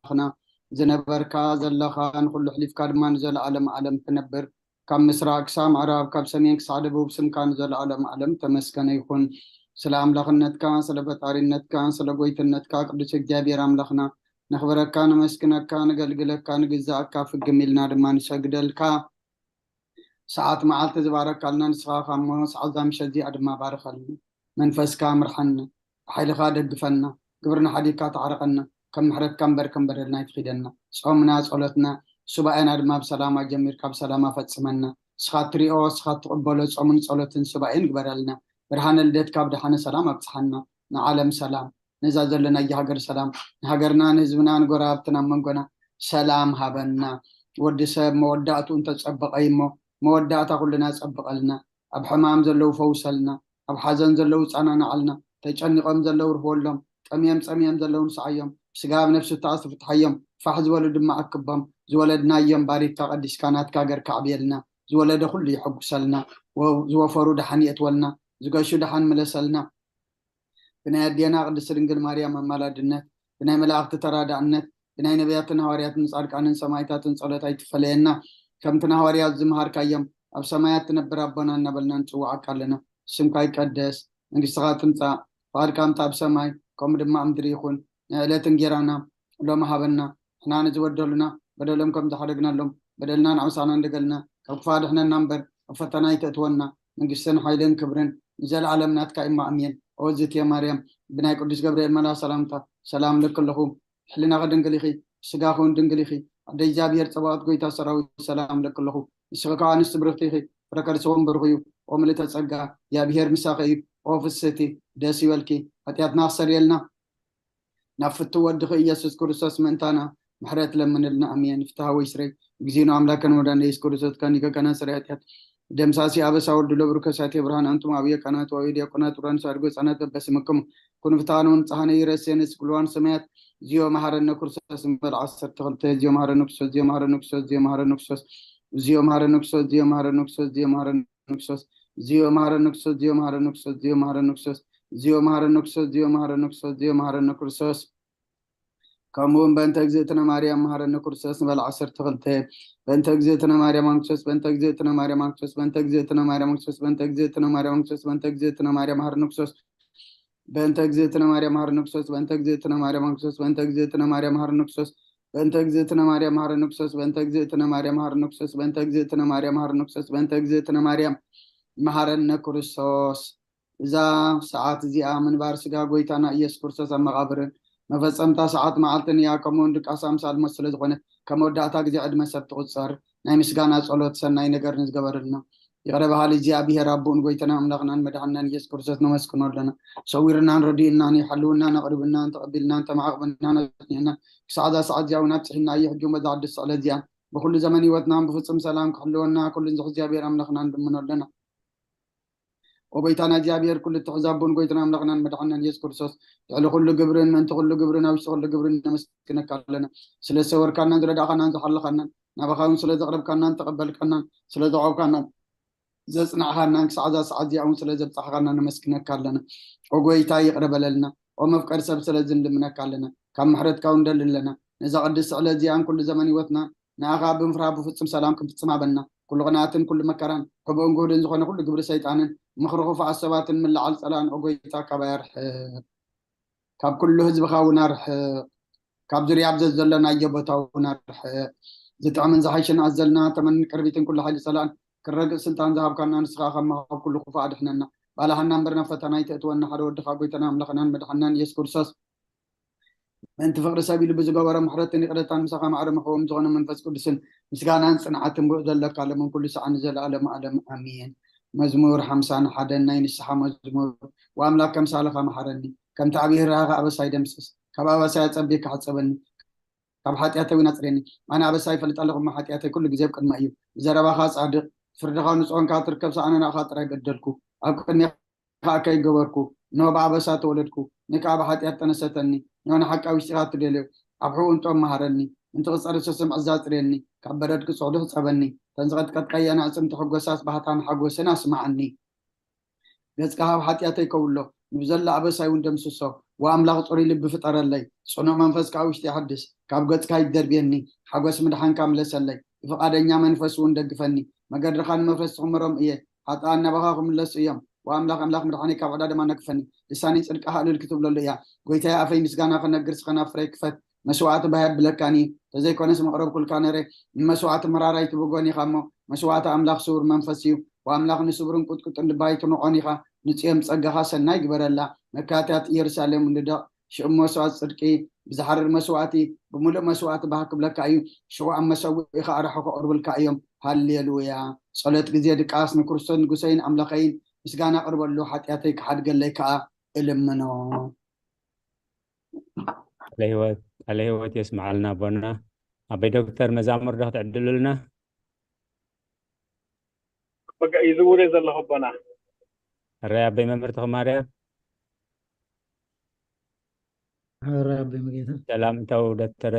ኣምላኽና፣ ዝነበርካ ዘለኻ፣ ንኹሉ ኣሕሊፍካ ድማ ንዘለኣለም ዓለም ትነብር፣ ካብ ምስራቕ ክሳብ ምዕራብ፣ ካብ ሰሜን ክሳብ ደቡብ፣ ስምካ ንዘለኣለም ዓለም ተመስገነ ይኹን። ስለ ኣምላኽነትካ፣ ስለ ፈጣሪነትካ፣ ስለ ጎይትነትካ፣ ቅዱስ እግዚኣብሔር ኣምላኽና፣ ነኽብረካ፣ ነመስግነካ፣ ንገልግለካ፣ ንግዛኣካ፣ ፍግም ኢልና ድማ ንሰግደልካ። ሰዓት መዓልቲ ዝባረካልና ንስኻ ኢኻ እሞ፣ ሰዓት እዛ ምሸት እዚኣ ድማ ባርኸልና። መንፈስካ ምርሓና፣ ብሓይልኻ ደግፈና፣ ግብርና ሓዲግካ ተዓረቐና፣ ከም ምሕረትካ እምበር ከም በደልና ኣይትኺደና። ጾምና፣ ጸሎትና፣ ሱባኤና ድማ ብሰላም ኣጀሚርካ ብሰላም ኣፈጽመና። ንስኻ እትሪኦ፣ ንስኻ እትቕበሎ ጾምን ጸሎትን ሱባኤን ግበረልና። ብርሃነ ልደትካ ብደሓነ ሰላም ኣብጽሓና። ንዓለም ሰላም፣ ነዛ ዘለናያ ሃገር ሰላም፣ ንሃገርና፣ ንህዝብና፣ ንጎረባብትና፣ ኣብ መንጎና ሰላም ሃበና። ወዲ ሰብ መወዳእትኡ እንተጸበቐ እዩ እሞ፣ መወዳእታ ኩልና ጸብቐልና። ኣብ ሕማም ዘለዉ ፈውሰልና፣ ኣብ ሓዘን ዘለዉ ጸናንዓልና፣ ተጨኒቖም ዘለዉ ርህወሎም፣ ጠምዮም ጸምዮም ዘለዉ ንስዓዮም፣ ብስጋ ኣብ ነፍሲ እተኣስሩ ፍትሓዮም፣ ፋሕ ዝበሉ ድማ ኣክቦም፣ ዝወለድናዮም ባሪክካ ቀዲስካ ናትካ ሃገር ከዕብየልና፣ ዝወለደ ኩሉ ይሐጉሰልና፣ ወ-፣ ዝወፈሩ ደሓን የእትወልና፣ ዝገሹ ደሓን ምለሰልና። ብናይ ኣዴና ቅድስቲ ድንግል ማርያም ኣማላድነት፣ ብናይ መላእኽቲ ተራዳእነት፣ ብናይ ነቢያትን ሃዋርያትን ጻድቃንን ሰማዕታትን ጸሎት ኣይትፈለየና። ከምቲ ንሃዋርያት ዝመሃርካዮም፣ ኣብ ሰማያት ትነብር ኣቦና እናበልና ንጽውዓካ ኣለና። ስምካ ይቀደስ፣ መንግስትኻ ትምጻእ፣ ፍቓድካ ከምቲ ኣብ ሰማይ ከምኡ ድማ ኣብ ምድሪ ይኹን። ናይ ዕለት እንጌራና ሎሚ ሃበና። ንሕና ንዝበደሉና በደሎም ከም ዝሓደግናሎም፣ በደልና ንዓውሳና እንደገልና፣ ካብ ክፉእ ኣድሕነና እምበር፣ ኣብ ፈተና ኣይተእትወና። መንግስትን ሓይልን ክብርን ንዘለኣለም ናትካ እዩ እሞ፣ ኣሜን። ኦ ዝትየ ማርያም፣ ብናይ ቅዱስ ገብርኤል መልኣኽ ሰላምታ ሰላም እለኪ ኣለኹ። ሕሊናኺ ድንግል ኢኺ፣ ስጋኺ እውን ድንግል ኢኺ። ኣደ እግዚኣብሔር ጸባኦት፣ ጎይታ ሰራዊት፣ ሰላም እለኪ ኣለኹ። ንስኺ ከኣ ኣንስቲ ብርኽቲ ኢኺ፣ ፍረ ከርስኺ እውን ብሩኽ እዩ። ኦ ምልእተ ጸጋ፣ እግዚኣብሔር ምሳኺ እዩ። ኦ ፍስህቲ፣ ደስ ይበልኪ። ሓጢኣትና ክሰርየልና፣ ናብ ፍትው ወድኺ ኢየሱስ ክርስቶስ ምእንታና ምሕረት ለምንልና። ኣሜን። ፍትሐ ወይስረይ እግዚእነ አምላከነ ወመድኃኒነ ኢየሱስ ክርስቶስ ከኒከ ከናስሪ ኃጢአት ደምሳሲ አበሳ ወልድ ለብሩ ከሳቴ ብርሃን አንቱም አብየ ካህናት ወአብየ ዲያቆናት ብርሃን ሳድጎ ህፃናት በበስምክሙ ኩኑ ፍትሐነ ወንጽሐነ ይረሴነ ስቅልዋን ሰማያት። ዚዮ መሐረነ ክርስቶስ ንበል ዓሰርተ ክልተ። ዚዮ መሐረነ ክርስቶስ፣ ዚዮ መሐረነ ክርስቶስ፣ ዚዮ መሐረነ ክርስቶስ፣ ዚዮ መሐረነ ክርስቶስ፣ ዚዮ መሐረነ ክርስቶስ፣ ዚዮ መሐረነ ክርስቶስ፣ ዚዮ መሐረነ ክርስቶስ፣ ዚዮ መሐረነ ክርስቶስ፣ ዚዮ መሐረነ ክርስቶስ፣ ዚዮ መሐረነ ክርስቶስ፣ ዚዮ መሐረነ ክርስቶስ። ከምኡ እውን በእንተ እግዝእትነ ማርያም መሐረነ ክርስቶስ ንበል ዓሰርተ ክልተ። በእንተ እግዝእትነ ማርያም ክርስቶስ፣ በእንተ እግዝእትነ ማርያም ክርስቶስ፣ በእንተ እግዝእትነ ማርያም ክርስቶስ፣ በእንተ እግዝእትነ ማርያም ክርስቶስ፣ በእንተ እግዝእትነ ማርያም መሐረነ ክርስቶስ። በእንተ እግዝእትነ ማርያም መሐረነ ክርስቶስ፣ በእንተ እግዝእትነ ማርያም ክርስቶስ፣ በእንተ እግዝእትነ ማርያም መሐረነ ክርስቶስ፣ በእንተ እግዝእትነ ማርያም መሐረነ ክርስቶስ፣ በእንተ እግዝእትነ ማርያም መሐረነ ክርስቶስ፣ በእንተ እግዝእትነ ማርያም መሐረነ ክርስቶስ፣ በእንተ እግዝእትነ ማርያም መሐረነ ክርስቶስ። እዛ ሰዓት እዚኣ ምንባር ስጋ ጎይታና ኢየሱስ ክርስቶስ ኣብ መቓብርን መፈጸምታ ሰዓት መዓልትን እያ። ከምኡ እውን ድቃስ ኣምሳል ሞት ስለ ዝኾነት፣ ከም መወዳእታ ግዜ ዕድመ ሰብ ትቑጸር። ናይ ምስጋና ጸሎት ሰናይ ነገር ንዝገበረልና ይቕረ በሃሊ እግዚኣብሔር ኣቦኡን ጎይታና ኣምላኽናን መድሓንናን ኢየሱስ ክርስቶስ ነመስግኖ ኣለና። ሰዊርናን ረዲእናን ይሓልውናን ኣቕሪብናን ተቐቢልናን ተማዕቕብናን ኣጽኒዕናን ክሳዕ እዛ ሰዓት እዚኣ እውን ኣብጽሒና እዩ። ሕጂ እውን በዛ ቅድስቲ ዕለት እዚኣ ብኩሉ ዘመን ህይወትና ብፍጹም ሰላም ክሕልወና ኩሉ ንዝኽ እግዚኣብሔር ኣምላኽና ንልምኖ ኣለና። ኦ ጎይታና እግዚኣብሔር ኩሉ እትሕዝ ኣቦን ጎይታና ኣምላኽናን መድሓንናን ኢየሱስ ክርስቶስ፣ ልዕሊ ኩሉ ግብርን ምእንቲ ኩሉ ግብርን ኣብ ውሽጢ ኩሉ ግብርን ነመስግነካ ኣለና። ስለ ዝሰወርካናን ዝረዳእካናን ዝሓለኻናን፣ ናባኻ እውን ስለ ዘቕረብካናን ተቐበልካናን፣ ስለ ዘዕቆብካናን ዘጽናዕካናን፣ ክሳዕ እዛ ሰዓት እዚኣ እውን ስለ ዘብጻሕካና ነመስግነካ ኣለና። ኦ ጎይታ ይቕረ በለልና። ኦ መፍቀሪ ሰብ ስለዚ ንልምነካ ኣለና። ካብ ምሕረትካ እውን ንደሊ ኣለና። ነዛ ቅድስቲ ዕለት እዚኣን ኩሉ ዘመን ህይወትና ንኣኻ ብምፍራህ ብፍጹም ሰላም ክንፍጽም ሃበና። ኩሉ ቅንኣትን ኩሉ መከራን፣ ሕቡእን ግሁድን ዝኾነ ኩሉ ግብሪ ሰይጣንን ምኽሪ ክፉኣት ሰባትን ምልዓል ጸላእን ኦ ጎይታ ካባይ ኣርሕቕ። ካብ ኩሉ ህዝብኻ እውን ኣርሕቕ። ካብ ዙርያ ኣብ ዘዘለናዮ ቦታ እውን ኣርሕቕ። ዝጥዕምን ዝሓይሽን ኣዘልና ተመንን ቅርቢትን ኩሉ ሓይሊ ጸላእን ክረግእ ስልጣን ዝሃብካና ንስኻ ካብ መኻብ ኩሉ ክፉእ ኣድሕነና። ባልሃና እምበር ናብ ፈተና ኣይተእትወና። ሓደ ወድኻ ጎይታና ኣምላኽናን መድሓንናን ኢየሱስ ክርስቶስ ምእንቲ ፍቕሪ ሰብ ኢሉ ብዝገበሮ ምሕረትን ይቕረታን ምሳኻ ማዕረ መሕወም ዝኾነ መንፈስ ቅዱስን ምስጋናን ጽንዓትን ብኡ ዘለካ ለምን ኩሉ ሰዓት ንዘለኣለም ዓለም ኣሜን። መዝሙር ሓምሳን ሓደን ናይ ንስሓ መዝሙር። ወኣምላክ ከምሳልኻ መሓረኒ፣ ከምቲ ዓብዪ ርህራኸ ኣበሳይ ደምስስ፣ ካብ ኣበሳይ ኣጸቢካ ሕጸበኒ፣ ካብ ሓጢኣተይ እውን ኣጽርየኒ። ኣነ ኣበሳይ ይፈልጥ ኣለኹ እሞ ሓጢኣተይ ኩሉ ግዜ ኣብ ቅድመይ እዩ። ብዘረባኻ ጻድቕ፣ ፍርድኻ ንጹህ ኮንካ ትርከብ፣ ኣነ ንኣኻ ጥራይ በደልኩ፣ ኣብ ቅድሜኻ ከይገበርኩ፣ እንሆ ብኣበሳ ተወለድኩ፣ ንእይ ከኣ ብሓጢኣት ጠነሰተኒ። እንሆ ንሓቂ ኣብ ውሽጢኻ እትደልዮ፣ ኣብ ሕቡእ እንጦም መሃረኒ፣ ምእንቲ ቅጸ ርሱስ ስምዒት ኣጽርየኒ፣ ካብ በረድ ክጹሕ ሕጸበኒ፣ እተን ዝቐጥቀየን ኣዕጽምቲ ሕጎሳስ ባህታን ሓጎስን ኣስምዓኒ። ገጽካ ካብ ሓጢኣተይ ከውሎ፣ ንብዘሎ ኣበሳይ እውን ደምስሶ። ወኣምላኽ ጽሩይ ልቢ ፍጠረለይ፣ ጽኑዕ መንፈስ ከኣ ውሽጢ የሐድስ። ካብ ገጽካ ይደርብየኒ፣ ሓጎስ ምድሓንካ ምለሰለይ። ብፍቓደኛ መንፈስ እውን ደግፈኒ። መገድኻ ንመፍረስቲ ክምሮም እየ፣ ሓጥኣን ናባኻ ክምለሱ እዮም። ወኣምላኽ ኣምላኽ ምድሓነይ ካብ ዕዳ ድማ ነግፈኒ። ልሳነይ ጽድቅኻ እልል ክትብለሉ እያ። ጎይታየ ኣፈይ ምስጋና ክነግር ስኸ ናብ ፍረይ ክፈት። መስዋዕቲ ባህ የብለካን እዩ። ተዘይኮነስ መቕረብኩልካ ነረ። ንመስዋዕቲ መራራይ ትብጎን ኢኻ እሞ፣ መስዋዕቲ ኣምላኽ ስውር መንፈስ እዩ። ወኣምላኽ ንስብርን ቁጥቁጥን ልባ ኣይትንዖን ኢኻ። ንጽዮን ጸጋኻ ሰናይ ግበረላ። መካትያት ኢየሩሳሌም ንደቕ። ሽዑ መስዋዕቲ ጽድቂ ብዝሓርር መስዋዕቲ፣ ብምሉእ መስዋዕቲ ባህ ክብለካ እዩ። ሽዑ ኣብ መሰውኢኻ ኣርሑ ከቕርብልካ እዮም። ሃሌሉያ። ጸሎት ግዜ ድቃስ ንክርስቶስ ንጉሰይን ኣምላኸይን ምስጋና ኣቕርበሉ፣ ሓጢኣተይ ክሓድገለይ ከኣ እልምኖ። ቃለ ህይወት ቃለ ህይወት የስምዓልና ኣቦና። ኣበይ ዶክተር መዛሙር ዶ ክትዕድሉልና? በቃ ይዝውር ዘለኹ ኣቦና። እረ ኣበይ መምህር ተኽማርያ። እረ ኣበይ መጌታ። ሰላም እንተው ዶክተረ።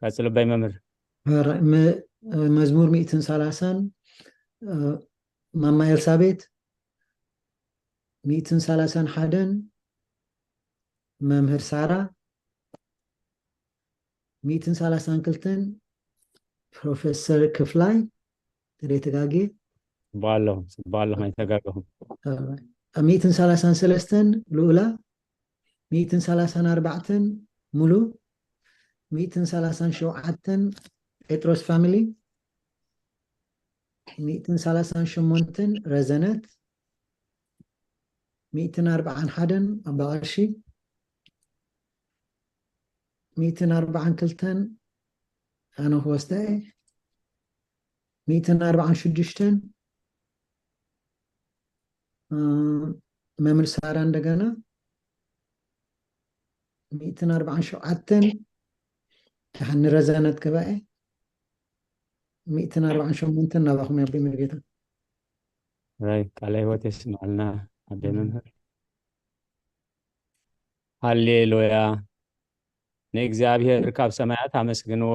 ቀጽሉ ኣበይ መምህር። እረ መ- መዝሙር ሚእትን ሰላሳን ማማ ኤልሳቤት ሚእትን ሰላሳን ሓደን መምህር ሳራ ሚእትን ሰላሳን ክልተን ፕሮፌሰር ክፍላይ ተደይ ተጋጌ ጽቡቕ ኣለኹም ጽቡቕ ኣለኹም ኣይተጋገኹም። ሚእትን ሰላሳን ሰለስተን ልኡላ ሚእትን ሰላሳን ኣርባዕተን ሙሉ ሚእትን ሰላሳን ሸውዓተን ጴጥሮስ ፋሚሊ ሚእትን ሰላሳን ሸሞንተን ረዘነት ሚእትን ኣርባዓን ሓደን ኣባቐሺ ሚእትን ኣርባዓን ክልተን ኣነ ክወስደ እየ ሚእትን ኣርባዓን ሽዱሽተን መምህር ሳራ እንደገና ሚእትን ኣርባዓን ሸውዓተን ደሓን ንረዘነት ገባኤ ሚእትን ኣርባዓን ሸሞንተን ናባኹም ያቢ መርጌታ ራይ ቃለ ህይወት የስምዓልና ኣደ መምህር። ሃሌሉያ። ንእግዚኣብሔር ካብ ሰማያት ኣመስግንዎ፣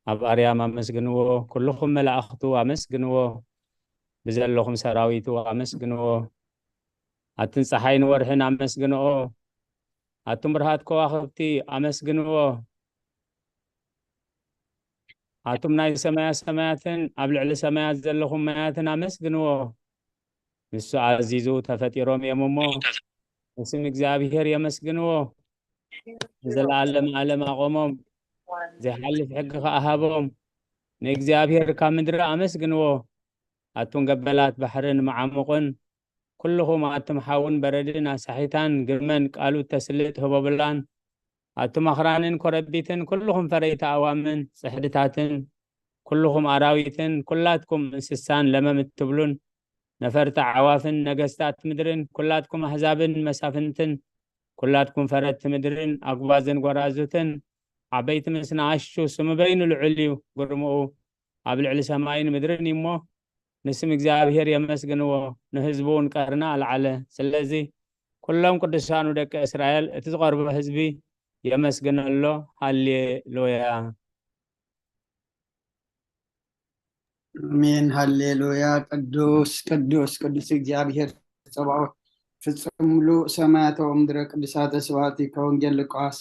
ኣብ ኣርያም ኣመስግንዎ፣ ኩልኹም መላእኽቱ ኣመስግንዎ፣ ብዘለኹም ሰራዊቱ ኣመስግንዎ። ኣትን ፀሓይን ወርሕን ኣመስግንኦ፣ ኣቱም ብርሃት ከዋኽብቲ ኣመስግንዎ። ኣቱም ናይ ሰማያ ሰማያትን ኣብ ልዕሊ ሰማያት ዘለኹም ማያትን ኣመስግንዎ። ንሱ ኣዚዙ ተፈጢሮም እዮም እሞ ንስም እግዚኣብሔር የመስግንዎ። ንዘለኣለም ኣለም ኣቆሞም፣ ዘይሓልፍ ሕጊ ከኣ ሃቦም። ንእግዚኣብሔር ካብ ምድሪ ኣመስግንዎ። ኣቱም ገበላት ባሕርን መዓሙቕን፣ ኩልኹም ኣቱም ሓውን በረድን ኣሳሒታን ግርመን ቃሉ እተስልጥ ህቦብላን፣ ኣቱም ኣኽራንን ኮረቢትን፣ ኩልኹም ፈረይቲ ኣእዋምን ጽሕድታትን፣ ኩልኹም ኣራዊትን፣ ኩላትኩም እንስሳን ለመም እትብሉን፣ ነፈርቲ ኣዕዋፍን ነገስታት ምድርን፣ ኩላትኩም ኣህዛብን መሳፍንትን፣ ኩላትኩም ፈረድቲ ምድርን ኣጉባዝን ጎራዙትን፣ ዓበይቲ ምስ ንኣሽቱ፣ ስሙ በይኑ ልዑል እዩ፣ ግርምኡ ኣብ ልዕሊ ሰማይን ምድርን እዩ እሞ፣ ንስም እግዚኣብሔር የመስግንዎ፣ ንህዝቡ እውን ቀርኒ ኣልዓለ። ስለዚ ኩሎም ቅዱሳኑ ደቂ እስራኤል፣ እቲ ዝቐርቦ ህዝቢ የመስግነሎ። ሃሌሉያ። ኣሜን ሃሌሉያ። ቅዱስ ቅዱስ ቅዱስ እግዚኣብሔር ጸባኦት፣ ፍጹም ምሉእ ሰማያት ወምድረ ቅዱሳተ ስብሐት። ከወንጌል ሉቃስ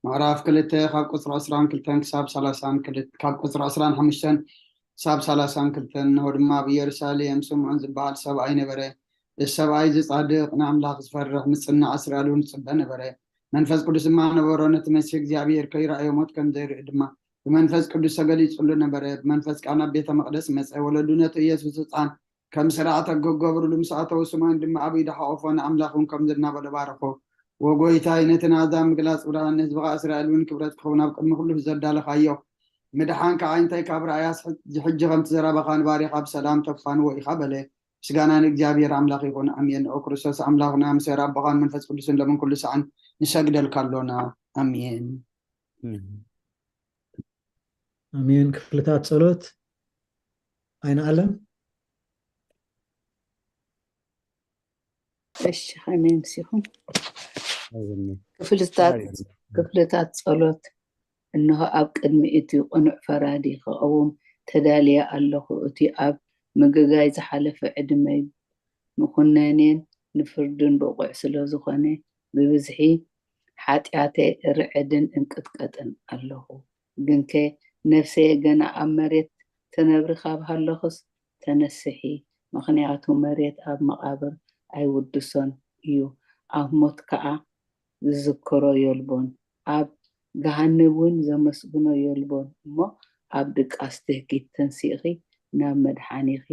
ምዕራፍ ክልተ ካብ ቁጽሪ ዕስራን ክልተን ክሳብ ሰላሳን ክልተ፣ ካብ ቁጽሪ ዕስራን ሓሙሽተን ክሳብ ሰላሳን ክልተን። እንሆ ድማ ኣብ ኢየሩሳሌም ስምዖን ዝበሃል ሰብኣይ ነበረ። እዚ ሰብኣይ እዚ ጻድቕ፣ ንኣምላኽ ዝፈርሕ፣ ምጽናዕ እስራኤል እውን ዝጽበ ነበረ። መንፈስ ቅዱስ ድማ ነበሮ፣ ነቲ መሲሕ እግዚኣብሔር ከይረኣዮ ሞት ከም ዘይርኢ ድማ ብመንፈስ ቅዱስ ተገሊጹሉ ነበረ። ብመንፈስ ከኣ ናብ ቤተ መቕደስ መጸ። ወለዱ ነቲ ኢየሱስ ህጻን ከም ስርዓት ክገብሩሉ ምስ ኣተዉ፣ ስምዖን ድማ ኣብ ኢዱ ሓቖፎ፣ ንኣምላኽ እውን ከምዚ እናበለ ባረኾ። ወጎይታይ፣ ነቲ ናዛ ምግላጽ ብርሃን፣ ንህዝብኻ እስራኤል እውን ክብረት ክኸውን ኣብ ቅድሚ ኩሉ ዘዳለኻዮ ምድሓን ከዓ እንታይ ካብ ረኣያስ፣ ሕጂ ከምቲ ዘረባኻ ንባሪኻ ብሰላም ተፋንዎ ኢኻ በለ። ምስጋና ንእግዚኣብሔር ኣምላኽ ይኹን፣ ኣሜን። ኦ ክርስቶስ ኣምላኽና፣ ምስ ኣቦኻን መንፈስ ቅዱስን ሎምን ኩሉ ሰዓን ንሰግደልካ ኣሎና፣ ኣሜን። ኣሜን። ክፍልታት ጸሎት ኣይነኣለም። እሺ፣ ከመይ ምሲኹም? ክፍልታት ክፍልታት ጸሎት። እንሆ፣ ኣብ ቅድሚ እቲ ቅኑዕ ፈራዲ ክቐውም ተዳልየ ኣለኹ። እቲ ኣብ ምግጋይ ዝሓለፈ ዕድመይ ንኹነኔን ንፍርድን ብቑዕ ስለ ዝኾነ፣ ብብዝሒ ሓጢኣተይ እርዕድን እንቅጥቀጥን ኣለኹ። ግንከ ነፍሰየ ገና ኣብ መሬት ትነብሪ ካብ ሃለኹስ፣ ተነስሒ፣ ምኽንያቱ መሬት ኣብ መቓብር ኣይውድሶን እዩ፣ ኣብ ሞት ከኣ ዝዝክሮ የልቦን፣ ኣብ ገሃነብ እውን ዘመስግኖ የልቦን። እሞ ኣብ ድቃስ ትህኪት ተንሲእኺ ናብ መድሓኒኺ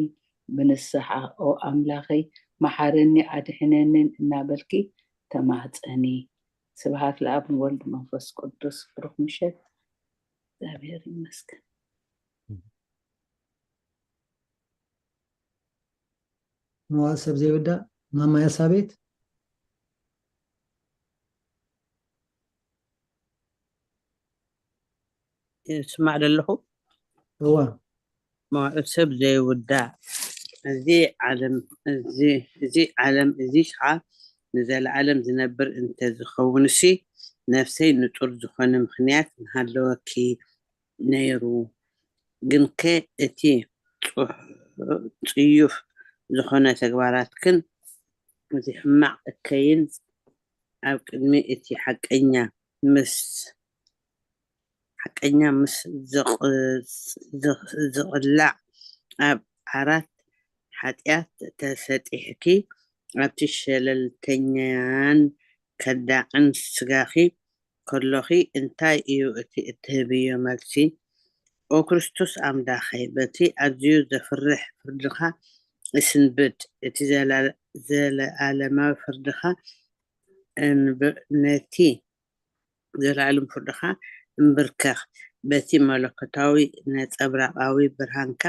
ብንስሓ፣ ኦ ኣምላኸይ፣ መሓረኒ ኣድሕነንን እናበልኪ ተማህፀኒ። ስብሃት ለኣብ ንወልድ መንፈስ ቅዱስ። ብሩኽ ምሸት። እግዚኣብሔር ይመስገን። መዋእ ሰብ ዘይውዳእ ማማ ኤልሳቤት። ይስማዕ ዘለኹ። እዋ መዋእ ሰብ ዘይውዳእ፣ እዚ ዓለም እዚ እዚ ዓለም እዚ ከዓ ንዘለዓለም ዝነብር እንተዝኸውንሲ፣ ነፍሰይ ንጹር ዝኾነ ምኽንያት ምሃለወኪ ነይሩ። ግንከ እቲ ጽሑ- ጽዩፍ ዝኾነ ተግባራትክን እዚ ሕማቕ እከይን ኣብ ቅድሚ እቲ ሓቀኛ ምስ ሓቀኛ ምስ ዘቕ- ዘቕ- ዝቕላዕ ኣብ ዓራት ሓጢኣት ተሰጢሕኪ ኣብቲ ሸለልተኛን ከዳዕን ስጋኺ ከሎኺ እንታይ እዩ እቲ እትህብዮ መልሲ? ኦ ክርስቶስ ኣምላኸይ፣ በቲ ኣዝዩ ዘፍርሕ ፍርድኻ እስንብድ፣ እቲ ዘላ- ዘለኣለማዊ ፍርድኻ እንብ- ነቲ ዘለዓለም ፍርድኻ እንብርከኽ፣ በቲ መለኮታዊ ነጸብራቓዊ ብርሃንካ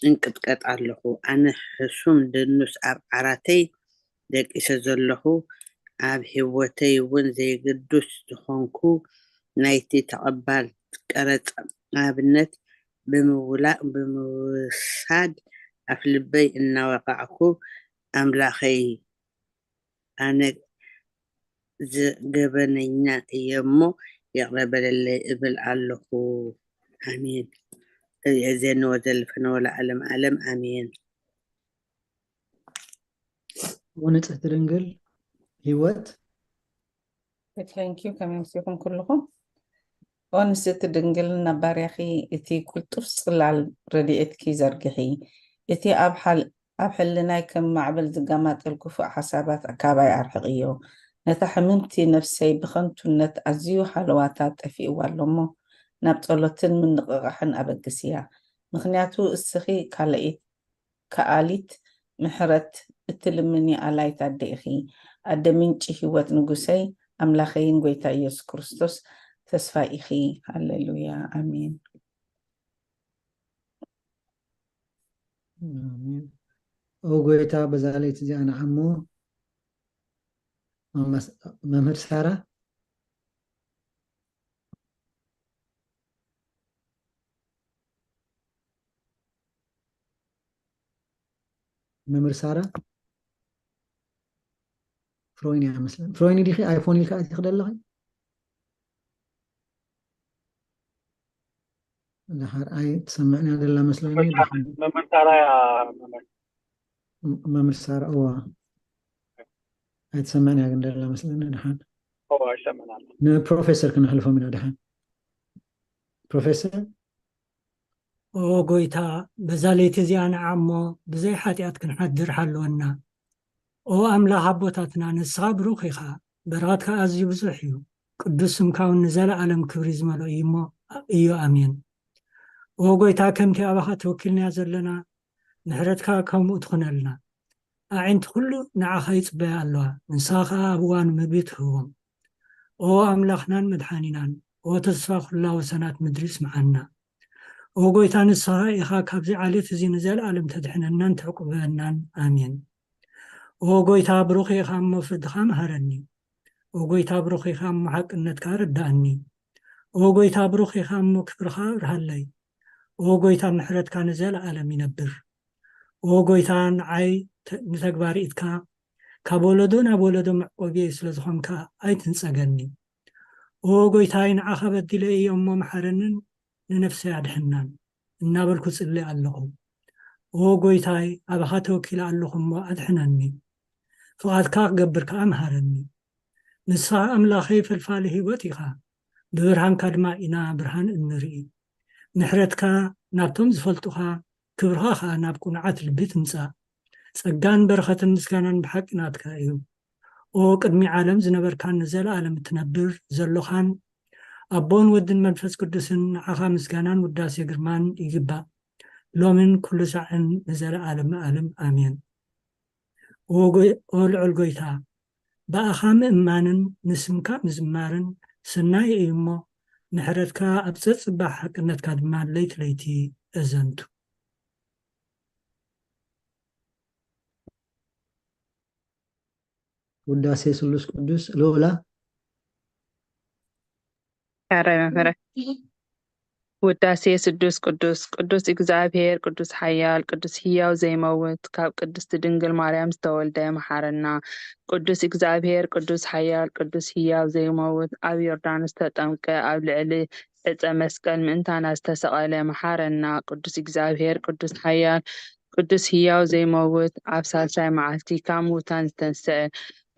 እንቅጥቀጥ ኣለኹ። ኣነ ሕሱም ደኑስ ኣብ ዓራተይ ደቂሰ ዘለኹ፣ ኣብ ህይወተይ እውን ዘይግዱስ ዝኾንኩ፣ ናይቲ ተቐባል ቀረጽ ኣብነት ብምውላቕ ብምውሳድ ኣፍልበይ እናወቓዕኩ ኣምላኸይ ኣነ ዝገበነኛ እየ እሞ ይቕረ በለለይ እብል ኣለኹ። ኣሜን። እዚአን ወዘልፈነ ወለዓለም ዓለም ኣሜን። ንጽሕቲ ድንግል ህይወት Thank you። ከመይ ኣምሲኹም ኩልኹም? ኦ ንስቲ ድንግል፣ ናብ ባርያኺ እቲ ቅልጡፍ ጽላል ረድኤትኪ ዘርግሒ። እቲ ኣብ ሓል ኣብ ሕልናይ ከም ማዕበል ዝጋማጠል ክፉእ ሓሳባት ካባይ ኣርሕቕዮ። ነታ ሕምምቲ ነፍሰይ ብኸንቱነት ኣዝዩ ሃለዋታ ጠፊእዋ ኣሎ እሞ፣ ናብ ጸሎትን ምንቕቓሕን ኣበግስያ። ምኽንያቱ እስኺ ካልኢት ከኣሊት ምሕረት እትልምኒ ኣላይት ኣደ ኢኺ። ኣደ ምንጪ ህይወት ንጉሰይ ኣምላኸይን ጎይታ ኢየሱስ ክርስቶስ ተስፋ ኢኺ። ሃሌሉያ ኣሜን። ኣሜን። ኦ ጎይታ በዛ ለይቲ እዚኣ ንዓሞ መምህር ሳራ መምህር ሳራ ፍሮይን እያ መስለን። ፍሮይን ዲኺ ኣይፎን ኢልካ ኣቲኺ ደለኺ? ድሓር ኣይትሰምዕን እያ ደላ መስለኒ። ድሓር መምህር ሳራ እያ መምህር። መምህር ሳራ እዋ ኣይትሰምዕን እያ ግን ደላ መስለኒ። ድሓር እዋ ይሰምዕና ኣሎ። ንፕሮፌሰር ክነሕልፎም ኢና ድሓር። ፕሮፌሰር ኦ ጎይታ፣ በዛ ለይቲ እዚኣ ንዓ እሞ ብዘይ ሓጢኣት ክንሓድር ሓልወና። ኦ ኣምላኽ ኣቦታትና፣ ንስኻ ብሩኽ ኢኻ፣ በረኸትካ ኣዝዩ ብዙሕ እዩ። ቅዱስ ስምካ እውን ንዘለኣለም ክብሪ ዝመልኦ እዩ እሞ እዩ። ኣሜን። ኦ ጎይታ፣ ከምቲ ኣባኻ ተወኪልናያ ዘለና፣ ምሕረትካ ከምኡ ትኹነልና። ኣዒንቲ ኩሉ ንዓኻ ይጽበያ ኣለዋ፣ ንስኻ ኸኣ ኣብ እዋኑ ምግቢ ትህቦም። ኦ ኣምላኽናን መድሓኒናን፣ ኦ ተስፋ ኩላ ወሰናት ምድሪ ስምዓና። ኦ ጎይታ ንስኻ ኢኻ ካብዚ ዓሌት እዚ ንዘለኣለም ተድሕነናን ተዕቁበናን። ኣሜን። ኦ ጎይታ ብሩኽ ኢኻ እሞ ፍርድኻ መሃረኒ። ኦ ጎይታ ብሩኽ ኢኻ እሞ ሓቅነትካ ርዳኣኒ። ኦ ጎይታ ብሩኽ ኢኻ እሞ ክብርኻ ኣብርሃለይ። ኦ ጎይታ ምሕረትካ ንዘለኣለም ይነብር። ኦ ጎይታ ንዓይ ንተግባር ኢድካ ካብ ወለዶ ናብ ወለዶ መዕቆብየይ ስለ ዝኾንካ ኣይትንጸገኒ። ኦ ጎይታይ ንዓኻ በዲለ እየ እሞ መሓረንን ንነፍሰይ ኣድሕናን እናበልኩ ጽሊ ኣለኹ። ኦ ጎይታይ፣ ኣባኻ ተወኪለ ኣለኹ እሞ ኣድሕነኒ። ፍቓድካ ክገብር ከኣ ምሃረኒ። ንስኻ ኣምላኸይ ፈልፋሊ ህይወት ኢኻ። ብብርሃንካ ድማ ኢና ብርሃን እንርኢ። ምሕረትካ ናብቶም ዝፈልጡኻ፣ ክብርኻ ኸኣ ናብ ቅኑዓት ልቢ ትምጻእ። ጸጋን በረኸትን ምስጋናን ብሓቂ ናትካ እዩ። ኦ ቅድሚ ዓለም ዝነበርካን ንዘለኣለም እትነብር ዘሎኻን፣ ኣቦን ወድን መንፈስ ቅዱስን ንዓኻ ምስጋናን ውዳሴ ግርማን ይግባእ። ሎምን ኩሉ ሳዕን ንዘለኣለም ዓለም ኣሜን። ኦ ጎይ-፣ ኦ ልዑል ጎይታ፣ ብኣኻ ምእማንን ንስምካ ምዝማርን ሰናይ እዩ እሞ፣ ምሕረትካ ኣብ ጸጽባሕ ሓቅነትካ ድማ ለይቲ ለይቲ እዘንቱ። ውዳሴ ስሉስ ቅዱስ ልውላ። ሕራይ መምህረ። ውዳሴ ስዱስ ቅዱስ፣ ቅዱስ እግዚኣብሔር፣ ቅዱስ ሓያል፣ ቅዱስ ህያው ዘይመውት፣ ካብ ቅድስቲ ድንግል ማርያም ዝተወልደ መሓረና። ቅዱስ እግዚኣብሔር፣ ቅዱስ ሓያል፣ ቅዱስ ህያው ዘይመውት፣ ኣብ ዮርዳኖስ ተጠምቀ፣ ኣብ ልዕሊ ዕፀ መስቀል ምእንታና ዝተሰቐለ መሓረና። ቅዱስ እግዚኣብሔር፣ ቅዱስ ሓያል፣ ቅዱስ ህያው ዘይመውት፣ ኣብ ሳልሳይ መዓልቲ ካብ ምውታን ዝተንስአ፣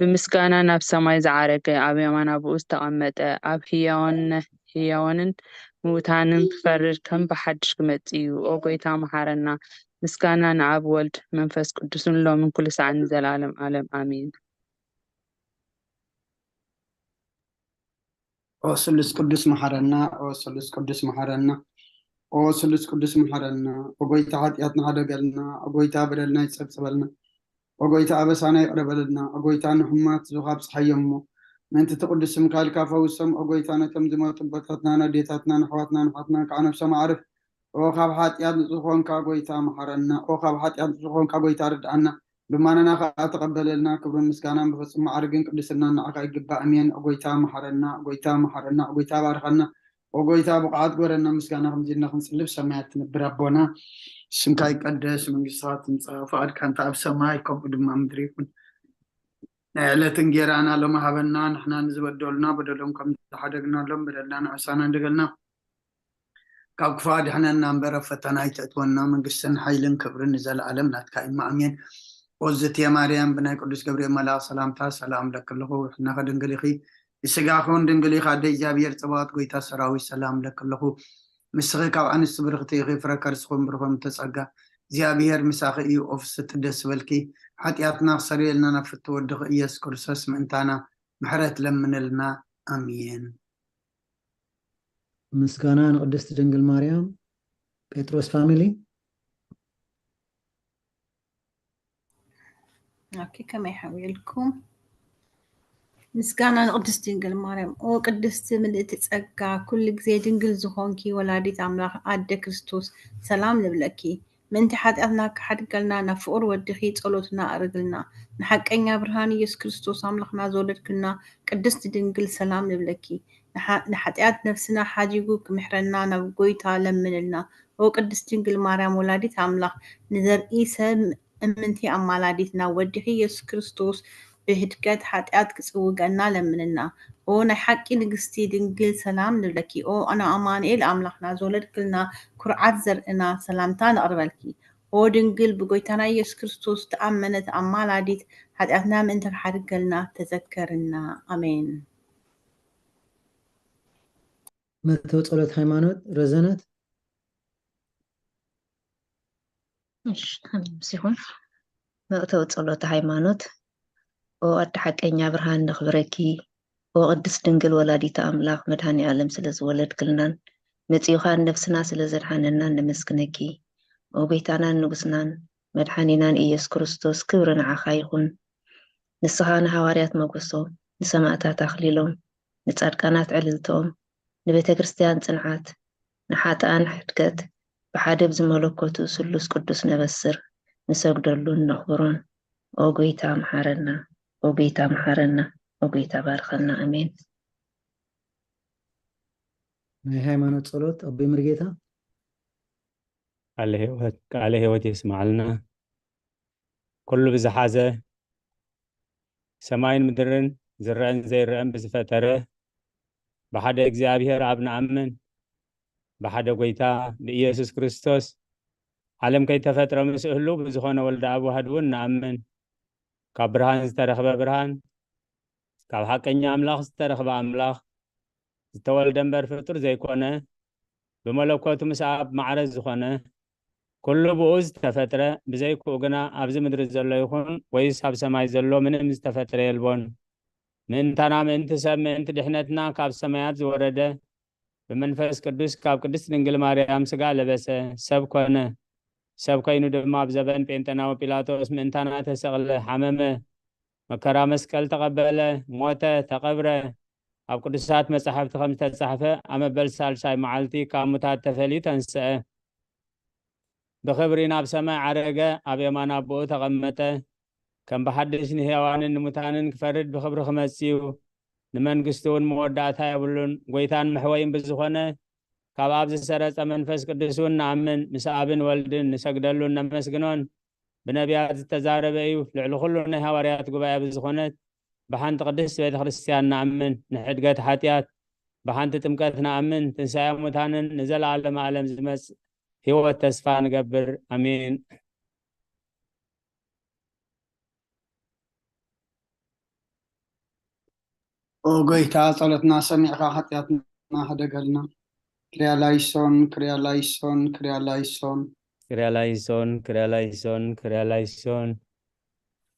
ብምስጋና ናብ ሰማይ ዝዓረገ፣ ኣብ የማን ኣቡኡ ዝተቐመጠ፣ ኣብ ህያዋን፣ ህያዋንን ምውታንን ክፈርድ ከም ብሓድሽ ክመጽእ እዩ። ኦ ጎይታ መሓረና። ምስጋና ንኣብ ወልድ መንፈስ ቅዱስን ሎምን ኩሉ ሰዓት ንዘለዓለም ዓለም ኣሜን። ኦ ስሉስ ቅዱስ መሓረና፣ ኦ ስሉስ ቅዱስ መሓረና፣ ኦ ስሉስ ቅዱስ መሓረና። ኦ ጎይታ ሓጢኣትና ሓደገልና፣ ኦ ጎይታ በደልና ይጸብጸበልና፣ ኦ ጎይታ ኣበሳና ይቕረ በለልና፣ ኦ ጎይታ ንሕሙማት ዙኻ ኣብጽሓዮም እሞ ምእንቲ እቲ ቅዱስ ስምካ ኢልካ ፈውሶም። ኦ ጎይታ ነቶም ዝሞቱ ኣቦታትና፣ ነዴታትና፣ ንኣሕዋትና፣ ንሓትና ከዓ ነብሶም ኣዕርፍ። ኦ ካብ ሓጢኣት ንጹህ ዝኾንካ ጎይታ መሓረና፣ ኦ ካብ ሓጢኣት ንጹህ ዝኾንካ ጎይታ ርድኣና። ልማናና ኸዓ ተቐበለልና። ክብርን ምስጋናን ብፍጹም ማዕርግን ቅድስናን ንዓኻ ይግባእ። ኣሜን። ኦ ጎይታ መሓረና፣ ኦ ጎይታ መሓረና፣ ኦ ጎይታ ባርኸና። ኦ ጎይታ ብቑዓት ግበረና። ምስጋና ከምዚ ኢልና ክንጽልብ ሰማያት ትነብር ኣቦና፣ ስምካ ይቀደስ፣ መንግስትኻ ትምጻእ፣ ፍቓድካ እንተ ኣብ ሰማይ ከምኡ ድማ ምድሪ ይኹን። ናይ ዕለት እንጌራና ሎሚ ሃበና፣ ንሕና ንዝበደሉና በደሎም ከም ዝሓደግናሎም በደልና ንዕሳና እንደገልና ካብ ክፉእ ኣድሕነና እምበር፣ ኣብ ፈተና ኣይተእትወና። መንግስትን ሓይልን ክብርን ንዘለኣለም ናትካ እዩ። ኣሜን። ኦዝትየ ማርያም፣ ብናይ ቅዱስ ገብርኤል መልኣኽ ሰላምታ ሰላም እብለኪ ኣለኹ። ሕናኸ ድንግል ኢኺ፣ ብስጋኺ እውን ድንግል ኢኻ። ኣደ እግዚኣብሔር ጸባኦት፣ ጎይታ ሰራዊት፣ ሰላም እብለኪ ኣለኹ። ንስኺ ካብ ኣንስቲ ብርኽቲ ኢኺ፣ ፍረ ከርስኺ እውን ብሩኽ እዩ። እምተ ጸጋ፣ እግዚኣብሔር ምሳኺ እዩ። ኦ ፍስሕቲ ደስ ይበልኪ፣ ሓጢኣትና ክሰርየልና ናብ ፍትው ወድኺ ኢየሱስ ክርስቶስ ምእንታና ምሕረት ለምንልና። ኣሜን። ምስጋና ንቅድስቲ ድንግል ማርያም። ጴጥሮስ ፋሚሊ። ኦኬ፣ ከመይ ሓዊልኩም? ምስጋና ንቅድስቲ ድንግል ማርያም። ኦ ቅድስቲ ምልእቲ ጸጋ፣ ኩሉ ግዜ ድንግል ዝኾንኪ ወላዲት ኣምላኽ ኣደ ክርስቶስ፣ ሰላም ንብለኪ። ምእንቲ ሓጢኣትና ክሓድገልና ናብ ፍቑር ወድኺ ጸሎትና ኣርግልና። ንሓቀኛ ብርሃን ኢየሱስ ክርስቶስ ኣምላኽና ዝወለድክልና ቅድስቲ ድንግል ሰላም ንብለኪ። ንሓ-፣ ንሓጢኣት ነፍስና ሓዲጉ ክምሕረና ናብ ጎይታ ለምንልና። ኦ ቅድስት ድንግል ማርያም ወላዲት ኣምላኽ፣ ንዘርኢ ሰብ እምንቲ ኣማላዲት ናብ ወድኺ ኢየሱስ ክርስቶስ ብህድገት ሓጢኣት ክጽውገና ለምንና። ኦ ናይ ሓቂ ንግስቲ ድንግል ሰላም ንብለኪ። ኦ ኣነ ኣማኑኤል ኣምላኽና ዝወለድክልና ኩርዓት ዘርእና ሰላምታ ነቕርበልኪ። ኦ ድንግል ብጎይታና ኢየሱስ ክርስቶስ ተኣመነት ኣማላዲት ሓጢኣትና ምእንቲ ክሓድገልና ተዘከርና። ኣሜን። መተው ጸሎት ሃይማኖት ረዘነት። እሺ፣ ኣሜን። ምስ ይኹን መእተዊ ጸሎት ሃይማኖት። ኦ ኣደ ሓቀኛ ብርሃን ነኽብረኪ። ኦ ቅድስት ድንግል ወላዲተ ኣምላኽ መድኃኔ ዓለም ስለ ዝወለድክልናን መጺኡኻን ነፍስና ስለ ዘድሓነናን ነመስግነኪ። ኦ ጎይታናን ንጉስናን መድሓኒናን ኢየሱስ ክርስቶስ ክብሪ ንዓኻ ይኹን። ንስኻ ንሃዋርያት መጎሶም፣ ንሰማእታት ኣኽሊሎም፣ ንጻድቃናት ዕልልትኦም፣ ንቤተ ክርስቲያን ጽንዓት፣ ንሓጥኣን ሕድገት ብሓደ ብዝመለኮቱ ስሉስ ቅዱስ ነበስር፣ ንሰግደሉን ነኽብሮን። ኦ ጎይታ መሓረና፣ ኦ ጎይታ መሓረና፣ ኦ ጎይታ ባርኸና። ኣሜን። ናይ ሃይማኖት ጸሎት ኣቦይ ምርጌታ። ቃለ ህይወት፣ ቃለ ህይወት የስማዓልና። ኩሉ ብዝሓዘ ሰማይን ምድርን ዝረአን ዘይረአን ብዝፈጠረ ብሓደ እግዚኣብሔር ኣብ ንኣምን፣ ብሓደ ጎይታ ብኢየሱስ ክርስቶስ ዓለም ከይተፈጥረ ምስ እህሉ ብዝኾነ ወልደ ኣብ ዋህድ እውን ንኣምን። ካብ ብርሃን ዝተረኽበ ብርሃን፣ ካብ ሓቀኛ ኣምላኽ ዝተረኽበ ኣምላኽ፣ ዝተወልደ እምበር ፍጡር ዘይኮነ፣ ብመለኮቱ ምስ ኣብ ማዕረ ዝኾነ፣ ኩሉ ብኡ ዝተፈጥረ፣ ብዘይክኡ ግና ኣብዚ ምድሪ ዘሎ ይኹን ወይስ ኣብ ሰማይ ዘሎ ምንም ዝተፈጥረ የልቦን። ምእንታና፣ ምእንቲ ሰብ፣ ምእንቲ ድሕነትና ካብ ሰማያት ዝወረደ፣ ብመንፈስ ቅዱስ ካብ ቅድስት ድንግል ማርያም ስጋ ለበሰ፣ ሰብ ኮነ። ሰብ ኮይኑ ድማ ኣብ ዘበን ጴንጠናዊ ጲላጦስ ምእንታና ተሰቕለ፣ ሓመመ፣ መከራ መስቀል ተቐበለ፣ ሞተ፣ ተቐብረ። ኣብ ቅዱሳት መጻሕፍቲ ከም ዝተጻሕፈ፣ ኣብ መበል ሳልሳይ መዓልቲ ካብ ሙታት ተፈልዩ ተንስአ። ብኽብሪ ናብ ሰማይ ዓረገ፣ ኣብ የማን ኣቦኡ ተቐመጠ። ከም ብሓድሽ ንሕያዋንን ንሙታንን ክፈርድ ብኽብሪ ክመጽእ እዩ። ንመንግስቱ እውን መወዳእታ የብሉን። ጎይታን መሕወይን ብዝኾነ ካብ ኣብ ዝሰረጸ መንፈስ ቅዱስ እውን ንኣምን፣ ምስ ኣብን ወልድን ንሰግደሉን ነመስግኖን። ብነቢያት ዝተዛረበ እዩ። ልዕሊ ኩሉ ናይ ሃዋርያት ጉባኤ ብዝኾነት ብሓንቲ ቅድስት ቤተ ክርስቲያን ንኣምን፣ ንሕድገት ሓጢኣት፣ ብሓንቲ ጥምቀት ንኣምን፣ ትንሳኤ ሙታንን ንዘለዓለመ ዓለም ዝመጽእ ህይወት ተስፋ ንገብር። ኣሜን። ኦ ጎይታ፣ ጸሎትና ሰሚዕካ ሓጢኣትና ሕደገልና። ክርያ ላይሶን፣ ክርያ ላይሶን፣ ክርያ ላይሶን። ክርያ ላይሶን፣ ክርያ ላይሶን፣ ክርያ ላይሶን።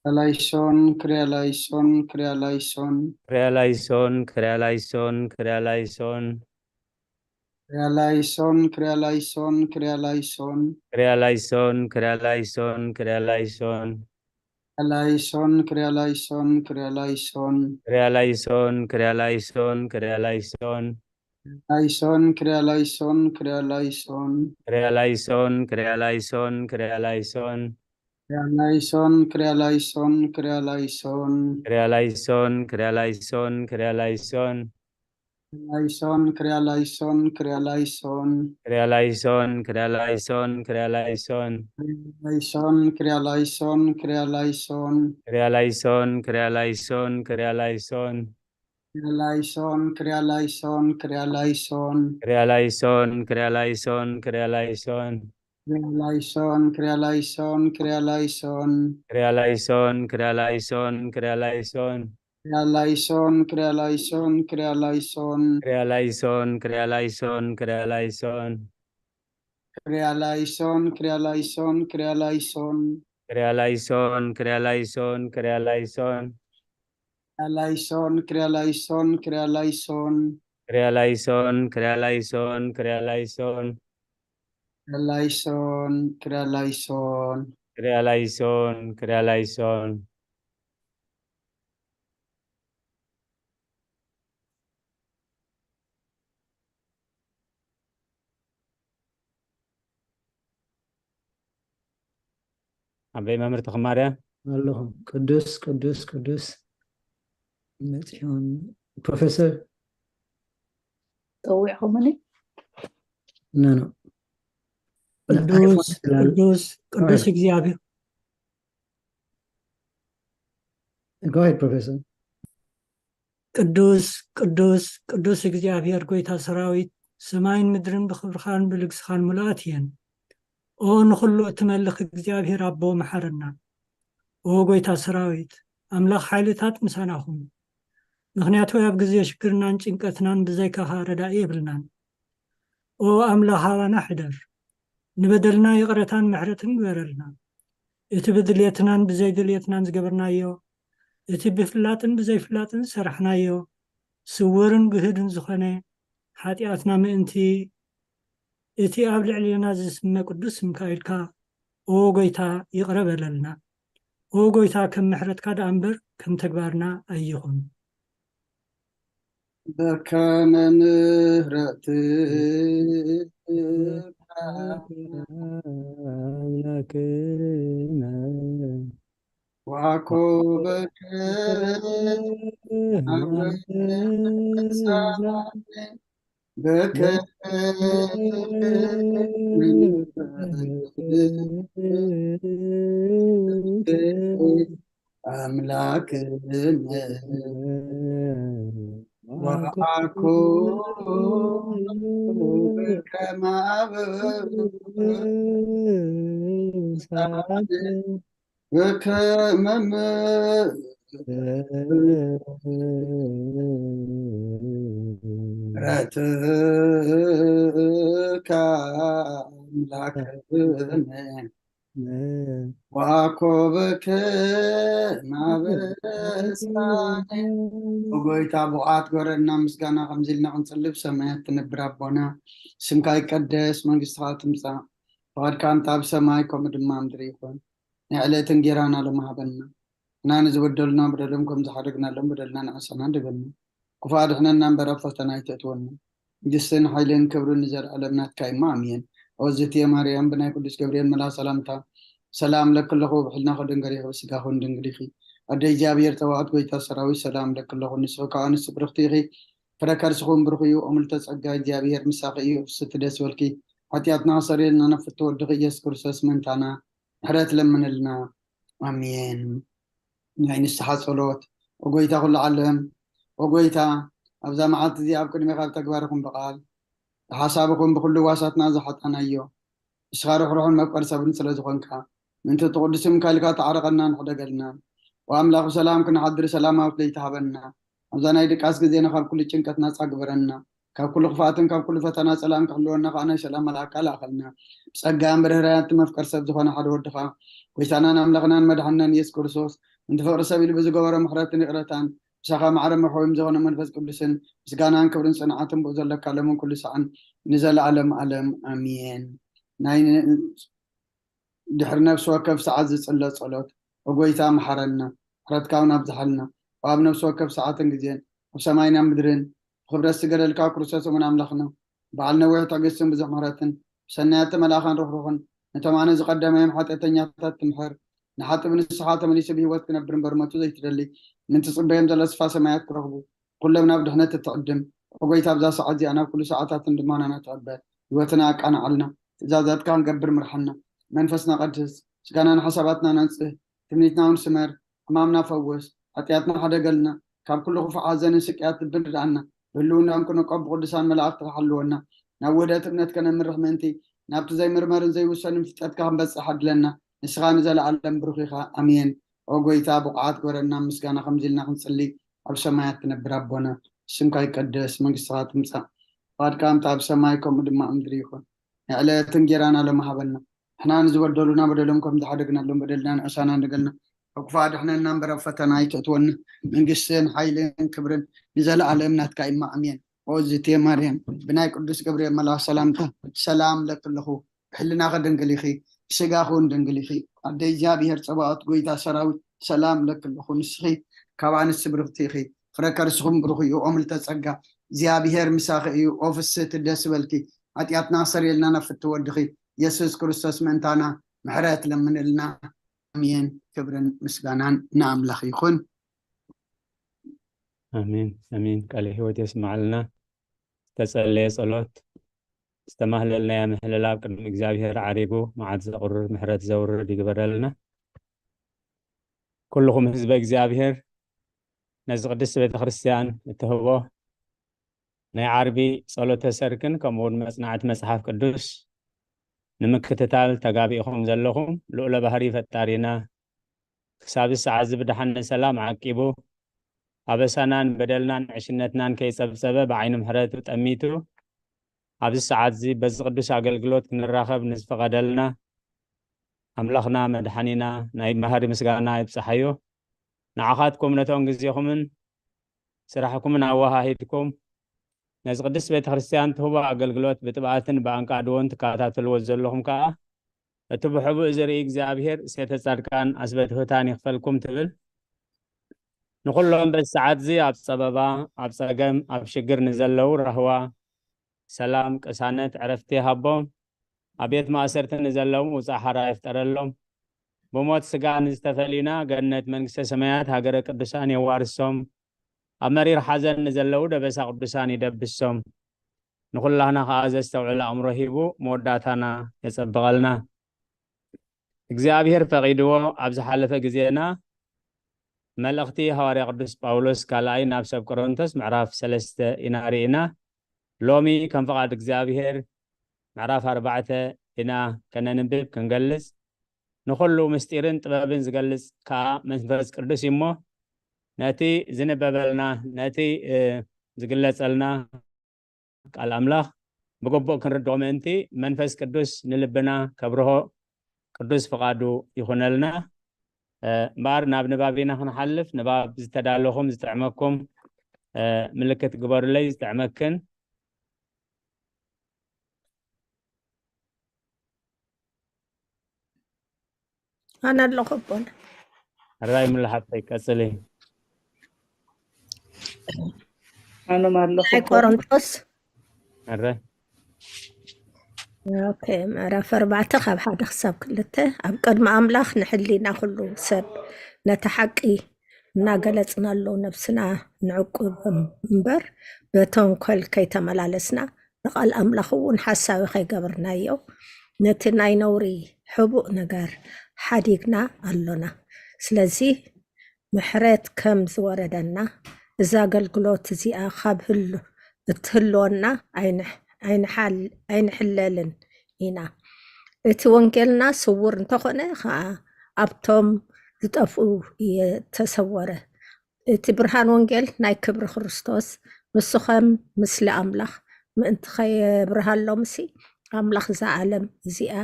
ላይሶን፣ ክርያ ላይሶን፣ ክርያ ላይሶን። ክርያ ላይሶን፣ ክርያ ላይሶን፣ ክርያ ላይሶን። ክርያ ላይሶን፣ ክርያ ላይሶን፣ ክርያ ላይሶን። ክርያ ላይሶን፣ ክርያ ላይሶን፣ ክርያ ላይሶን። ላይሶን፣ ክርያ ላይሶን፣ ክርያ ላይሶን። ክርያ ላይሶን፣ ክርያ ላይሶን፣ ክርያ ላይሶን። ላይሶን፣ ክርያ ላይሶን፣ ክርያ ላይሶን። ክርያ ላይሶን፣ ክርያ ላይሶን፣ ክርያ ላይሶን። ክርያ ላይሶን፣ ክርያ ላይሶን፣ ክርያ ላይሶን። ክርያ ላይሶን፣ ክርያ ላይሶን፣ ክርያ ላይሶን። ላይሶን፣ ክርያ ላይሶን፣ ክርያ ላይሶን። ክርያ ላይሶን፣ ክርያ ላይሶን፣ ክርያ ላይሶን። ላይሶን፣ ክርያ ላይሶን፣ ክርያ ላይሶን። ክርያ ላይሶን፣ ክርያ ላይሶን፣ ክርያ ላይሶን። ክርያ ላይሶን፣ ክርያ ላይሶን፣ ክርያ ላይሶን። ክርያ ላይሶን፣ ክርያ ላይሶን፣ ክርያ ላይሶን። ክርያ ላይሶን፣ ክርያ ላይሶን፣ ክርያ ላይሶን። ክርያ ላይሶን፣ ክርያ ላይሶን፣ ክርያ ላይሶን። ክርያ ላይሶን፣ ክርያ ላይሶን፣ ክርያ ላይሶን። ክርያ ላይሶን፣ ክርያ ላይሶን፣ ክርያ ላይሶን። ክርያ ላይሶን፣ ክርያ ላይሶን፣ ክርያ ላይሶን። ክርያ ላይሶን፣ ክርያ ላይሶን፣ ክርያ ላይሶን። ክርያ ላይሶን፣ ክርያ ላይሶን፣ ክርያ ላይሶን። ክርያ ላይሶን፣ ክርያ ላይሶን፣ ክርያ ላይሶን። ክርያ ላይሶን፣ ክርያ ላይሶን። ክርያ ላይሶን፣ ክርያ ላይሶን። ኣበይ መምህር ተኽማርያ? ኣለኹም። ቅዱስ፣ ቅዱስ፣ ቅዱስ። መጺኦም ፕሮፌሰር። ጸዊዕኹምኒ? ኖ፣ ኖ። ቅዱስ፣ ኣይፎን ስላለ። ቅዱስ፣ ቅዱስ ኣይ። እግዚኣብሔር። Go ahead, ፕሮፌሰር። ቅዱስ፣ ቅዱስ፣ ቅዱስ እግዚኣብሔር ጎይታ ሰራዊት፣ ሰማይን ምድርን ብኽብርኻን ብልግስኻን ምሉኣት እየን። ኦ ንኹሉ እትመልኽ እግዚኣብሔር ኣቦ፣ መሓረና። ኦ ጎይታ ሰራዊት፣ ኣምላኽ ሓይልታት ምሳና ኹን። ምኽንያቱ ኣብ ግዜ ሽግርናን ጭንቀትናን ብዘይካኻ ረዳኢ የብልናን። ኦ ኣምላኽ፣ ኣባና ሕደር። ንበደልና ይቕረታን ምሕረትን ግበረልና። እቲ ብድልየትናን ብዘይድልየትናን ዝገበርናዮ፣ እቲ ብፍላጥን ብዘይፍላጥን ዝሰራሕናዮ፣ ስውርን ግህድን ዝኾነ ሓጢኣትና ምእንቲ፣ እቲ ኣብ ልዕሌና ዝስመ ቅዱስ ስምካ ኢልካ፣ ኦ ጎይታ፣ ይቕረ በለልና። ኦ ጎይታ፣ ከም ምሕረትካ ደኣ እምበር ከም ተግባርና ኣይኹን። በከመ ምሕረትከ ኣምላክነ ዋኮበከ በከመ አምላክነ ወአኮ በከመ አብ ብከመ ምሕረትካ ኣምላክነ ወኣኮበከ ናብ ስራይ። ብጎይታ ብቕዓት ጎረና ምስጋና ከምዚ ኢልና ክንጽልብ ሰማያት ትነብር ኣቦና፣ ስምካ ይቀደስ፣ መንግስትኻ ትምጻእ፣ ፍቓድካ እንተ ኣብ ሰማይ ከምኡ ድማ ኣብ ምድሪ ይኹን። ናይ ዕለት እንጌራና ሎሚ ሃበና። እና ንዝበደሉና በደሎም ከም ዝሓደግናሎም በደልና ንኣሳና ድበልና። ክፉእ ኣድሕነና እምበር ኣብ ፈተና ኣይተእትወና። መንግስትን ሓይልን ክብርን ንዘለኣለም ናትካ እሞ ኣሜን። ኦዝትየ ማርያም ብናይ ቅዱስ ገብርኤል መልኣኽ ሰላምታ ሰላም ለኪ ኣለኹ፣ ብሕልና ከደንገሪኺ ብስጋ ኹን ድንግሊኺ። ኣደ እግዚኣብሔር ጸባዖት ጎይታ ሰራዊት ሰላም ለኪ ኣለኹ፣ ንስኺ ከኣ ኣንስቲ ብርኽቲ ኢኺ። ፍረ ከርስኹም ብሩኽ እዩ፣ ኦምልተ ጸጋ እግዚኣብሔር ምሳኺ እዩ። ፍስቲ ደስ በልኪ፣ ሓጢኣትና ክሰርየልና ነፍቲ ወድኺ ኢየሱስ ክርስቶስ ምእንታና ምሕረት ለምንልና። ኣሜን። ናይ ንስሓ ጸሎት። ኦጎይታ ኩሉ ዓለም፣ ኦጎይታ ኣብዛ መዓልቲ እዚኣ ኣብ ቅድሜኻ ኣብ ተግባርኹም ብቓል ብሓሳብኹም ብኹሉ ዋሳትና ዝሓጣናዮ ንስኻ ርሕሩሕን መፍቀር ሰብን ስለ ዝኾንካ ምእንቲ ትቕዱስም ካልካ ተዓረቐና ንሕደገልና። ወኣምላኽ ብሰላም ክንሓድር ሰላማዊት ለይቲ ሃበና። ኣብዛ ናይ ድቃስ ግዜና ካብ ኩሉ ጭንቀት ናጻ ግበረና። ካብ ኩሉ ክፍኣትን ካብ ኩሉ ፈተና ጸላም ክሕልወና ከኣ ናይ ሰላም መልኣካ ለኣኸልና። ብጸጋን ብርህራያት መፍቀር ሰብ ዝኾነ ሓደ ወድኻ ጎይታናን ኣምላኽናን መድሓንናን ኢየሱስ ክርስቶስ ምንቲ ፍቕሪ ሰብ ኢሉ ብዝገበሮ ምሕረትን ይቕረታን ምሳኻ ማዕረ መሕወይም ዝኾነ መንፈስ ቅዱስን ምስጋናን ክብርን ጽንዓትን ብኡ ዘለካ ለምን ኩሉ ሰዓን ንዘለኣለም ኣለም ኣሜን። ናይ ድሕሪ ነፍሲ ወከፍ ሰዓት ዝጽለ ጸሎት። ኦጎይታ መሓረና፣ ምሕረትካ እውን ኣብዝሓልና። ኣብ ነፍሲ ወከፍ ሰዓትን ግዜን ኣብ ሰማይና ምድርን ብክብረት ዝገደልካ ክርስቶስ እውን ኣምላኽና በዓል ነዊሕ ትዕግስትን ብዙሕ ምሕረትን ብሰናያት ተመላእኻን ርኽሩኽን ነቶም ኣነ ዝቐደመዮም ሓጢኣተኛታት ትምሕር ንሓጢ ብንስሓ ተመሊሱ ብህይወት ክነብር እምበር መቱ ዘይትደሊ ምንቲ ጽበዮም ዘሎ ስፋ ሰማያት ክረኽቡ ኩሎም ናብ ድሕነት እትዕድም ኦጎይታ ኣብዛ ሰዓት እዚኣ ናብ ኩሉ ሰዓታትን ድማ ናና ትዕበ ህይወትና ኣቃንዓልና ትእዛዛትካ ክንገብር ምርሓና መንፈስና ቀድስ ስጋናን ሓሳባትና ነንጽህ ትምኒትና እውን ስመር ሕማምና ፈውስ ሓጢኣትና ሓደገልና ካብ ኩሉ ክፉእ ሓዘንን ስቅያት ልቢ ንድኣና ብህልውናን ክንቆም ብቅዱሳን መላእክትካ ሓልወና ናብ ውህደት እምነት ከነምርሕ ምእንቲ ናብቲ ዘይምርመርን ዘይውሰንን ፍልጠትካ ክንበጽሕ ኣድለና ንስኻ ንዘለኣለም ብሩኽ ኢኻ ኣሜን ኦ ጎይታ ብቑዓት ግበረና ምስጋና ከምዚ ኢልና ክንጽሊ ኣብ ሰማያት ትነብር ኣቦና ስምካ ይቀደስ መንግስትኻ ትምጻእ ፍቓድካ ከምቲ ኣብ ሰማይ ከምኡ ድማ ኣብ ምድሪ ይኹን ንዕለት እንጌራና ሎሚ ሃበና ንሕና ንዝበደሉና በደሎም ከም ዝሓደግናሎም በደልና ንእሳና ንገልና ካብ ክፉእ ኣድሕነና እምበር ኣብ ፈተና ኣይተእትወና መንግስትን ሓይልን ክብርን ንዘለኣለም ናትካ ኢማ ኣሜን ኦዝቴ ማርያም ብናይ ቅዱስ ገብርኤል መልኣኽ ሰላምታ ሰላም ለክለኹ ብሕልናኺ ድንግል ኢኺ ብስጋኺ እውን ድንግል ኢኺ ኣደ እግዚኣብሔር ጸባኦት ጎይታ ሰራዊት ሰላም ለክለኹ ንስኺ ካብ ኣንስቲ ብርኽቲ ኢኺ ፍረ ከርስኹም ብሩኽ እዩ ኦ ምልተ ጸጋ እግዚኣብሔር ምሳኺ እዩ ኦ ፍስህቲ ደስ በልኪ ሓጢኣትና ክሰርየልና ነፍቲ ወድኺ የሱስ ክርስቶስ ምእንታና ምሕረት ለምንልና ኣሜን ክብርን ምስጋናን ንኣምላኽ ይኹን ኣሜን ኣሜን ቃለ ህይወት የስማዕልና ዝተጸለየ ጸሎት ዝተማህለልናዮ ምህልላ ኣብ ቅድሚ እግዚኣብሔር ዓሪጉ መዓት ዘቑርር ምሕረት ዘውርድ ይግበረልና ኩልኹም ህዝበ እግዚኣብሔር ነዚ ቅድስቲ ቤተ ክርስትያን እትህቦ ናይ ዓርቢ ጸሎተ ሰርክን ከምኡ እውን መጽናዕቲ መጽሓፍ ቅዱስ ንምክትታል ተጋቢእኹም ዘለኹም ልኡለ ባህሪ ፈጣሪና ክሳብ ሰዓት እዚ ብደሓን ሰላም ዓቂቡ ኣበሳናን በደልናን ዕሽነትናን ከይጸብጸበ ብዓይኒ ምሕረቱ ጠሚቱ ኣብዚ ሰዓት እዚ በዚ ቅዱስ ኣገልግሎት ክንራኸብ ንዝፈቐደልና ኣምላኽና መድሓኒና ናይ ባህሪ ምስጋና ይብጽሓዮ ንዓኻትኩም ነቶም ግዜኹምን ስራሕኩምን ኣወሃሂድኩም ነዚ ቅድስት ቤተ ክርስትያን ትህቦ ኣገልግሎት ብጥብኣትን ብኣንቃድዎን ትከታተልዎ ዘለኹም ከኣ እቲ ብሕቡእ ዝርኢ እግዚኣብሔር እሴተ ጻድቃን ኣስበትህታን ይኽፈልኩም ትብል ንኹሎም በዚ ሰዓት እዚ ኣብ ጸበባ ኣብ ጸገም ኣብ ሽግር ንዘለዉ ራህዋ ሰላም ቅሳነት ዕረፍቲ ሃቦም ኣብ ቤት ማእሰርቲ ንዘለዉ ውፃእ ሓራ ይፍጠረሎም ብሞት ስጋ ንዝተፈሊና ገነት መንግስተ ሰማያት ሃገረ ቅዱሳን የዋርሶም ኣብ መሪር ሓዘን ንዘለዉ ደበሳ ቅዱሳን ይደብሶም ንኹላህና ከዓ ዘስተውዕል ኣእምሮ ሂቡ መወዳእታና የፀብቐልና እግዚኣብሔር ፈቒድዎ ኣብ ዝሓለፈ ግዜና መልእኽቲ ሃዋርያ ቅዱስ ጳውሎስ ካልኣይ ናብ ሰብ ቆሮንቶስ ምዕራፍ ሰለስተ ኢና ርኢና ሎሚ ከም ፍቓድ እግዚኣብሔር ምዕራፍ ኣርባዕተ ኢና ከነንብብ ክንገልጽ ንኹሉ ምስጢርን ጥበብን ዝገልጽ ከኣ መንፈስ ቅዱስ እዩ እሞ፣ ነቲ ዝንበበልና፣ ነቲ፣ እ፣ ዝግለጸልና ቃል ኣምላኽ ብግቡእ ክንርድኦ ምእንቲ፣ መንፈስ ቅዱስ ንልብና ከብርሆ ቅዱስ ፍቓዱ ይኹነልና። እ፣ እምበኣር ናብ ንባብ ኢና ክንሓልፍ። ንባብ ዝተዳለኹም ዝጥዕመኩም፣ እ፣ ምልክት ግበሩለይ፣ ዝጥዕመክን። ኣነ ኣለኹ ኣቦና። ሕራይ ሙሉ ሓፍተይ፣ ቀጽሊ። ኣነ ኣለኹ ናይ ኣቦና። ቆሮንቶስ። ሕራይ። ኦኬ፣ ምዕራፍ ኣርባዕተ ካብ ሓደ ክሳብ ክልተ። ኣብ ቅድሚ ኣምላኽ ንሕሊና ኩሉ ሰብ ነቲ ሓቂ እናገለጽናሉ ነብስና ንዕቁብ እምበር፣ በተንኮል ከይተመላለስና፣ ንቓል ኣምላኽ እውን ሓሳዊ ከይገበርናዮ፣ ነቲ ናይ ነውሪ ሕቡእ ነገር ሓዲግና ኣሎና። ስለዚ ምሕረት ከም ዝወረደና፣ እዛ ኣገልግሎት እዚኣ ካብ ህሉ-፣ እትህልወና ኣይንሕ-፣ ኣይንሓል-፣ ኣይንሕለልን ኢና። እቲ ወንጌልና ስዉር እንተኾነ ኸኣ፣ ኣብቶም ዝጠፍኡ እየ ተሰወረ። እቲ ብርሃን ወንጌል ናይ ክብሪ ክርስቶስ፣ ንሱ ኸም ምስሊ ኣምላኽ ምእንቲ ኸየብርሃሎምሲ፣ ኣምላኽ እዛ ዓለም እዚኣ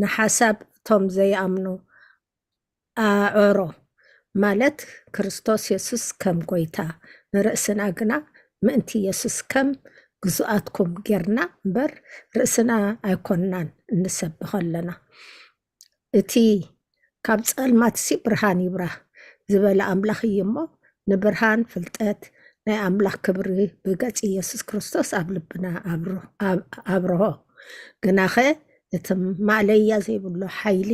ንሓሳብ እቶም ዘይኣምኑ ኣዕሮ፣ ማለት ክርስቶስ የሱስ ከም ጐይታ፣ ንርእስና ግና ምእንቲ የሱስ ከም ግዙኣትኩም ጌርና እምበር፣ ርእስና ኣይኮንናን እንሰብኽ ኣለና። እቲ ካብ ጸልማትሲ ብርሃን ይብራህ ዝበለ ኣምላኽ እዩ እሞ፣ ንብርሃን ፍልጠት ናይ ኣምላኽ ክብሪ ብገጽ ኢየሱስ ክርስቶስ ኣብ ልብና ኣብር-፣ ኣብ-፣ ኣብርሆ። ግናኸ እቲ ማእለያ ዘይብሉ ሓይሊ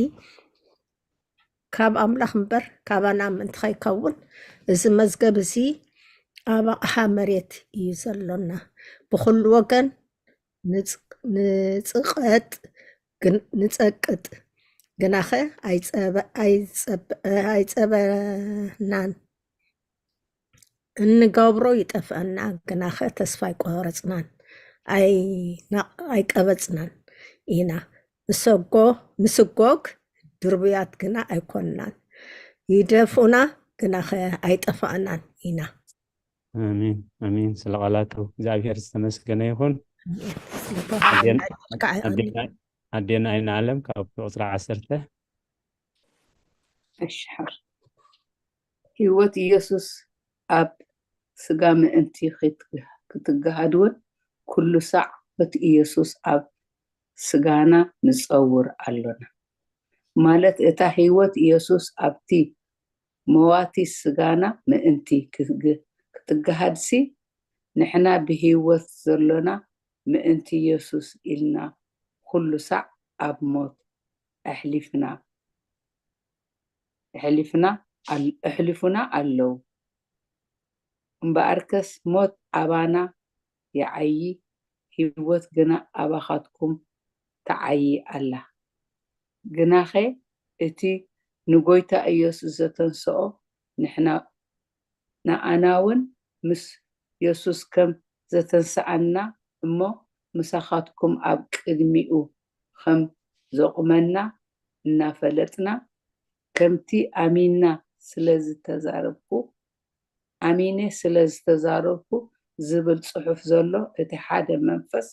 ካብ ኣምላኽ እምበር ካባና ምእንቲ ኸይከውን፣ እዚ መዝገብ እዚ ኣብ ኣቕሓ መሬት እዩ ዘሎና። ብኹሉ ወገን ንጽ-፣ ንጽቐጥ ግን-፣ ንጸቅጥ፣ ግናኸ ኣይጸበ-፣ ኣይጸበ-፣ ኣይጸበናን። እንገብሮ ይጠፍአና፣ ግናኸ ተስፋ ኣይቆረጽናን፣ ኣይና-፣ ኣይቀበጽናን ኢና። ንሰጎ-፣ ንስጎግ ድርቡያት ግና ኣይኮንናን። ይደፍኡና፣ ግናኸ ኣይጠፋእናን ኢና። ኣሜን፣ ኣሜን። ስለ ቃላቱ እግዚኣብሔር ዝተመስገነ ይኹን። ኣሜን። ኣዴና፣ ኣዴና፣ ኣዴና ኣይንኣለም ካብ ቁጽሪ ዓሰርተ። እሺ፣ ሓር። ህይወት ኢየሱስ ኣብ ስጋ ምእንቲ ክትግ-፣ ክትገሃድ እውን ኩሉ ሳዕ በቲ ኢየሱስ ኣብ ስጋና ንጸውር ኣሎና። ማለት እታ ህይወት ኢየሱስ ኣብቲ መዋቲ ስጋና ምእንቲ ክትግ-፣ ክትገሃድሲ፣ ንሕና ብህይወት ዘሎና ምእንቲ ኢየሱስ ኢልና ኩሉ ሳዕ ኣብ ሞት ኣሕሊፍና፣ ኣሕሊፍና ኣል-፣ ኣሕሊፉና ኣለዉ። እምበኣርከስ ሞት ኣባና ይዓዪ፣ ህይወት ግና ኣባኻትኩም ትዓዪ ኣላ። ግናኸ እቲ ንጐይታ ኢየሱስ ዘተንስኦ ንሕና፣ ንኣና እውን ምስ የሱስ ከም ዘተንስኣና እሞ ምሳኻትኩም ኣብ ቅድሚኡ ከም ዘቑመና እናፈለጥና፣ ከምቲ ኣሚንና ስለ ዝተዛረብኩ፣ ኣሚነ ስለ ዝተዛረብኩ ዝብል ጽሑፍ ዘሎ እቲ ሓደ መንፈስ፣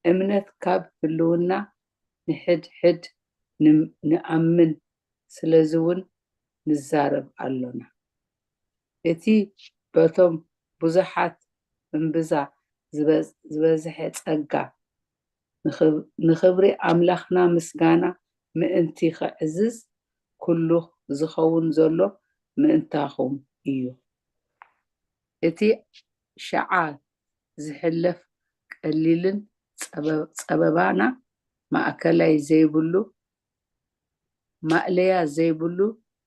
እምነት ካብ ህልውና ንሕድሕድ ን-፣ ንኣምን፣ ስለዚ እውን ንዛረብ ኣሎና። እቲ በቶም ብዙሓት እምብዛ ዝበ-፣ ዝበዝሐ ጸጋ ንኽብ-፣ ንኽብሪ ኣምላኽና ምስጋና ምእንቲ ኸዕዝዝ፣ ኩሉ ዝኸውን ዘሎ ምእንታኹም እዩ። እቲ ሸዓ ዝሕለፍ ቀሊልን ጸበ-፣ ጸበባና ማእከላይ ዘይብሉ፣ ማእለያ ዘይብሉ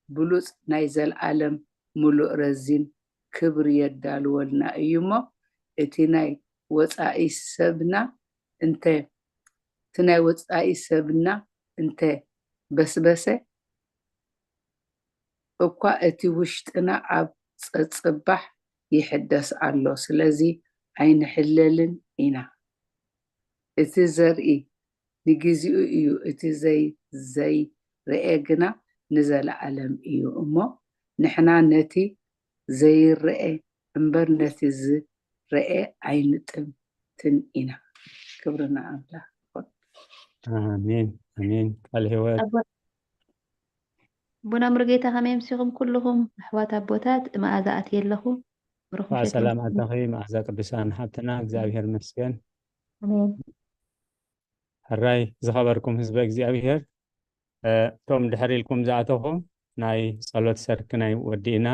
ብሉጽ ናይ ዘልኣለም ምሉእ ረዚን ክብሪ የዳልወልና እዩ እሞ፣ እቲ ናይ ወጻኢ ሰብና እንተ፣ እቲ ናይ ወጻኢ ሰብና እንተ በስበሰ እኳ፣ እቲ ውሽጥና ኣብ ጸጽባሕ ይሕደስ ኣሎ። ስለዚ ኣይንሕለልን ኢና። እቲ ዘርኢ ንግዚኡ እዩ፣ እቲ ዘይ-፣ ዘይ-፣ ዘይርኤ ግና ንዘለኣለም እዩ እሞ፣ ንሕና ነቲ ዘይረኤ እምበር ነቲ ዝረኤ ኣይንጥምትን ኢና። ክብሪ ንኣምላኽ ይኹን። ኣሜን ኣሜን። ቃል ህይወት ኣቦና ሙሉጌታ ከመይ ኣምሲኹም ኩልኹም ኣሕዋት ኣቦታት? መኣዛ ኣትየ ኣለኹ። ብሩኽ እንኳዕ ምሸት ሰላም ይኹን። ኣተኺ መኣዛ ቅዱሳን ሓብትና እግዚኣብሔር መስገን። ኣሜን። ሕራይ ዝኸበርኩም ህዝበ እግዚኣብሔር፣ እቶም ድሕር ኢልኩም ዝኣተኹም ናይ ጸሎት ሰርክናይ ወዲእና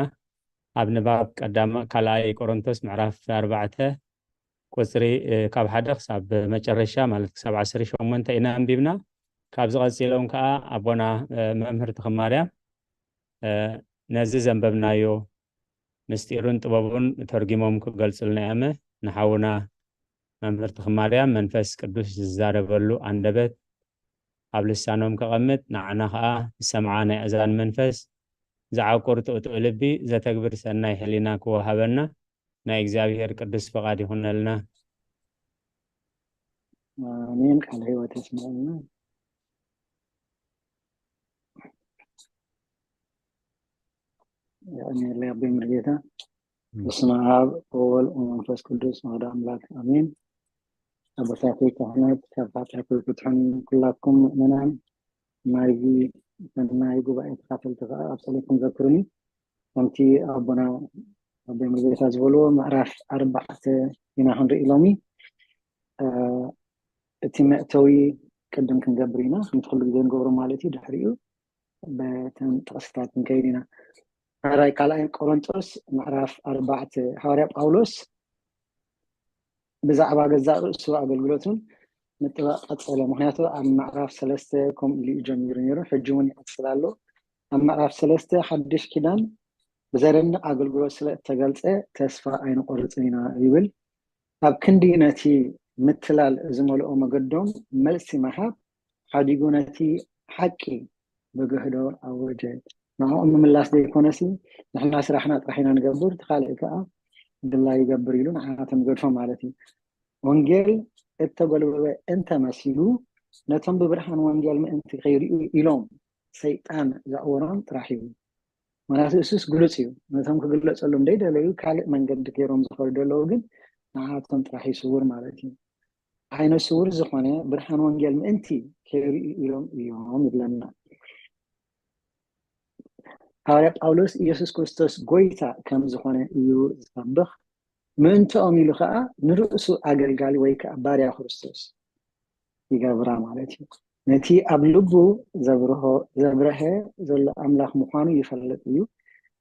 ኣብ ንባብ ቀዳማ ካልኣይ ቆሮንቶስ ምዕራፍ ኣርባዕተ ቁጽሪ ካብ ሓደ ክሳብ መጨረሻ ማለት ክሳብ ዓሰርተ ሸሞንተ ኢና ኣንቢብና። ካብዚ ቀጺሎም ከዓ ኣቦና መምህር ተኽማርያም ነዚ ዘንበብናዮ ምስጢሩን ጥበቡን ተርጊሞም ክገልጹልና እያመ ንሓውና መምህር ተኽማርያም መንፈስ ቅዱስ ዝዛረበሉ ኣንደበት ኣብ ልሳኖም ከቐምጥ ንዓና ከዓ ዝሰምዓ ናይ ኣእዛን መንፈስ ዝዓቁር ጥቕጥቕ ልቢ ዘተግብር ሰናይ ሕሊና ክወሃበና ናይ እግዚኣብሔር ቅዱስ ፍቓድ ይኹነልና። ኣሜን። ቃል ህይወት የስምዐልና። የቐንየለይ ኣቦይ ሙሉጌታ። በስመ ኣብ ወወልድ ወመንፈስ ቅዱስ ኣሐዱ ኣምላክ ኣሜን። ኣቦታተይ ካህናት ካብ ሓጢኣት ፍትሑን ኩላትኩም ምእመናን ናይዚ ሰናይ ጉባኤ ተኻፈልቲ ከዓ ኣብ ጸሎትኩም ዘክሩኒ። ከምቲ ኣቦና ኣቦይ ሙሉጌታ ዝበልዎ ምዕራፍ ኣርባዕተ ኢና ክንርኢ ሎሚ። እቲ መእተዊ ቅድም ክንገብር ኢና፣ ከምቲ ኩሉ ግዜ ንገብሮ ማለት እዩ። ድሕሪኡ በተን ጥቕስታት ክንከይድ ኢና። ሕራይ ካልኣይ ቆሮንጦስ ምዕራፍ ኣርባዕተ። ሃዋርያ ጳውሎስ ብዛዕባ ገዛእ ርእሱ ኣገልግሎቱን ምጥባቕ ቀጸለ። ምክንያቱ ኣብ ምዕራፍ ሰለስተ ከምኡ ኢሉ እዩ ጀሚሩ ነይሩ፣ ሕጂ እውን ይቐጽል ኣሎ። ኣብ ምዕራፍ ሰለስተ ሓድሽ ኪዳን ብዘደንቕ ኣገልግሎት ስለ እተገልጸ ተስፋ ኣይንቆርጽን ኢና ይብል። ኣብ ክንዲ ነቲ ምትላል ዝመልኦ መገዶም መልሲ ምሃብ ሓዲጉ ነቲ ሓቂ ብግህዶ ኣወጀ። ንዕኦም ምምላስ ዘይኮነሲ ንሕና ስራሕና ጥራሕ ኢና ንገብር፣ እቲ ካልእ ከዓ ድላዩ ይገብር ኢሉ ንዓቶም ይገድፎም ማለት እዩ። ወንጌል እተጎልበበ እንተመሲሉ ነቶም ብብርሃን ወንጌል ምእንቲ ከይርእዩ ኢሎም ሰይጣን ዘዕወሮም ጥራሕ እዩ። ምክንያቱ እሱስ ግሉፅ እዩ። ነቶም ክግለፀሎም ደይደለዩ ካልእ መንገዲ ገይሮም ዝኸዱ ዘለዉ ግን ንዓቶም ጥራሕ እዩ ስውር ማለት እዩ። ዓይነ ስውር ዝኾነ ብርሃን ወንጌል ምእንቲ ከይርእዩ ኢሎም እዮም ይብለና። ሃዋርያ ጳውሎስ ኢየሱስ ክርስቶስ ጎይታ ከም ዝኾነ እዩ ዝሰብኽ። ምእንትኦም ኢሉ ከዓ ንርእሱ ኣገልጋሊ ወይ ከዓ ባርያ ክርስቶስ ይገብራ ማለት እዩ። ነቲ ኣብ ልቡ ዘብርሆ ዘብረሀ ዘሎ ኣምላኽ ምዃኑ ይፈልጥ እዩ።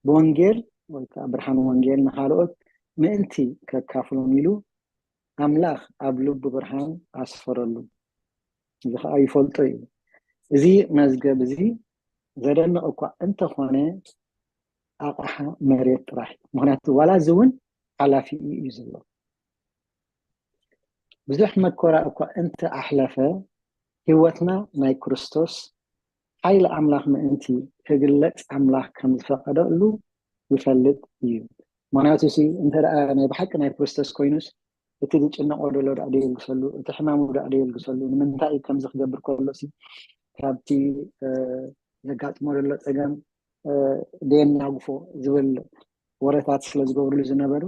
ብወንጌል ወይ ከዓ ብርሃን ወንጌል ንኻልኦት ምእንቲ ከካፍሎም ኢሉ ኣምላኽ ኣብ ልቡ ብርሃን ኣስፈረሉ። እዚ ከዓ ይፈልጦ እዩ። እዚ መዝገብ እዚ ዘደንቕ እኳ እንተኾነ ኣቕሓ መሬት ጥራሕ እዩ። ምክንያቱ ዋላ እዚ እውን ሓላፊ እዩ ዘሎ። ብዙሕ መከራ እኳ እንተ ኣሕለፈ ህይወትና ናይ ክርስቶስ ሓይሊ ኣምላኽ ምእንቲ ክግለጽ ኣምላኽ ከም ዝፈቐደሉ ይፈልጥ እዩ። ምክንያቱ ሲ እንተ ደኣ ናይ ብሓቂ ናይ ክርስቶስ ኮይኑስ እቲ ዝጭነቆ ዘሎ ደኣ ደየልግሰሉ፣ እቲ ሕማሙ ደኣ ደየልግሰሉ፣ ንምንታይ እዩ ከምዚ ክገብር ከሎ ሲ ካብቲ ዘጋጥሞ ዘሎ ጸገም ደየናግፎ ዝብል ወረታት ስለ ዝገብርሉ ዝነበሩ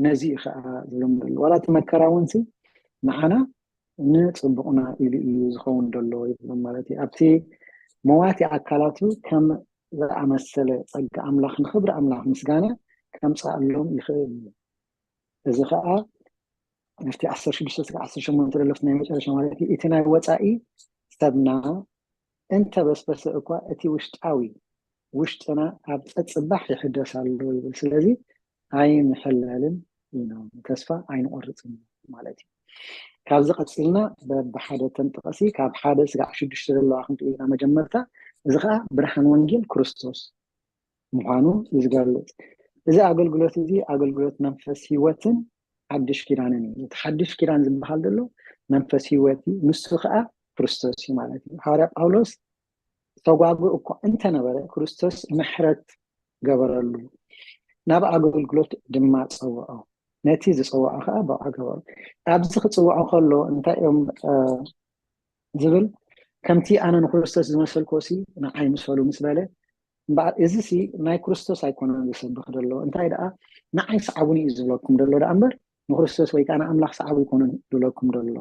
ነዚ እዩ ከዓ ዝልምደሉ። ዋላ እቲ መከራ እውን ሲ ንዓና ንፅቡቕና ኢሉ እዩ ዝኸውን ዘሎ ይብሎም ማለት እዩ። ኣብቲ መዋቲ ኣካላቱ ከም ዝኣመሰለ ጸጋ ኣምላኽ ንኽብሪ ኣምላኽ ምስጋና ከምፅኣሎም ይኽእል እዩ። እዚ ከዓ ኣብቲ ዓሰርተ ሽዱሽተ እስከ ዓሰርተ ሸሞንተ ዘሎ ናይ መጨረሻ ማለት እዩ። እቲ ናይ ወፃኢ ሰብና እንተበስበሰ እኳ እቲ ውሽጣዊ ውሽጥና ኣብ ፀፅባሕ ይሕደስ ኣሎ ይብል። ስለዚ ኣይንሕለልን ኢና፣ ተስፋ ኣይንቆርፅን ማለት እዩ። ካብዚ ቀፂልና በብሓደ ተንጠቐሲ ካብ ሓደ ስጋዕ ሽዱሽተ ዘለዋ ክንርኢ ኢና። መጀመርታ እዚ ከዓ ብርሃን ወንጌል ክርስቶስ ምዃኑ እዩ ዝገልፅ። እዚ ኣገልግሎት እዚ ኣገልግሎት መንፈስ ህይወትን ሓድሽ ኪዳንን እዩ። እቲ ሓድሽ ኪዳን ዝበሃል ዘሎ መንፈስ ህይወት እዩ። ንሱ ከዓ ክርስቶስ እዩ ማለት እዩ። ሃዋርያ ጳውሎስ ተጓጉ እኳ እንተነበረ ክርስቶስ ምሕረት ገበረሉ፣ ናብ ኣገልግሎት ድማ ፀውዖ፣ ነቲ ዝፀውዖ ከዓ ብቕዓ ገበሩ። ኣብዚ ክፅውዖ ከሎ እንታይ እዮም ዝብል ከምቲ ኣነ ንክርስቶስ ዝመሰልኩ ሲ ንዓይ ምሰሉ ምስ በለ፣ እምበኣር እዚ ሲ ናይ ክርስቶስ ኣይኮነን ዝሰብኽ ዘሎ፣ እንታይ ደኣ ንዓይ ሰዓቡኒ እዩ ዝብለኩም ዘሎ ደኣ እምበር ንክርስቶስ ወይ ከዓ ንኣምላኽ ሰዓቡ ኣይኮነን ዝብለኩም ዘሎ።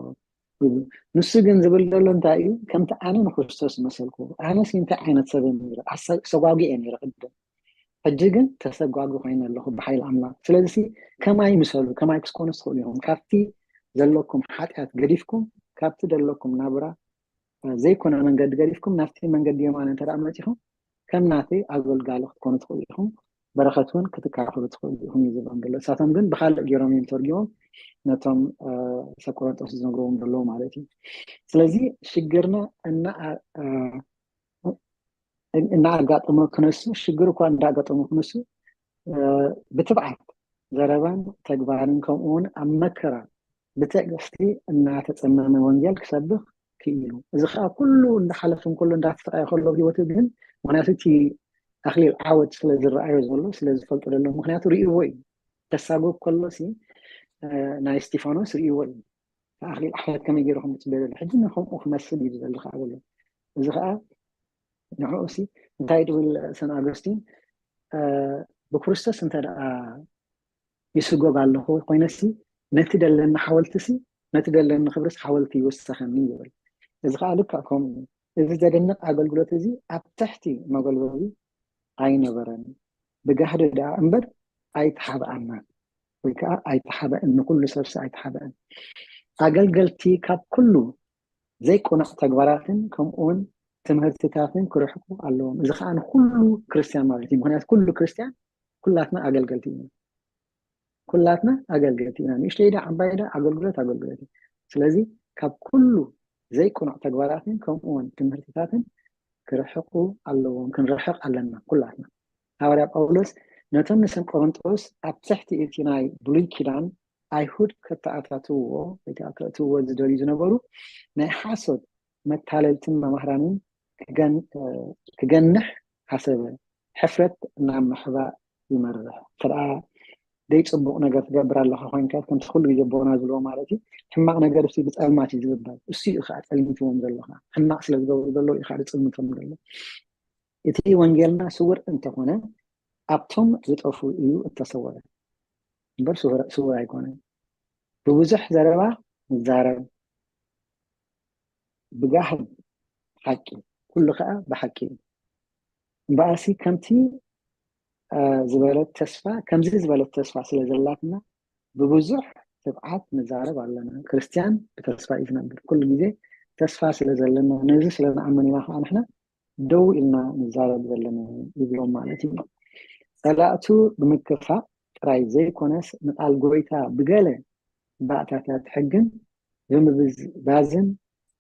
ንሱ ግን ዝብል ዘሎ እንታይ እዩ? ከምቲ ኣነ ንክርስቶስ ዝመሰልኩ፣ ኣነ ሲ እንታይ ዓይነት ሰብ እየ ነይረ? ኣሰ- ሰጓጒ እየ ነይረ ቅድም። ሕጂ ግን ተሰጓጒ ኮይነ ኣለኹ ብሓይሊ ኣምላኽ። ስለዚ ሲ ከማይ ምሰሉ፣ ከማይ ክትኮኑ ትኽእሉ ኢኹም። ካብቲ ዘለኩም ሓጢኣት ገዲፍኩም፣ ካብቲ ዘለኩም ናብራ ዘይኮነ መንገዲ ገዲፍኩም ናብቲ መንገዲ የማነ እንተ ደኣ መጺኹም ከም ናተይ ኣገልጋሊ ክትኮኑ ትኽእሉ ኢኹም። በረኸት እውን ክትካፈሉ ትኽእሉ ኢኹም እዩ ዝብሎም ዘሎ። እሳቶም ግን ብኻልእ ገይሮም እዮም ተርጊሞም ነቶም ሰብ ቆሮንጦስ ዝነግርዎም ዘለዉ ማለት እዩ። ስለዚ ሽግርና እናኣጋጠመ ክነሱ ሽግር እኳ እንዳጋጠመ ክነሱ ብትብዓት ዘረባን ተግባርን ከምኡ እውን ኣብ መከራ ብትዕግስቲ እናተጸመመ ወንጌል ክሰብኽ ክኢሉ። እዚ ከዓ ኩሉ እንዳሓለፈ እንከሎ እንዳተሰቃየ ከሎ ህይወቱ ግን ምክንያቱ እቲ ኣክሊል ዓወት ስለ ዝረኣዮ ዘሎ ስለ ዝፈልጦ ዘሎ ምክንያቱ ርእይዎ እዩ። ተሳጎግ ከሎ ሲ ናይ እስጢፋኖስ ርእይዎ እዩ። ኣክሊል ዓወት ከመይ ገይሩ ከም ዝፅበ ዘሎ ሕጂ ንከምኡ ክመስል እዩ ዝደሊ ከዓ ዘሎ። እዚ ከዓ ንዕኡ ሲ እንታይ ትብል ሰን ኣገስቲን ብክርስቶስ እንተ ደኣ ይስጎግ ኣለኹ ኮይነሲ ነቲ ደለኒ ሓወልቲ ሲ ነቲ ደለኒ ክብርስ ሓወልቲ ይወሰኸኒ ይብል። እዚ ከዓ ልክዕ ከምኡ እዩ። እዚ ዘደንቕ ኣገልግሎት እዚ ኣብ ትሕቲ መጎልበቢ ኣይነበረን። ብጋህዲ ደኣ እምበር ኣይተሓብኣናን ወይ ከዓ ኣይተሓብአን፣ ንኩሉ ሰብሲ ኣይተሓብአን። ኣገልገልቲ ካብ ኩሉ ዘይቁኑዕ ተግባራትን ከምኡውን ትምህርትታትን ክርሕቁ ኣለዎም። እዚ ከዓ ንኩሉ ክርስትያን ማለት እዩ። ምክንያቱ ኩሉ ክርስትያን ኩላትና ኣገልገልቲ ኢና። ኩላትና ኣገልገልቲ ኢና። ንእሽተይ ዳ ዓባይ ዳ ኣገልግሎት ኣገልግሎት እዩ። ስለዚ ካብ ኩሉ ዘይቁኑዕ ተግባራትን ከምኡውን ትምህርትታትን ክርሕቁ ኣለዎም። ክንርሕቅ ኣለና ኩላትና። ሃዋርያ ጳውሎስ ነቶም ንሰብ ቆሮንጦስ ኣብ ትሕቲ እቲ ናይ ብሉይ ኪዳን ኣይሁድ ከተኣታትውዎ ወይ ከዓ ከእትውዎ ዝደልዩ ዝነበሩ ናይ ሓሶት መታለልትን መማህራንን ክገን- ክገንሕ ሓሰበ። ሕፍረት ናብ ምሕባእ ይመርሕ። ተደኣ ደይ ፅቡቅ ነገር ትገብር ኣለካ ኮይንካ ከምቲ ኩሉ ግዜ ቦና ዝብልዎ ማለት እዩ። ሕማቅ ነገር እሱ ብፀልማት እዩ ዝግበር። እሱ እዩ ከዓ ፀልሚትዎም ዘሎ ከዓ ሕማቅ ስለ ዝገብሩ ዘሎ እዩ ከዓ ዝፅልምቶም ዘሎ። እቲ ወንጌልና ስውር እንተኾነ ኣብቶም ዝጠፉ እዩ እተሰወረ እምበር ስውር ኣይኮነን። ብብዙሕ ዘረባ ንዛረብ ብጋህድ ሓቂ ኩሉ ከዓ ብሓቂ እዩ። እምበኣሲ ከምቲ ዝበለት ተስፋ ከምዚ ዝበለት ተስፋ ስለ ዘላትና ብብዙሕ ትብዓት ንዛረብ ኣለና። ክርስትያን ብተስፋ እዩ ዝነብር። ኩሉ ግዜ ተስፋ ስለ ዘለና ነዚ ስለ ንኣምን ኢና ከዓ ንሕና ደው ኢልና ንዛረብ ዘለና ይብሎም ማለት እዩ። ጸላእቱ ብምክፋእ ጥራይ ዘይኮነስ ንቃል ጎይታ ብገለ ባእታታት ሕግን ብምብዝባዝን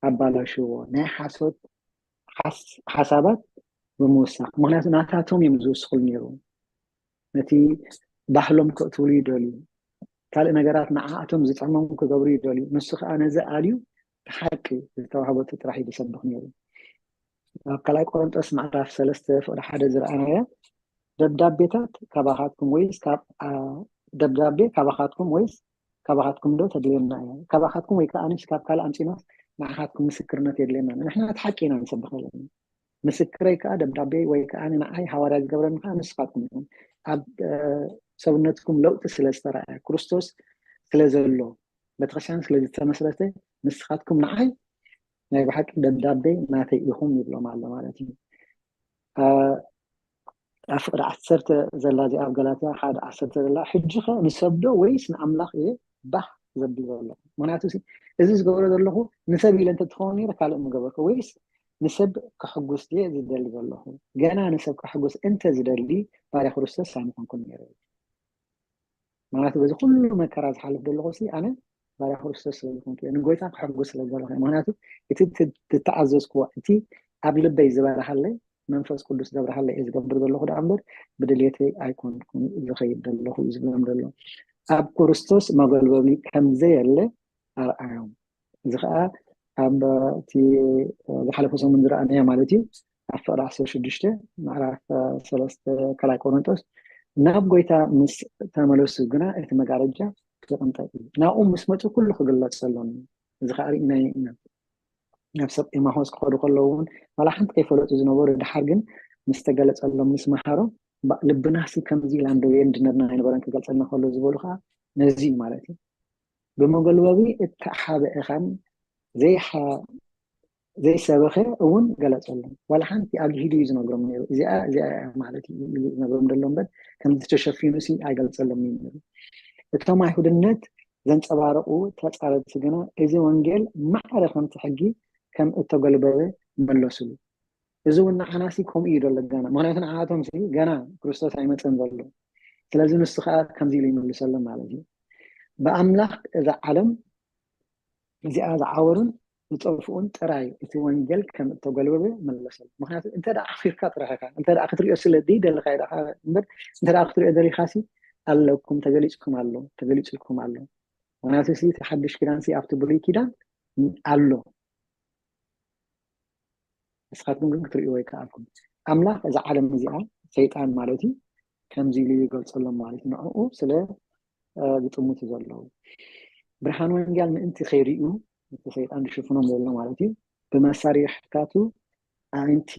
ኣባላሽዎ ናይ ሓሶት ሓሳባት ብምውሳኽ ምክንያቱ ናታቶም እዮም ዝውስኽሉ ነይሩ። ነቲ ባህሎም ከእትውሉ ይደልዩ። ካልእ ነገራት ንዓኣቶም ዝጥዕሞም ክገብሩ ይደልዩ። ንሱ ከዓ ነዚ ኣልዩ ሓቂ ዝተዋህበቱ ጥራሕ እዩ ዝሰብኽ ነይሩ። ኣብ ካልኣይ ቆሮንጦስ ምዕራፍ ሰለስተ ፍቕዲ ሓደ ዝረኣናዮ ደብዳቤታት ካባኻትኩም ወይስ ካብ ደብዳቤ ካባኻትኩም ወይስ ካባኻትኩም ዶ ተድልየና እያ? ካባኻትኩም ወይ ከዓ ኣንስ ካብ ካልእ ኣምፂናስ ንዓኻትኩም ምስክርነት የድልየና። ንሕና እቲ ሓቂ ኢና ንሰብኽ ዘለና። ምስክረይ ከዓ ደብዳቤ ወይ ከዓ ንዓይ ሃዋርያ ዝገብረኒ ከዓ ንስኻትኩም ኢኹም። ኣብ ሰብነትኩም ለውጢ ስለ ዝተረኣየ ክርስቶስ ስለ ዘሎ ቤተክርስትያን ስለ ዝተመስረተ ንስኻትኩም ንዓይ ናይ ብሓቂ ደብዳቤ ናተይ ኢኹም ይብሎም ኣሎ ማለት እዩ። ኣብ ፍቕዲ ዓሰርተ ዘላ እዚኣ ኣብ ገላትያ ሓደ ዓሰርተ ዘላ ሕጂ ኸ ንሰብ ዶ ወይስ ንኣምላኽ እየ ባህ ዘብል ዘለኹ? ምክንያቱ እዚ ዝገብሮ ዘለኹ ንሰብ ኢለ እንተትኸውን ነይረ ካልእ ምገበርኩ። ወይስ ንሰብ ከሕጉስ ድየ ዝደሊ ዘለኹ? ገና ንሰብ ከሕጉስ እንተ ዝደሊ ባርያ ክርስቶስ ኣይምኾንኩን ነይረ። ምክንያቱ በዚ ኩሉ መከራ ዝሓልፍ ዘለኹ ሲ ኣነ ባርያ ክርስቶስ ስለ ዝኾንኩ ንጎይታ ከሕጉስ ስለ ዘለኹ። ምክንያቱ እቲ ዝተኣዘዝክዎ እቲ ኣብ ልበይ ዝበረሃለይ መንፈስ ቅዱስ ዘብርሃለይ እየ ዝገብር ዘለኹ ደኣ እምበር ብድሌተይ ኣይኮንኩን ዝኸይድ ዘለኹ እዩ ዝብሎም ዘሎ። ኣብ ክርስቶስ መጎልበቢ ከምዘየለ ኣርኣዮም። እዚ ከዓ ኣብ እቲ ዝሓለፈ ሰሙን ዝረኣናዮ ማለት እዩ ኣብ ፍቕዲ ዓሰርተ ሽዱሽተ ምዕራፍ ሰለስተ ካልኣይ ቆሮንጦስ ናብ ጎይታ ምስ ተመለሱ ግና እቲ መጋረጃ ክቕንጠጥ እዩ። ናብኡ ምስ መፁ ኩሉ ክግለፀሎም እዩ። እዚ ከዓ ርኢናዮ ኢና። ናብ ሰብ ኤማሆስ ክኸዱ ከለዉ እውን ዋላ ሓንቲ ከይፈለጡ ዝነበሩ፣ ድሓር ግን ምስ ተገለጸሎም ምስ መሃሮም፣ "ባ-፣ ልብናሲ ከምዚ ኢላ እንዶ የንድነርና ኣይነበረን ክገልጸልና ከሎ" ዝበሉ ከዓ ነዚ እዩ ማለት እዩ። ብመገልበቢ እተሓበ እኻን ዘይሓ-፣ ዘይሰበኸ እውን ገለጸሎም። ዋላ ሓንቲ ኣግሂዱ እዩ ዝነግሮም ነይሩ። "እዚኣ፣ እዚኣ እያ" ማለት እዩ ኢሉ ዝነግሮም ዘሎ እምበር፣ ከምዚ ተሸፊኑ ሲ ኣይገልጸሎም እዩ ነይሩ። እቶም ኣይሁድነት ዘንጸባረቑ ተጻረርቲ ግና፣ "እዚ ወንጌል ማዕረ ከምቲ ሕጊ ከም እተገልበበ መለሱሉ።" እዚ እውን ንዓና ሲ ከምኡ እዩ ዘሎ ገና። ምኽንያቱ ንዓኣቶም ሲ ገና ክርስቶስ ኣይመጸን ዘሎ። ስለዚ ንሱ ከዓ ከምዚ ኢሉ ይመልሰሎም ማለት እዩ። "ብኣምላኽ እዛ ዓለም እዚኣ ዝዓወሩን ዝጠፍኡን ጥራይ እቲ ወንጌል ከም እተገልበበ መለሰሉ።" ምኽንያቱ እንተ ደኣ ኣኽቢርካ ጥራሕ ኢኻ፣ እንተ ደኣ ክትሪኦ ስለ ዘይደለኻ ኢኻ እምበር፣ እንተ ደኣ ክትሪኦ ደሊኻሲ ኣለኩም፣ ተገሊጽኩም ኣሎ፣ ተገሊጽልኩም ኣሎ። ምኽንያቱ ሲ እቲ ሓድሽ ኪዳን ሲ ኣብቲ ብሉይ ኪዳን ኣሎ። ንስኻትኩም ግን ክትርእይዎ ኣይከኣልኩም። ኣምላኽ እዛ ዓለም እዚኣ፣ ሰይጣን ማለት እዩ፣ ከምዚ ኢሉ ይገልጸሎም ማለት እዩ። ንዕኡ ስለ፣ እ፣ ዝጥምቱ ዘለዉ። ብርሃን ወንጌል ምእንቲ ከይርእዩ፣ እቲ ሰይጣን ዝሽፍኖም ዘሎ ማለት እዩ፣ ብመሳርሕታቱ ኣዒንቲ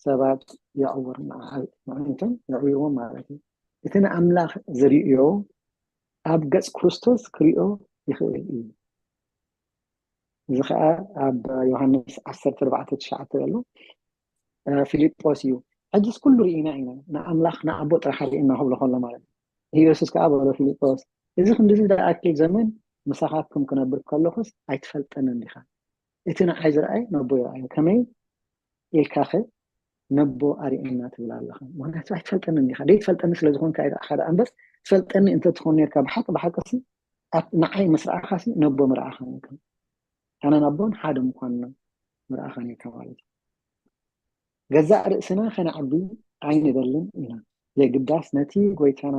ሰባት የዕውር፣ ንዓ-፣ ንዓይንቶም የዕዊርዎም ማለት እዩ። እቲ ንኣምላኽ ዝርእዮ ኣብ ገጽ ክርስቶስ ክርእዮ ይኽእል እዩ። እዚ ኸኣ ኣብ ዮሃንስ ዓሰርተ ኣርባዕተ ትሽዓተ ዘሎ፣ እ፣ ፊልጶስ እዩ። "ሕጅስ ኩሉ ርኢና ኢና፣ ንኣምላኽ ንኣቦ ጥራሕ ርኢና" ክብሎ ከሎ ማለት እዩ። ኢየሱስ ከኣ በሎ፣ "ፊልጶስ፣ እዚ ክንድዚ ዝኣክል ዘመን ምሳኻትኩም ክነብር ከለኹስ ኣይትፈልጠንን ዲኻ? እቲ ንዓይ ዝረኣየ ነቦ ይረኣየ። ከመይ ኢልካኸ ነቦ ኣርእየና ትብል ኣለኻ? ምኽንያቱ ኣይትፈልጠንን ዲኻ? ዘይትፈልጠኒ ስለ ዝኾንካ ኣይረኣኻ ደኣ እምበር፣ ትፈልጠኒ እንተ ትኾን ኔርካ ብሓቂ ብሓቂ ሲ፣ ኣብ ንዓይ ምስ ረኣኻሲ ነቦ ምረኣኻ ኔርካ። ኣነን ኣቦን ሓደ ምዃንና ምረኣኻ ኔርካ" ማለት እዩ። ገዛእ ርእስና ከነዕቢ ኣይንደልን ኢና። የግዳስ ነቲ ጎይታና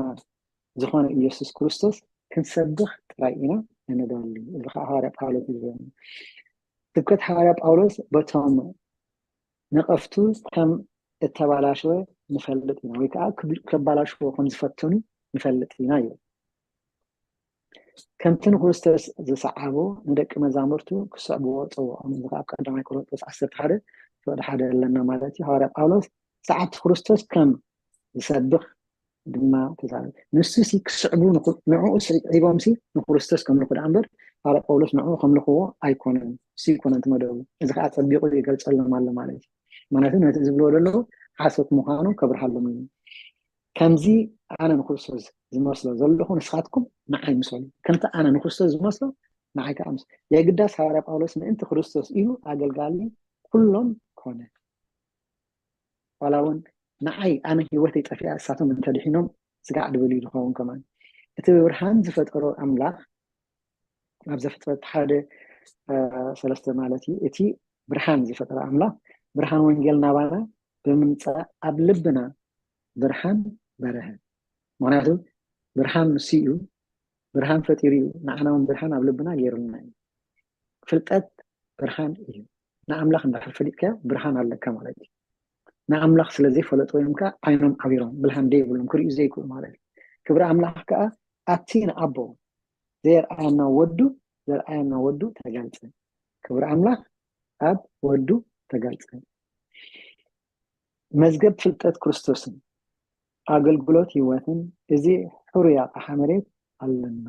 ዝኾነ ኢየሱስ ክርስቶስ ክንሰብኽ ጥራይ ኢና እንደሊ። እዚ ከዓ ሃዋርያ ጳውሎስ እዩ ዝብለና። ስብከት ሃዋርያ ጳውሎስ በቶም ነቐፍቱ ከም እተባላሸወ ንፈልጥ ኢና፣ ወይ ከዓ ክብ-፣ ከባላሽዎ ከም ዝፈተኑ ንፈልጥ ኢና ይብል። ከምቲ ንክርስቶስ ዝሰዓቦ ንደቂ መዛሙርቱ ክስዕብዎ ጸውዖም። እዚ ከዓ ኣብ ቀዳማይ ቆሮንቶስ ዓሰርተ ሓደ ፍቕዲ ሓደ ኣለና ማለት እዩ። ሃዋርያ ጳውሎስ ሰዓብቲ ክርስቶስ ከም ዝሰብኽ ድማ ተዛረበ። ንሱ ሲ ክስዕቡ ንኹ-፣ ንዕኡ ስዒቦም ሲ ንክርስቶስ ከምልኹ ደኣ እምበር፣ ሃዋርያ ጳውሎስ ንዕኡ ከምልኽዎ ኣይኮነን። እሱ ይኮነን እቲ መደቡ። እዚ ከዓ ጸቢቑ ይገልጸሎም ኣሎ ማለት እዩ። ማለት ነቲ ዝብልዎ ዘለዉ ሓሶት ምዃኑ ከብርሃሎም እዩ። ከምዚ ኣነ ንክርስቶስ ዝመስሎ ዘለኹ ንስኻትኩም ንዓይ ምሰሉ። ከምቲ ኣነ ንክርስቶስ ዝመስሎ ንዓይ ከዓ ምሰሉ። የግዳስ ሃዋርያ ጳውሎስ ምእንቲ ክርስቶስ ኢሉ ኣገልጋሊ ኩሎም ኮነ። ዋላ እውን ንዓይ ኣነ ህይወተይ ጠፊኣ እሳቶም እንተድሒኖም ስጋዕ ድብል እዩ ዝኸውን ከማን። እቲ ብብርሃን ዝፈጠሮ ኣምላኽ ኣብ ዘፍጥረት ሓደ፣ እ፣ ሰለስተ ማለት እዩ። እቲ ብርሃን ዝፈጠረ ኣምላኽ ብርሃን ወንጌል ናባና ብምምጻእ ኣብ ልብና ብርሃን በርሀ። ምኽንያቱ ብርሃን ንሱ እዩ፣ ብርሃን ፈጢሩ እዩ፣ ንዓና እውን ብርሃን ኣብ ልብና ገይሩልና እዩ። ፍልጠት ብርሃን እዩ። ንኣምላኽ እንድሕር ፈሊጥካዮ ብርሃን ኣለካ ማለት እዩ። ንኣምላኽ ስለ ዘይፈለጥዎ እዮም ከኣ ዓይኖም ዓቢሮም፣ ብርሃን ዘይብሎም፣ ክርእዩ ዘይክእሉ ማለት እዩ። ክብሪ ኣምላኽ ከኣ ኣቲ ንኣቦ ዘየርኣየና ወዱ፣ ዘርኣየና ወዱ ተገልጸ። ክብሪ ኣምላኽ ኣብ ወዱ ተገልጸ። መዝገብ ፍልጠት ክርስቶስን ኣገልግሎት ህይወትን እዚ ሕሩይ ኣቕሓ መሬት ኣለና።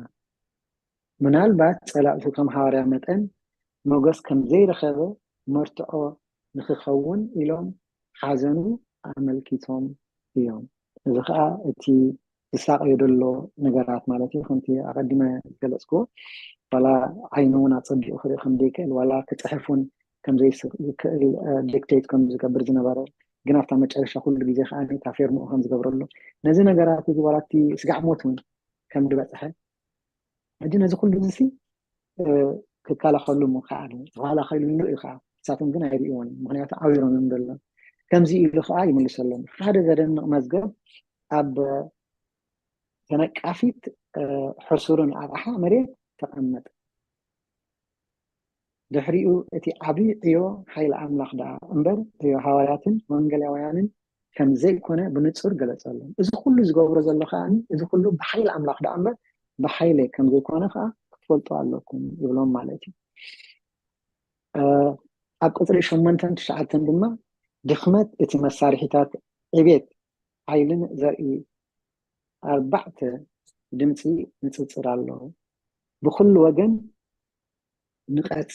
ምናልባት ጸላእቱ ከም ሃዋርያ መጠን ሞገስ ከም ዘይረኸበ መርትዖ ንኽኸውን ኢሎም ሓዘኑ ኣመልኪቶም እዮም። እዚ ኸኣ እቲ ዝሳቐዮ ዘሎ ነገራት ማለት እዩ። ከምቲ ኣቐዲመ ዝገለጽክዎ፣ ዋላ ዓይኑ እውን ኣጸቢቑ ክርኢ ከም ዘይክእል፣ ዋላ ክጽሕፍ እውን ከም ዘይክእል፣ እ፣ ዲክቴት ከም ዝገብር ዝነበረ፣ ግን ኣብታ መጨረሻ ኩሉ ግዜ ከኣ እታ ፌርምኡ ከም ዝገብረሉ፣ ነዚ ነገራት እዚ ዋላ እቲ ስጋዕ ሞት እውን ከም ዝበጽሐ፣ ሕጂ ነዚ ኩሉ እዚ ሲ፣ እ፣ ክከላኸሉ ምኸኣለ፣ ተኸላኸሉ እዩ ከኣ። ንሳቶም ግን ኣይርእይዎን እዩ። ምኽንያቱ ዓዊሮም እዮም ዘለዉ። ከምዚ ኢሉ ከኣ ይምልሰሎም። ሓደ ዘደንቕ መዝገብ ኣብ ተነቃፊት፣ እ፣ ሕሱርን ኣቕሓ መሬት ተቐመጠ። ድሕሪኡ እቲ ዓቢ ዕዮ ሓይሊ ኣምላኽ ደኣ እምበር፣ ዕዮ ሃዋርያትን ወንጌላውያንን ከም ዘይኮነ ብንጹር ገለጸሎም። እዚ ኩሉ ዝገብሮ ዘሎ ከኣ፣ እዚ ኩሉ ብሓይሊ ኣምላኽ ደኣ እምበር፣ ብሓይለይ ከም ዘይኮነ ከኣ ክትፈልጡ ኣለኩም ይብሎም ማለት እዩ። እ፣ ኣብ ቁፅሪ ሸሞንተን ትሽዓተን ድማ ድኽመት እቲ መሳርሒታት ዕቤት ሓይልን ዘርኢ ኣርባዕተ ድምፂ ንፅፅር ኣሎ። ብኩሉ ወገን ንቐፅ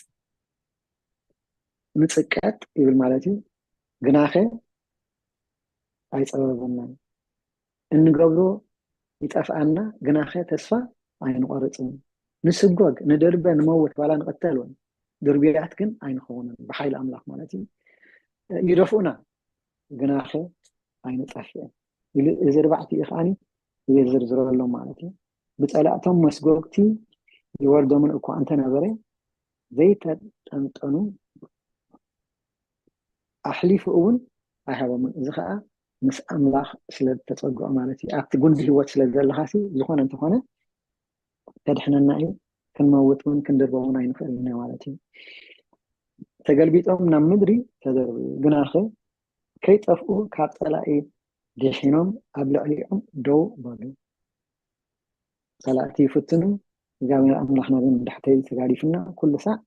ንፅቀጥ ይብል ማለት እዩ። ግናኸ ኣይፀበበናን። እንገብሮ ይጠፍኣና፣ ግናኸ ተስፋ ኣይንቆርፅን። ንስጎግ፣ ንድርበ፣ ንመውት፣ ዋላ ንቕተል እውን ድርብያት ግን ኣይንኸውንን፣ ብሓይሊ ኣምላኽ ማለት እዩ። ይደፍኡና፣ ግናኸ ኣይንጠፍእን ኢሉ እዚ ኣርባዕቲኡ ከዓኒ ይዝርዝረሎም ማለት እዩ። ብፀላእቶም መስጎግቲ ይወርዶምን እኳ እንተነበረ ዘይተጠንጠኑ ኣሕሊፉ እውን ኣይሃቦምን። እዚ ከዓ ምስ ኣምላኽ ስለ ዝተፀግዖ ማለት እዩ። ኣብቲ ጉንዲ ህይወት ስለ ዘለኻሲ ዝኾነ እንተኾነ ከድሕነና እዩ። ክንመውት እውን ክንድርበ እውን ኣይንኽእልን ኢና ማለት እዩ። ተገልቢጦም ናብ ምድሪ ተደርብዩ፣ ግናኸ ከይጠፍኡ ካብ ፀላኢ ድሒኖም ኣብ ልዕሊኦም ደው በሉ። ፀላእቲ ይፍትኑ፣ እግዚኣብሔር ኣምላኽና ግን ብድሕተይ ተጋዲፉና ኩሉ ሳዕ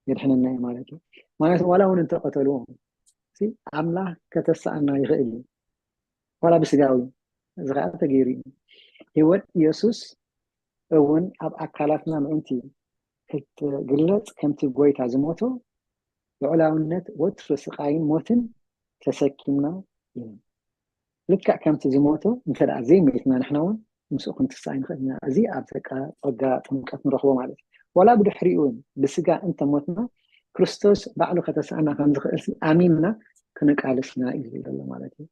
የድሕነና እዩ ማለት እዩ። ማለት ዋላ እውን እንተቐተልዎም ሲ ኣምላኽ ከተስኣና ይኽእል እዩ። ዋላ ብስጋዊ እዚ ከዓ ተገይሩ እዩ። ህይወት ኢየሱስ እውን ኣብ ኣካላትና ምእንቲ ክትግለጽ ከምቲ ጎይታ ዝሞቶ ልዑላውነት ወትሩ ስቃይን ሞትን ተሰኪምና ኢና። ልክዕ ከምቲ ዝሞቶ እንተ ደኣ ዘይሞትና ንሕና እውን ምስኡ ክንትስእ ኣይንኽእል ኢና። እዚ ኣብ ደቃ ጸጋ ጥምቀት ንረኽቦ ማለት እዩ። ዋላ ብድሕሪኡ እውን ብስጋ እንተሞትና ክርስቶስ ባዕሉ ከተስኣና ከም ዝኽእል ሲ ኣሚንና ክንቃለስ ኢና እዩ ዝብል ዘሎ ማለት እዩ።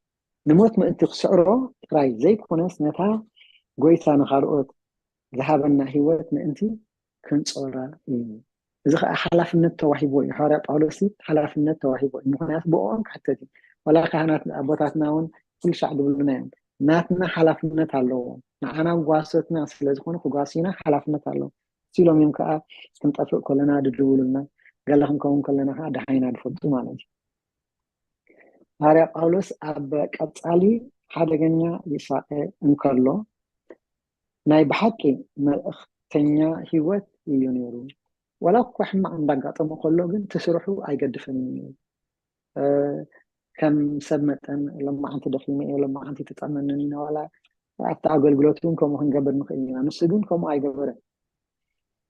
ንሞት ምእንቲ ክስዕሮ ጥራይ ዘይኮነስ ነታ ጎይታ ንኻልኦት ዝሃበና ህይወት ምእንቲ ክንጾራ እዩ። እዚ ከዓ ሓላፍነት ተዋሂቦ እዩ። ሓዋርያ ጳውሎስ ሓላፍነት ተዋሂቦ እዩ። ምክንያቱ ብኦም ክሕተት እዩ። ዋላ ካህናት ኣቦታትና እውን ኩሉ ሻዕ ዝብሉና እዮም። ናትና ሓላፍነት ኣለዎም። ንዓና ጓሶትና ስለ ዝኾኑ ክጓስዩና ሓላፍነት ኣለዎም። ሲሎም እዮም ከዓ ክንጠፍእ ከለና ድድውሉልና፣ ገለ ክንከውን ከለና ከዓ ደሓይና ድፈልጡ ማለት እዩ። ሃዋርያ ጳውሎስ ኣብ ቀጻሊ ሓደገኛ ይሳቐ እንከሎ ናይ ብሓቂ መልእኽተኛ ህይወት እዩ ነይሩ። ዋላ እኳ ሕማቕ እንዳጋጠሞ ከሎ ግን እቲ ስርሑ ኣይገድፈንን እዩ። ከም ሰብ መጠን ሎማዓንቲ ደኺመ እየ፣ ሎማዓንቲ ተጠመንን ኢና፣ ዋላ ኣብቲ ኣገልግሎት እውን ከምኡ ክንገብር ንኽእል ኢና። ንሱ ግን ከምኡ ኣይገበረን።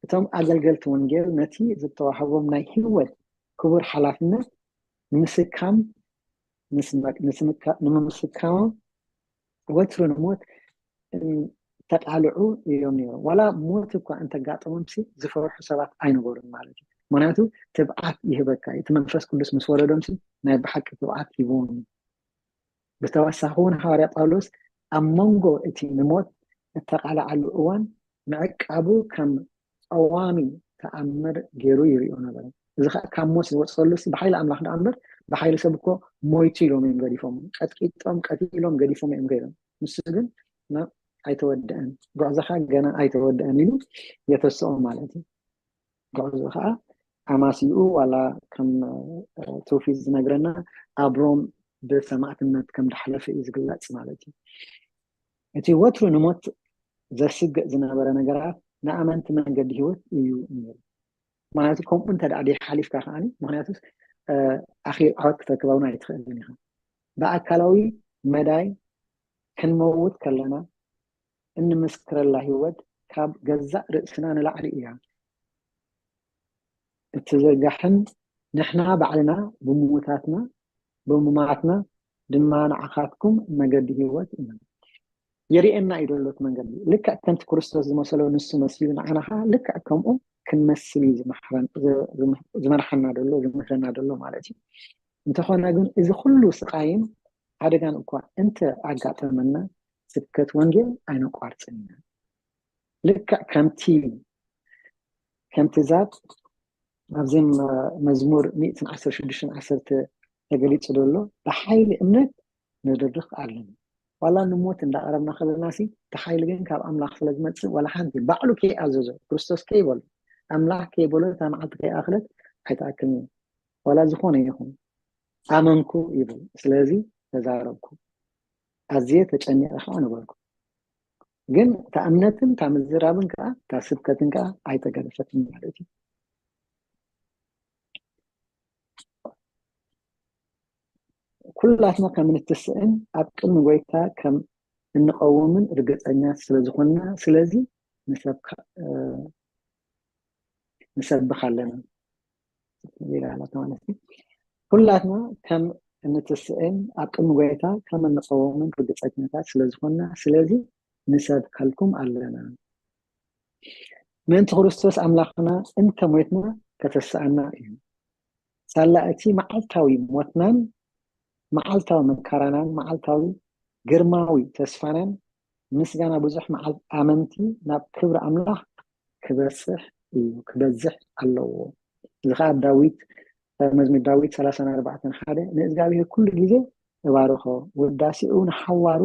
እቶም ኣገልገልቲ ወንጌል ነቲ ዝተዋህቦም ናይ ህይወት ክቡር ሓላፍነት ንምስካም ንምምስካሞም ወትሩ ንሞት ተቃልዑ እዮም ነይሮም። ዋላ ሞት እኳ እንተጋጠሞም ሲ ዝፈርሑ ሰባት ኣይነበሩን ማለት እዩ። ምክንያቱ ትብዓት ይህበካ እዩ። እቲ መንፈስ ቅዱስ ምስ ወረዶም ሲ ናይ ብሓቂ ትብዓት ሂብዎም እዩ። ብተወሳኺ እውን ሃዋርያ ጳውሎስ ኣብ መንጎ እቲ ንሞት እተቃልዓሉ እዋን ምዕቃቡ ከም ቀዋሚ ተኣምር ገይሩ ይሪኦ ነበረ። እዚ ከዓ ካብ ሞት ዝወፀሉ ሲ ብሓይሊ ኣምላኽ ደኣ እምበር ብሓይሊ ሰብ እኮ ሞይቱ ኢሎም እዮም ገዲፎም፣ ቀጥቂጦም ቀቲሎም ገዲፎም እዮም ገይሮም። ንሱ ግን ና ኣይተወደአን፣ ጉዕዞኻ ገና ኣይተወደአን ኢሉ የተስኦ ማለት እዩ። ጉዕዞ ከዓ ኣማሲኡ ዋላ ከም ትውፊት ዝነግረና ኣብ ሮም ብሰማዕትነት ከም ዳሕለፈ እዩ ዝግለፅ ማለት እዩ። እቲ ወትሩ ንሞት ዘስግእ ዝነበረ ነገራት ንኣመንቲ መንገዲ ህይወት እዩ ነይሩ። ምክንያቱ ከምኡ እንተ ደኣ ሓሊፍካ ከዓኒ ምክንያቱ ኣኺል ዓወት ክተክባውን ኣይትኽእልን ኢኻ። ብኣካላዊ መዳይ ክንመውት ከለና እንምስክረላ ህይወት ካብ ገዛእ ርእስና ንላዕሊ እያ። እቲ ዘጋሕን ንሕና ባዕልና ብምውታትና ብሙማትና ድማ ንዓኻትኩም መገዲ ህይወት ኢና። የርእየና እዩ ዘሎ እቲ መንገዲ። ልክዕ ከምቲ ክርስቶስ ዝመሰሎ ንሱ መሲሉ ንዓና ከዓ ልክዕ ከምኡ ክንመስል እዩ ዝመሓረን- ዝ- ዝመ- ዝመርሓና ዘሎ ዝምህረና ዘሎ ማለት እዩ። እንተኾነ ግን እዚ ኩሉ ስቃይን ሓደጋን እኳ እንተ ኣጋጠመና ስብከት ወንጌል ኣይነቋርፅን ኢና። ልክዕ ከምቲ ከምቲ ዛብ ኣብዚ መዝሙር ሚእትን ዓሰርተ ሽዱሽተን ዓሰርተ ተገሊጹ ዘሎ ብሓይሊ እምነት ንድርኽ ኣለና። ዋላ ንሞት እንዳቐረብና ከለና ሲ እቲ ሓይሊ ግን ካብ ኣምላኽ ስለ ዝመጽእ ዋላ ሓንቲ ባዕሉ ከይኣዘዞ ክርስቶስ ከይበሎ ኣምላኽ ከይበሎ እታ መዓልቲ ከይኣኽለት ኣይትኣክልን እዩ። ዋላ ዝኾነ ይኹን ኣመንኩ ይብል፣ ስለዚ ተዛረብኩ፣ ኣዝየ ተጨኒቐ ከዓ ነበርኩ። ግን እታ እምነትን እታ ምዝራብን ከዓ እታ ስብከትን ከዓ ኣይተገደፈትን ማለት እዩ። ኩላትና ከም እንትስእን ኣብ ቅድሚ ጎይታ ከም እንቐውምን ርግጸኛ ስለ ዝኾንና፣ ስለዚ ንሰብካ-፣ እ፣ ንሰብኽ ኣለና። ኢላ ኣላታ ማለት እዩ። ኩላትና ከም እንትስእን ኣብ ቅድሚ ጎይታ ከም እንቐውምን ርግጸኛታት ስለ ዝኾንና፣ ስለዚ ንሰብከልኩም ኣለና። ምእንቲ ክርስቶስ ኣምላኽና እንተ ሞትና ከተስኣና እዩ። ሳላ እቲ መዓልታዊ ሞትናን መዓልታዊ መካራናን መዓልታዊ ግርማዊ ተስፋናን ምስጋና ብዙሕ መዓል-፣ ኣመንቲ ናብ ክብሪ ኣምላኽ ክበጽሕ እዩ፣ ክበዝሕ ኣለዎ። እዚ ኸዓ ዳዊት፣ መዝሙር ዳዊት ሰላሳን ኣርባዕተን ሓደ፣ "ንእግዚኣብሔር ኩሉ ግዜ እባርኾ፣ ውዳሴኡ ንሓዋሩ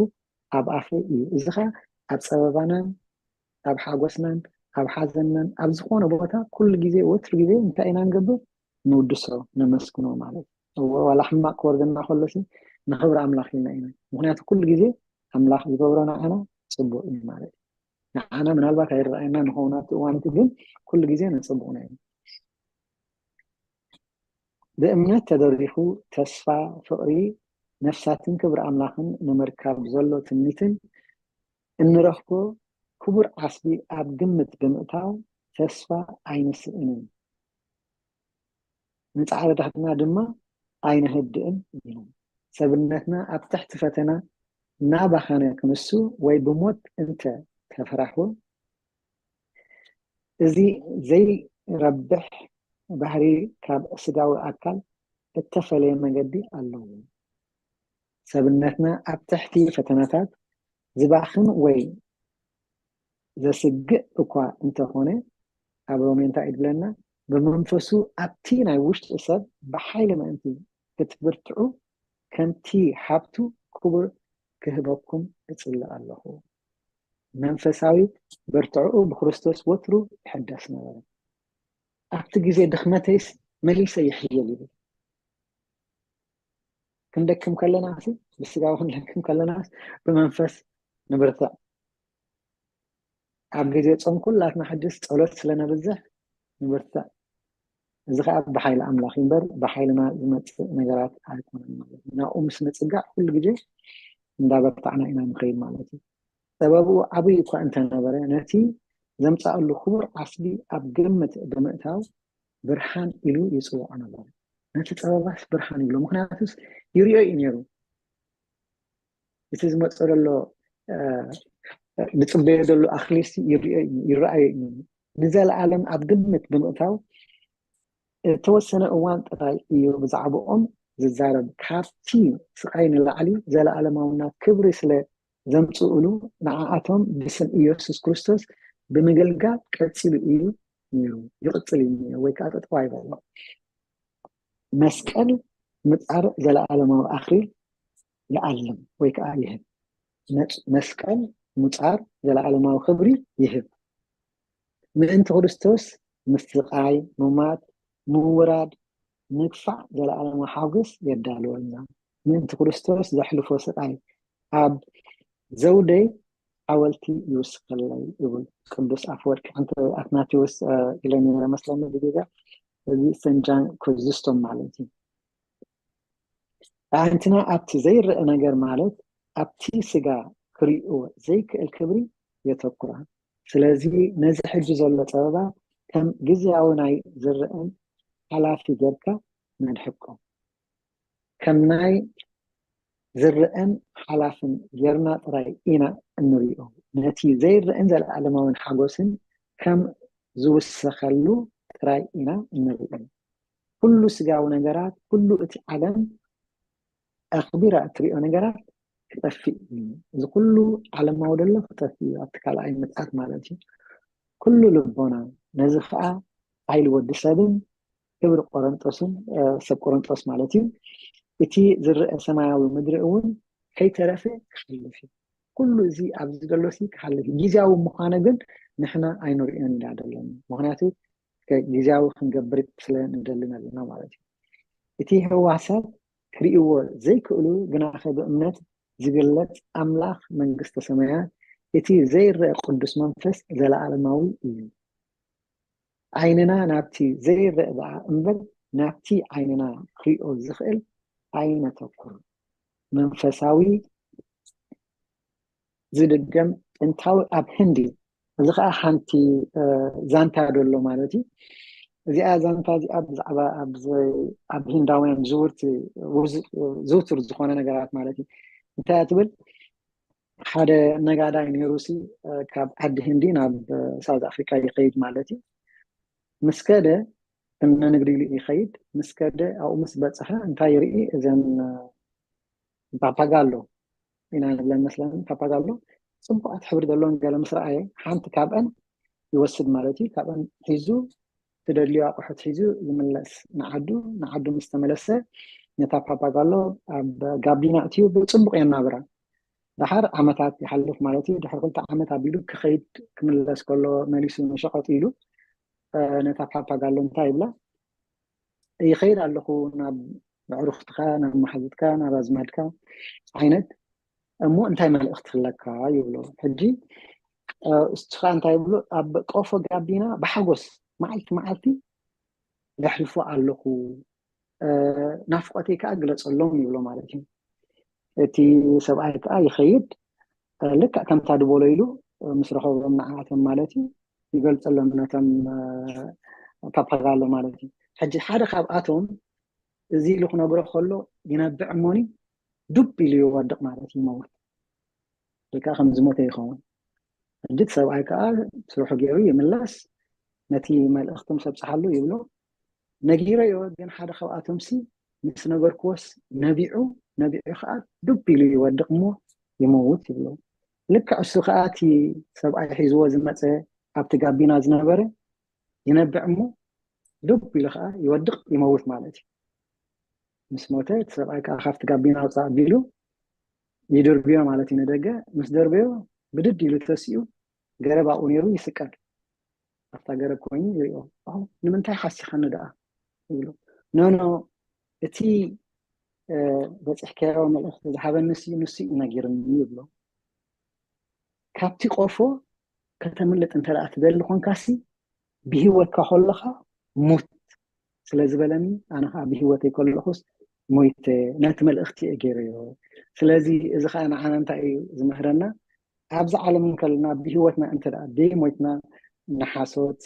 ኣብ ኣፈይ እዩ." እዚ ኸዓ ኣብ ጸበባናን ኣብ ሓጎስናን ኣብ ሓዘንናን ኣብ ዝኾነ ቦታ ኩሉ ግዜ ወትሩ ግዜ እንታይ ኢና ንገብር? ንውድሶ፣ ነመስግኖ ማለት እዩ። እወ፣ ዋላ ሕማቕ ክወርደና ከሎሲ ንኽብሪ ኣምላኽ ኢልና ኢና። ምኽንያቱ ኩሉ ግዜ ኣምላኽ ዝገብሮ ንዓና ጽቡቕ እዩ ማለት እዩ። ንዓና ምናልባት ኣይረኣየና ንኸውን ኣብቲ እዋን እቲ፣ ግን ኩሉ ግዜ ንጽቡቕና እዩ። ብእምነት ተደሪኹ ተስፋ፣ ፍቕሪ ነፍሳትን ክብሪ ኣምላኽን ንምርካብ ዘሎ ትምኒትን እንረኽቦ ክቡር ዓስቢ ኣብ ግምት ብምእታው ተስፋ ኣይንስእንን፣ ንጻዕርታትና ድማ ኣይነህድእን እዩ። ሰብነትና ኣብ ትሕቲ ፈተና እናባኸነ ክንሱ ወይ ብሞት እንተ ተፈራህወ፣ እዚ ዘይረብሕ ባህሪ ካብ ስጋዊ ኣካል እተፈለየ መገዲ ኣለዎ። ሰብነትና ኣብ ትሕቲ ፈተናታት ዝባኽን ወይ ዘስግእ እኳ እንተኾነ፣ ኣብ ሮሜ እንታይ እዩ ዝብለና? "ብመንፈሱ ኣብቲ ናይ ውሽጢ ሰብ ብሓይሊ ምእንቲ ክትብርትዑ፣ ከምቲ ሃብቱ ክቡር ክህበኩም እጽሊ ኣለኹ።" መንፈሳዊ ብርትዕኡ ብክርስቶስ ወትሩ ይሕደስ ነበረ። "ኣብቲ ግዜ ድኽመተይስ መሊሰ ይሕየል" ይብል። ክንደክም ከለናሲ፣ ብስጋ ክንደክም ከለናስ ብመንፈስ ንብርትዕ። ኣብ ግዜ ጾም ኩላትና ሕድስ ጸሎት ስለ ነብዝሕ ንብርትዕ። እዚ ኸዓ ብሓይሊ ኣምላኽ እዩ እምበር ብሓይልና ዝመጽእ ነገራት ኣይኮነን ማለት እዩ። ናብኡ ምስ ንጽጋዕ ኩሉ ግዜ እንዳበርታዕና ኢና ንኸይድ ማለት እዩ። ጥበቡ ዓብዪ እኳ እንተነበረ፣ ነቲ ዘምጻኣሉ ክቡር ዓስቢ ኣብ ግምት ብምእታው ብርሃን ኢሉ ይጽውዖ ነበረ። ነቲ ጥበባስ ብርሃን ይብሎ፣ ምኽንያቱስ ይሪኦ እዩ ነይሩ። እቲ ዝመጽእ ዘሎ፣ እ፣ ዝጽበዮ ዘሎ ኣኽሊልሲ ይሪኦ እዩ፣ ይረኣዮ እዩ። ንዘለኣለም ኣብ ግምት ብምእታው እተወሰነ እዋን ጥራይ እዩ ብዛዕባኦም ዝዛረብ። ካብቲ ስቓይ ንላዕሊ ዘለኣለማውና ክብሪ ስለ ዘምጽእሉ፣ ንዓኣቶም ብስም ኢየሱስ ክርስቶስ ብምግልጋል ቀጺሉ እዩ ነይሩ፣ ይቕጽል እዩ ነይሩ፣ ወይ ከዓ ጠጠው ኣይበሎ። መስቀል ምጻር ዘለኣለማዊ ኣኽሊል ይኣልም ወይ ከዓ ይህብ። መጽ-፣ መስቀል ምጻር ዘለኣለማዊ ክብሪ ይህብ። ምእንቲ ክርስቶስ ምስቃይ፣ ምማት፣ ምውራድ፣ ምግፋዕ ዘለኣለማዊ ሓጎስ የዳልወልና። ምእንቲ ክርስቶስ ዘሕልፎ ስቃይ ኣብ ዘውደይ ሓወልቲ ይውስኸለይ ይብል ቅዱስ ኣፈወርቂ። ሓንቲ ኣትናቴዎስ፣ እ፣ ኢለ ነይረ መስለኒ ብጌጋ፣ እዚ ሰንት ጃን ክሪዝስቶም ማለት እዩ። ኣዕንትና ኣብቲ ዘይረአ ነገር ማለት ኣብቲ ስጋ ክሪእዎ ዘይክእል ክብሪ የተኩራ። ስለዚ ነዚ ሕጂ ዘሎ ጸበባ ከም ግዝያዊ ናይ ዝረአን ሓላፊ ጌርካ ነድሕቆ። ከም ናይ ዝረአን ሓላፍን ጌርና ጥራይ ኢና እንሪኦ። ነቲ ዘይረአን ዘለኣለማውን ሓጎስን ከም ዝውሰኸሉ ጥራይ ኢና እንርኢ። ኩሉ ስጋዊ ነገራት፣ ኩሉ እቲ ዓለም ኣኽቢራ እትሪኦ ነገራት ክጠፍእ እዩ። እዚ ኩሉ ዓለማዊ ደሎ ክጠፍእ እዩ፣ ኣብቲ ካልኣይ ምጽኣት ማለት እዩ። ኩሉ ልቦና፣ ነዚ ኸኣ ሓይሊ ወዲ ሰብን ክብሪ ቆረንጦስን፣ እ፣ ሰብ ቆረንጦስ ማለት እዩ። እቲ ዝረአ ሰማያዊ ምድሪ እውን ከይተረፈ ክሓልፍ እዩ። ኩሉ እዚ ኣብዚ ደሎሲ ክሓልፍ እዩ። ግዝያዊ ምዃነ ግን ንሕና ኣይንሪኦን ኢና ደለና። ምኽንያቱ ከ-፣ ግዝያዊ ክንገብር ስለ ንደልን ኣለና ማለት እዩ። እቲ ህዋሳት ክርእይዎ ዘይክእሉ ግናኸ ብእምነት ዝግለጽ ኣምላኽ መንግስተ ሰማያት እቲ ዘይረአ ቅዱስ መንፈስ ዘለኣለማዊ እዩ። ዓይንና ናብቲ ዘይረአ ደኣ እምበር ናብቲ ዓይንና ክሪኦ ዝኽእል ኣይነተኩር። መንፈሳዊ ዝድገም ጥንታዊ ኣብ ህንዲ እዩ። እዚ ከዓ ሓንቲ ዛንታ ደሎ ማለት እዩ። እዚኣ ዛንታ እዚኣ ብዛዕባ ኣብ ህንዳውያን ዝውርት ዝውትር ዝኾነ ነገራት ማለት እዩ። እንታይ ትብል? ሓደ ነጋዳይ ነይሩ ሲ ካብ ዓዲ ህንዲ ናብ ሳውዝ ኣፍሪካ ይኸይድ ማለት እዩ። ምስ ከደ ንንግዲ ኢሉ ይኸይድ። ምስ ከደ ኣብኡ ምስ በፅሐ እንታይ ይርኢ? እዘን ፓፓጋሎ ኢና ንብለን መስለን ፓፓጋሎ ፅቡቃት ሕብሪ ዘለውን ገለ ምስ ረኣየ ሓንቲ ካብአን ይወስድ ማለት እዩ። ካብአን ሒዙ ትደልዩ ኣቑሑት ሒዙ ይምለስ ንዓዱ። ንዓዱ ምስ ተመለሰ ነታ ፓፓጋሎ ኣብ ጋቢና እትዩ ብፅቡቅ የናብራ። ደሓር ዓመታት ይሓልፍ ማለት እዩ። ድሕሪ ክልተ ዓመት ኣቢሉ ክኸይድ ክምለስ ከሎ መሊሱ ንሸቐጡ ኢሉ ነታ ፓፓጋሎ እንታይ ይብላ? ይኸይድ ኣለኹ ናብ ኣዕሩኽትኻ፣ ናብ መሓዙትካ፣ ናብ ኣዝማድካ ዓይነት፣ እሞ እንታይ መልእኽቲ ኣለካ ይብሎ። ሕጂ እሱ ከዓ እንታይ ይብሎ? ኣብ ቆፎ ጋቢና ብሓጎስ መዓልቲ መዓልቲ የሕልፎ ኣለኹ፣ ናፍቆተይ ከዓ ግለፀሎም ይብሎ ማለት እዩ። እቲ ሰብኣይ ከዓ ይኸይድ፣ ልክዕ ከምታ ድበሎ ኢሉ ምስ ረኸቦም ንዓኣቶም ማለት እዩ ይገልፀሎም ነቶም ፓፓጋሎ ማለት እዩ። ሕጂ ሓደ ካብኣቶም እዚ ኢሉ ክነግሮ ከሎ ይነብዕ እሞኒ ዱብ ኢሉ ይወድቅ ማለት እዩ፣ ይመውት ወይ ከዓ ከም ዝሞተ ይኸውን። ሕጂ እቲ ሰብኣይ ከዓ ስርሑ ገይሩ ይምለስ፣ ነቲ መልእኽቲ ምስ ኣብፅሓሉ ይብሎ ነጊረዮ፣ ግን ሓደ ካብኣቶም ሲ ምስ ነገርክዎስ ነቢዑ፣ ነቢዑ ከዓ ዱብ ኢሉ ይወድቅ እሞ ይመውት ይብሎ። ልክዕ እሱ ከዓ እቲ ሰብኣይ ሒዝዎ ዝመፀ ኣብቲ ጋቢና ዝነበረ ይነብዕ እሞ ዱብ ኢሉ ከዓ ይወድቅ ይመውት ማለት እዩ። ምስ ሞተ እቲ ሰብኣይ ከዓ ካብቲ ጋቢና ውፃእ ኣቢሉ ይድርብዮ ማለት እዩ ንደገ። ምስ ደርበዮ ብድድ ኢሉ ተሲኡ ገረብ ኣብኡ ነይሩ ይስቀል። ኣብታ ገረብ ኮይኑ ይሪኦ። ንምንታይ ሓሲኻኒ ደኣ ይብሎ። ኖኖ እቲ በፂሕካዮ መልእኽቲ ዝሃበኒ ንሱ እዩ ነጊርኒ ይብሎ። ካብቲ ቆፎ ከተምልጥ እንተ ደኣ ትደሊ ኮንካሲ ብሂወትካ ከለኻ ሙት ስለ ዝበለኒ ኣነ ከዓ ብሂወተይ ከለኹስ ሞይተ ነቲ መልእኽቲ እየ ገይረዮ። ስለዚ እዚ ከዓ ንዓና እንታይ እዩ ዝምህረና? ኣብዚ ዓለም እንከለና ብሂወትና እንተ ደኣ ደይ ሞይትና ንሓሶት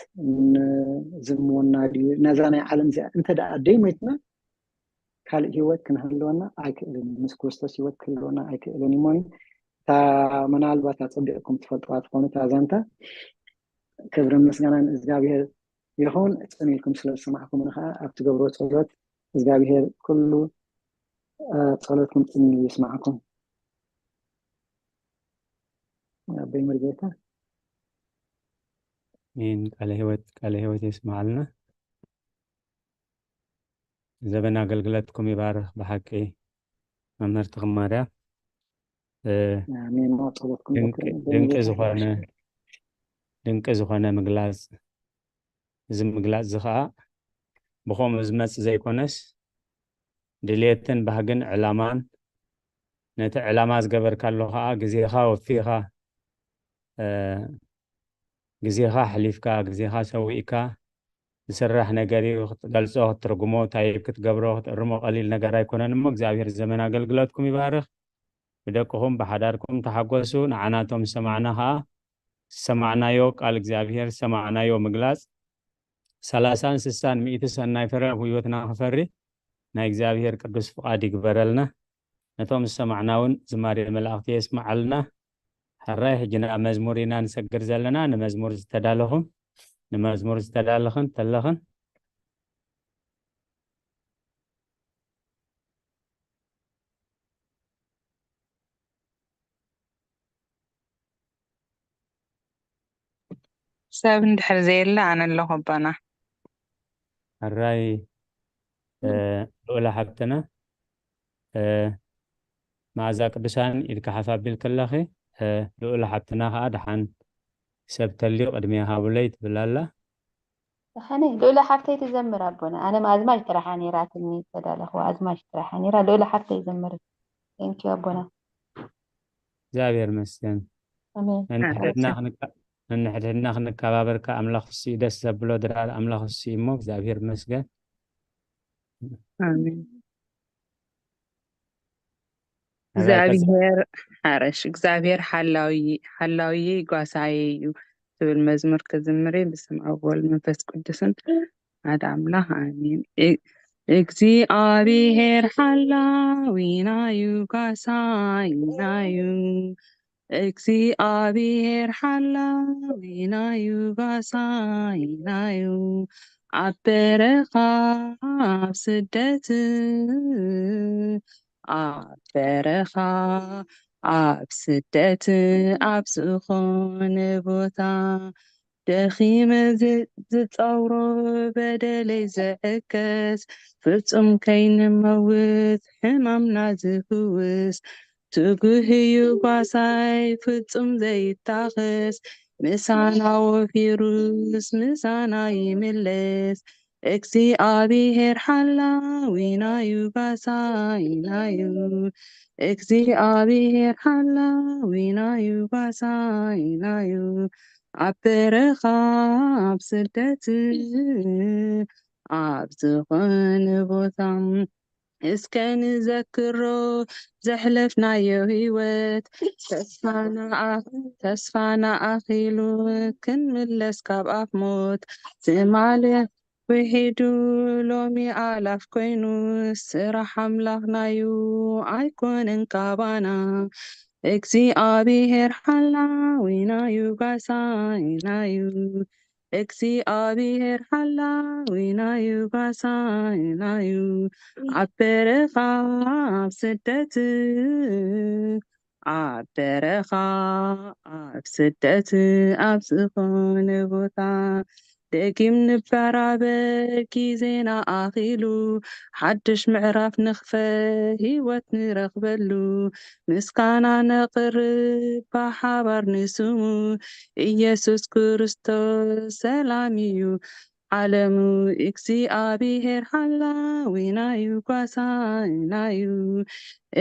ንዝምወና ድዩ ነዛ ናይ ዓለም እዚኣ እንተ ደኣ ደይ ሞይትና ካልእ ሂወት ክንህልወና ኣይክእልን፣ ምስ ክርስቶስ ሂወት ክህልወና ኣይክእልን እዩ። እሞ እታ ምናልባት ኣጸቢቕኩም ትፈልጥዋ ትኾኑ እታ ዛንታ። ክብርን ምስጋናን እግዚኣብሔር ይኹን። ጽን ኢልኩም ስለ ዝሰማዕኩምኒ ከዓ ኣብ ትገብርዎ ጸሎት እግዚኣብሔር ኩሉ ጸሎትኩም ጽን ኢሉ ይስማዕኩም። ኣቦይ ሙሉጌታ። ኣሜን። ቃለ ህይወት ቃለ ህይወት የስማዓልና። ዘበን ኣገልግለትኩም ይባርኽ። ብሓቂ መምህር ተኽማርያ ኣሜን። ጸሎትኩም ድንቂ ዝኾነ ድንቂ ዝኾነ ምግላፅ። እዚ ምግላፅ እዚ ከዓ ብኸምኡ ዝመፅእ ዘይኮነስ ድልየትን ባህግን ዕላማን ነቲ ዕላማ ዝገበርካሉ ከዓ ግዜኻ ወፊኻ ግዜኻ ኣሕሊፍካ ግዜኻ ሰዊእካ ዝስራሕ ነገር እዩ። ክትገልፆ ክትትርጉሞ እንታይ ክትገብሮ ክትእርሞ ቀሊል ነገር ኣይኮነን እሞ እግዚኣብሔር ዘመን ኣገልግሎትኩም ይባርኽ። ብደቅኹም ብሓዳርኩም ተሓጎሱ። ንዓናቶም ዝሰማዕና ከዓ ዝሰማዕናዮ ቃል እግዚኣብሔር ዝሰማዕናዮ ምግላፅ ሰላሳን ስሳን ሚእቲ ሰናይ ፍረ ኣብ ህይወትና ክፈሪ ናይ እግዚኣብሔር ቅዱስ ፍቓድ ይግበረልና። ነቶም ዝሰማዕና እውን ዝማሬ መላእኽቲ የስምዓልና። ሕራይ ሕጂ ናብ መዝሙር ኢና ንሰግር ዘለና። ንመዝሙር ዝተዳለኹም ንመዝሙር ዝተዳለኽን ተለኽን ሰብ እንድሕር ዘየለ ኣነ ኣለኹ ኣባና። ሕራይ ልኡላ ሓብትና መኣዛ ቅዱሳን ኢድካ ሓፍ ኣቢልኪ ኣለኺ። ልኡላ ሓብትና ከዓ ደሓን ሰብ ተልዩ ቅድሚያ ሃቡለይ ትብል ኣላ። ደሓነይ ልኡላ ሓፍተይ ትዘምር ኣቦና። ኣነ ኣዝማች ጥራሓ ነይራትኒ ዝተዳለኽዋ ኣዝማች ጥራሓ ነይራ። ልኡላ ሓፍተይ ዘምር። Thank you ኣቦና። እግዚኣብሔር ይመስገን። ኣሜን። ነንሕድሕድና ክንከባበር ከኣ ኣምላኽ እሱ እዩ ደስ ዘብሎ ድራር ኣምላኽ እሱ እዩ እሞ እግዚኣብሔር ይመስገን። ኣሜን። ኣበይ ቀጽ- እግዚኣብሔር ሓረሽ እግዚኣብሔር ሓላዊ ሓላዊየይ ጓሳየ እዩ ትብል መዝሙር ክዝምር እየ። ብስም ኣብ ወልድ መንፈስ ቅዱስን ሓደ ኣምላኽ ኣሜን። እ- እግዚኣብሔር ሓላዊናዩ ጓሳይናዩ። እግዚኣብሔር ሓላዊናዩ ጓሳይናዩ። ኣብ በረኻ ኣብ ስደት ኣብ በረኻ ኣብ ስደት ኣብ ዝኾነ ቦታ ደኺመ ዝ- ዝጸውሮ በደለይ ዝዕገስ ፍጹም ከይንመውት ሕማምና ዝፍውስ ትጉህ እዩ ጓሳይ ፍጹም ዘይታኸስ ምሳና ወፊሩስ ምሳና ይምለስ እግዚኣብሔር ሓላዊናዩ ጓሳይናዩ። እግዚኣብሔር ሓላዊናዩ ጓሳይናዩ። ኣብ በረኻ ኣብ ስደት ኣብ ዝኾነ ቦታ እስከ ንዘክሮ ዘሕለፍናዮ ህይወት ተስፋና ኣ- ተስፋና ኣኺሉ ክንምለስ ካብ ኣፍ ሞት ትማሊ ውሒዱ ሎሚ ኣላፍ ኮይኑ ስራሕ ኣምላኽናዩ ኣይኮነን ካባና እግዚኣብሔር ሓላዊናዩ ጓሳይናዩ እግዚኣብሔር ሓላዊናዩ ጓሳይናዩ ኣብ በረኻ ኣብ ስደት ኣብ በረኻ ኣብ ስደት ኣብ ዝኾነ ቦታ ደጊም ንበራበር ግዜና ኣኺሉ ሓድሽ ምዕራፍ ንኽፈ ህይወት ንረኽበሉ ምስጋና ነቕርብ ብሓባር ንስሙ ኢየሱስ ክርስቶስ ሰላም እዩ ዓለሙ እግዚኣብሔር ሓላዊናዩ ጓሳይናዩ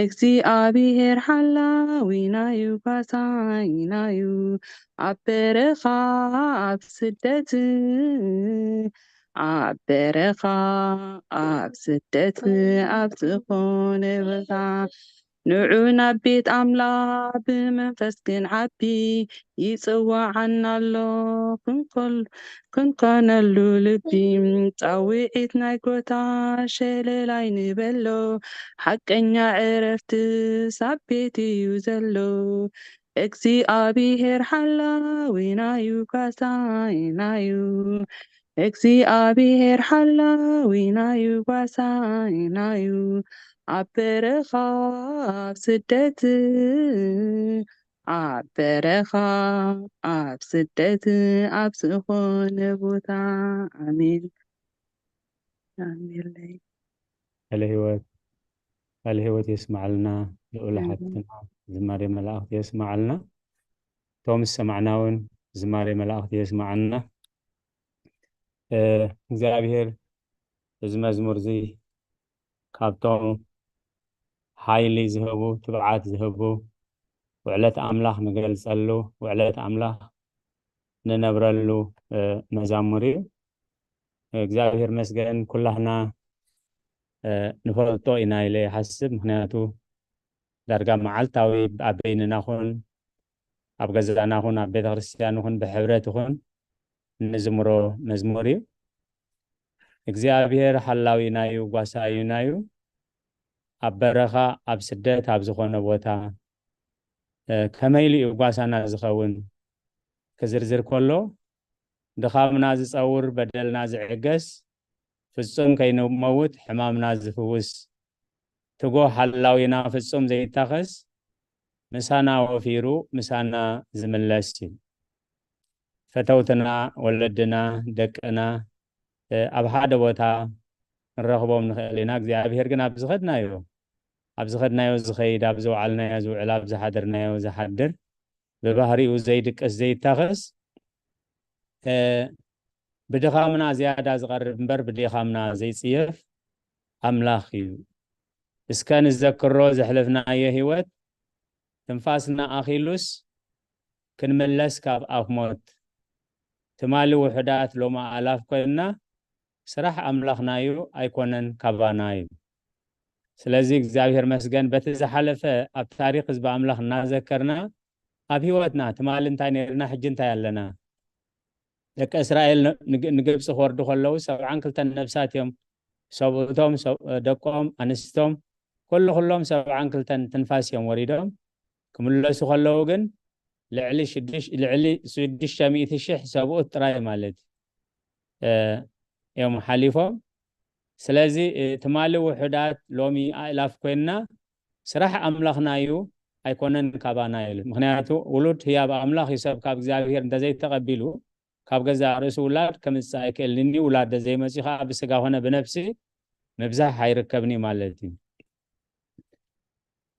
እግዚኣብሔር ሓላዊናዩ ጓሳይናዩ ኣብ በረኻ ኣብ ስደት ኣብ በረኻ ኣብ ስደት ኣብ ዝኾነ ቦታ ንዑ ናብ ቤት ኣምላኽ ብመንፈስ ክንዓቢ ይጽዋዓና ኣሎ ክንኮል ክንኮነሉ ልቢ ጻውዒት ናይ ጎታ ሸለላይ ንበሎ ሓቀኛ ዕረፍትስ ኣብ ቤት እዩ ዘሎ እግዚኣብሔር ሓላዊናዩ ጓሳይናዩ እግዚኣብሔር ሓላዊናዩ ጓሳይናዩ ኣብ በረኻ ኣብ ስደት ኣብ በረኻ ኣብ ስደት ኣብ ዝኾነ ቦታ ኣሜን ኣሜን ቃለ ህይወት ቃለ ህይወት የስማዓልና ልኡል ሓፍትና ዝማሬ መላእኽቲ የስማዓልና እቶም ዝሰማዕና እውን ዝማሬ መላእኽቲ የስማዓልና እግዚኣብሔር እዚ መዝሙር እዚ ካብቶም ሓይሊ ዝህቡ ትብዓት ዝህቡ ውዕለት ኣምላኽ ንገልጸሉ ውዕለት ኣምላኽ ንነብረሉ መዛሙር እዩ እግዚኣብሔር መስገን ኩላህና ንፈልጦ ኢና ኢለ ይሓስብ ምክንያቱ ዳርጋ መዓልታዊ ኣብ በይንና ኹን ኣብ ገዛና ኹን ኣብ ቤተክርስትያን ኹን ብሕብረት ኹን እንዝምሮ መዝሙር እዩ እግዚኣብሔር ሓላዊና እዩ ጓሳዩና እዩ ኣብ በረኻ ኣብ ስደት ኣብ ዝኾነ ቦታ ከመይ ኢሉ እዩ ጓሳና ዝኸውን ክዝርዝር ከሎ ድኻምና ዝጸውር በደልና ዝዕገስ ፍጹም ከይንመውት ሕማምና ዝፍውስ ትጎ ሓላዊና ፍጹም ዘይታኸስ ምሳና ወፊሩ ምሳና ዝምለስ እዩ ፈተውትና ወለድና ደቅና ኣብ ሓደ ቦታ ንረኽቦም ንኽእል ኢና እግዚኣብሔር ግን ኣብ ዝኸድናዮ ኣብ ዝኸድናዮ ዝኸይድ ኣብ ዝውዓልናዮ ዝውዕል ኣብ ዝሓደርናዮ ዝሓድር ብባህሪኡ ዘይድቅስ ዘይታኸስ ብድኻምና ዝያዳ ዝቐርብ እምበር ብድኻምና ዘይጽየፍ ኣምላኽ እዩ እስከ ንዘክሮ ዘሕለፍናዮ ህይወት ትንፋስና ኣኺሉስ ክንምለስ ካብ ኣፍ ሞት ትማሊ ውሑዳት ሎማ ኣላፍ ኮይንና ስራሕ ኣምላኽናዩ ኣይኮነን ካባናዩ ስለዚ እግዚኣብሔር መስገን በቲ ዝሓለፈ ኣብ ታሪክ ህዝቢ ኣምላኽ እናዘከርና ኣብ ህይወትና ትማሊ እንታይ ነርና ሕጂ እንታይ ኣለና። ደቂ እስራኤል ንግብፂ ክወርዱ ከለዉ ሰብዓን ክልተን ነብሳት እዮም። ሰብኡቶም ደቆም ኣንስቶም ኩሉ ኩሎም ሰብዓን ክልተን ትንፋስ እዮም ወሪዶም። ክምለሱ ከለዉ ግን ልዕሊ ሽዱሽተ ሚእቲ ሽሕ ሰብኡት ጥራይ ማለት እዮም ሓሊፎም። ስለዚ ትማሊ ውሑዳት ሎሚ ኣእላፍ ኮይንና ስራሕ ኣምላኽና እዩ ኣይኮነን ካባና ኢሉ። ምክንያቱ ውሉድ ህያብ ኣምላኽ እዩ። ሰብ ካብ እግዚኣብሔር እንተዘይተቐቢሉ ካብ ገዛእ ርእሱ ውላድ ከምጽእ ኣይክእልን እዩ። ውላድ ዘይመጽኡ ከዓ ብስጋ ኮነ ብነፍሲ ምብዛሕ ኣይርከብን እዩ ማለት እዩ።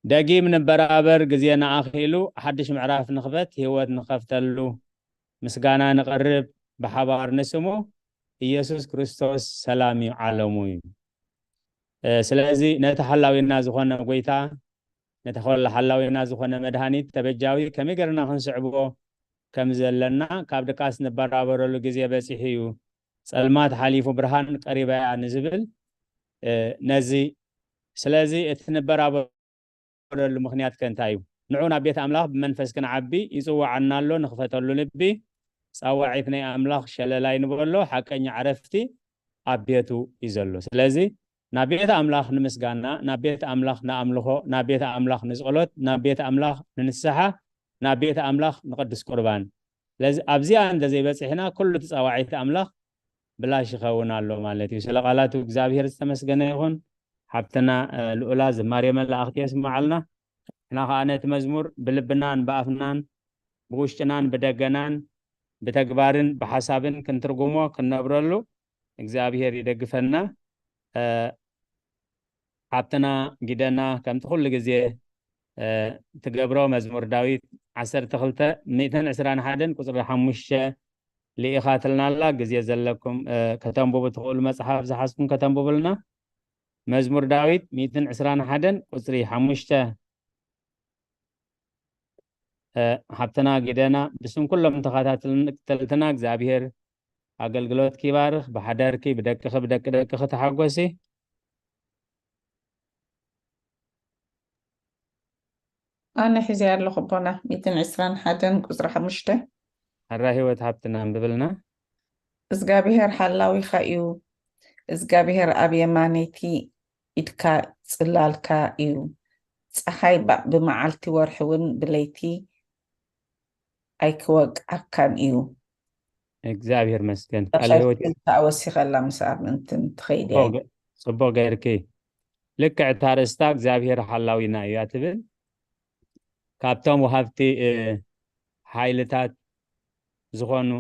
ደጊም ንበራበር ግዜና ኣኺሉ ሓድሽ ምዕራፍ ንኽፈት ህይወት ንኸፍተሉ ምስጋና ንቐርብ ብሓባር ንስሙ ኢየሱስ ክርስቶስ ሰላም እዩ ዓለሙ እዩ። ስለዚ ነቲ ሓላዊና ዝኾነ ጎይታ ነቲ ኮላ ሓላዊና ዝኾነ መድሃኒት ተበጃዊ ከመይ ገርና ክንስዕቦ ከም ዘለና ካብ ድቃስ ንበራበረሉ ግዜ በፂሑ እዩ። ጸልማት ሓሊፉ ብርሃን ቀሪባ እያ ንዝብል ነዚ ስለዚ እቲ ንበራበረሉ ምኽንያት ከ እንታይ እዩ? ንዑ ናብ ቤት ኣምላኽ ብመንፈስ ክንዓቢ ይጽውዓና ኣሎ። ንኽፈተሉ ልቢ ጻዋዒት ናይ ኣምላኽ ሸለላይ ንበሎ። ሓቀኛ ዕረፍቲ ኣብ ቤቱ እዩ ዘሎ። ስለዚ ናብ ቤት ኣምላኽ ንምስጋና፣ ናብ ቤት ኣምላኽ ንኣምልኾ፣ ናብ ቤት ኣምላኽ ንጸሎት፣ ናብ ቤት ኣምላኽ ንንስሓ፣ ናብ ቤት ኣምላኽ ንቅዱስ ቁርባን። ስለዚ ኣብዚኣ እንተ ዘይበጺሕና ኩሉ እቲ ጻዋዒት ኣምላኽ ብላሽ ይኸውን ኣሎ ማለት እዩ። ስለ ቃላቱ እግዚኣብሔር ዝተመስገነ ይኹን። ሓብትና ልኡላ ዝማሬ መላእኽቲ የስምዓልና። ንሕና ኸዓ ነቲ መዝሙር ብልብናን ብኣፍናን ብውሽጥናን ብደገናን ብተግባርን ብሓሳብን ክንትርጉሞ ክንነብረሉ እግዚኣብሔር ይደግፈና። ሓብትና ጊደና ከምቲ ኩሉ ግዜ ትገብሮ መዝሙር ዳዊት ዓሰርተ ክልተ ሚእትን ዕስራን ሓደን ቁፅሪ ሓሙሽተ ልኢኻትልና ኣላ። ግዜ ዘለኩም ከተንብቡ ትኽእሉ መፅሓፍ ዝሓዝኩም ከተንብቡልና። መዝሙር ዳዊት ሚእትን ዕስራን ሓደን ቁፅሪ ሓሙሽተ። ሓብትና ጊደና ብስም ኩሎም ተኸታተልትና እግዚኣብሔር ኣገልግሎት ኪባርኽ ብሓዳርኪ ብደቅኺ ብደቂ ደቅኺ ተሓጎሲ። ኣነ ሒዘ ኣለኹ ኣቦና ሚእትን ዕስራን ሓደን ቁፅሪ ሓሙሽተ። ሕራ ህይወት ሓብትና ኣንብብልና። እግዚኣብሔር ሓላዊኻ እዩ። እግዚኣብሔር ኣብ የማነይቲ ኢድካ ጽላልካ እዩ። ፀሓይ ብመዓልቲ ወርሒ እውን ብለይቲ ኣይክወቅዓካን እዩ። እግዚኣብሔር መስገን ቃል ህይወት ተወሲኸላ ምስ ኣብ እንትን ትኸይድ እያ። ጽቡቅ ገይርኪ። ልክዕ እታ ርእስታ እግዚኣብሔር ሓላዊና እዩ እያ ትብል። ካብቶም ወሃብቲ ሓይልታት ዝኾኑ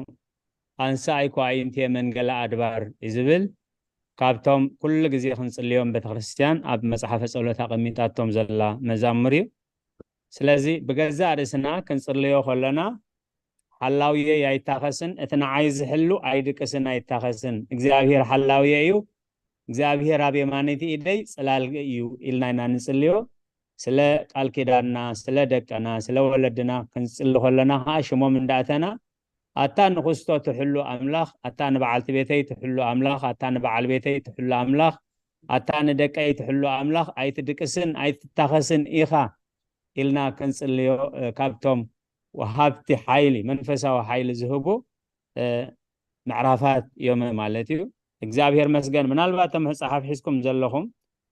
ኣንሳ ኣይኮ ኣይንትየ መንገላ ኣድባር እዩ ዝብል። ካብቶም ኩሉ ግዜ ክንጽልዮም ቤተክርስትያን ኣብ መጽሓፈ ጸሎት ኣቐሚጣቶም ዘላ መዛሙር እዩ። ስለዚ ብገዛእ ርእስና ክንጽልዮ ከለና ሓላውየይ ኣይታኸስን፣ እቲ ንዓይ ዝሕሉ ኣይድቅስን ኣይታኸስን፣ እግዚኣብሔር ሓላውየ እዩ፣ እግዚኣብሔር ኣብ የማነይቲ ኢደይ ጽላል እዩ ኢልና ኢና ንጽልዮ። ስለ ቃል ኪዳንና፣ ስለ ደቅና፣ ስለ ወለድና ክንጽሊ ከለና ከዓ ሽሞም እንዳእተና ኣታ ንክስቶ ትሕሉ ኣምላኽ፣ ኣታ ንበዓልቲ ቤተይ ትሕሉ ኣምላኽ፣ ኣታ ንበዓል ቤተይ ትሕሉ ኣምላኽ፣ ኣታ ንደቀይ ትሕሉ ኣምላኽ ኣይትድቅስን ኣይትታኸስን ኢኻ ኢልና ክንጽልዮ ካብቶም ወሃብቲ ሓይሊ መንፈሳዊ ሓይሊ ዝህቡ ምዕራፋት እዮም ማለት እዩ። እግዚኣብሔር መስገን። ምናልባት ተምሕ ፀሓፍ ሒዝኩም ዘለኹም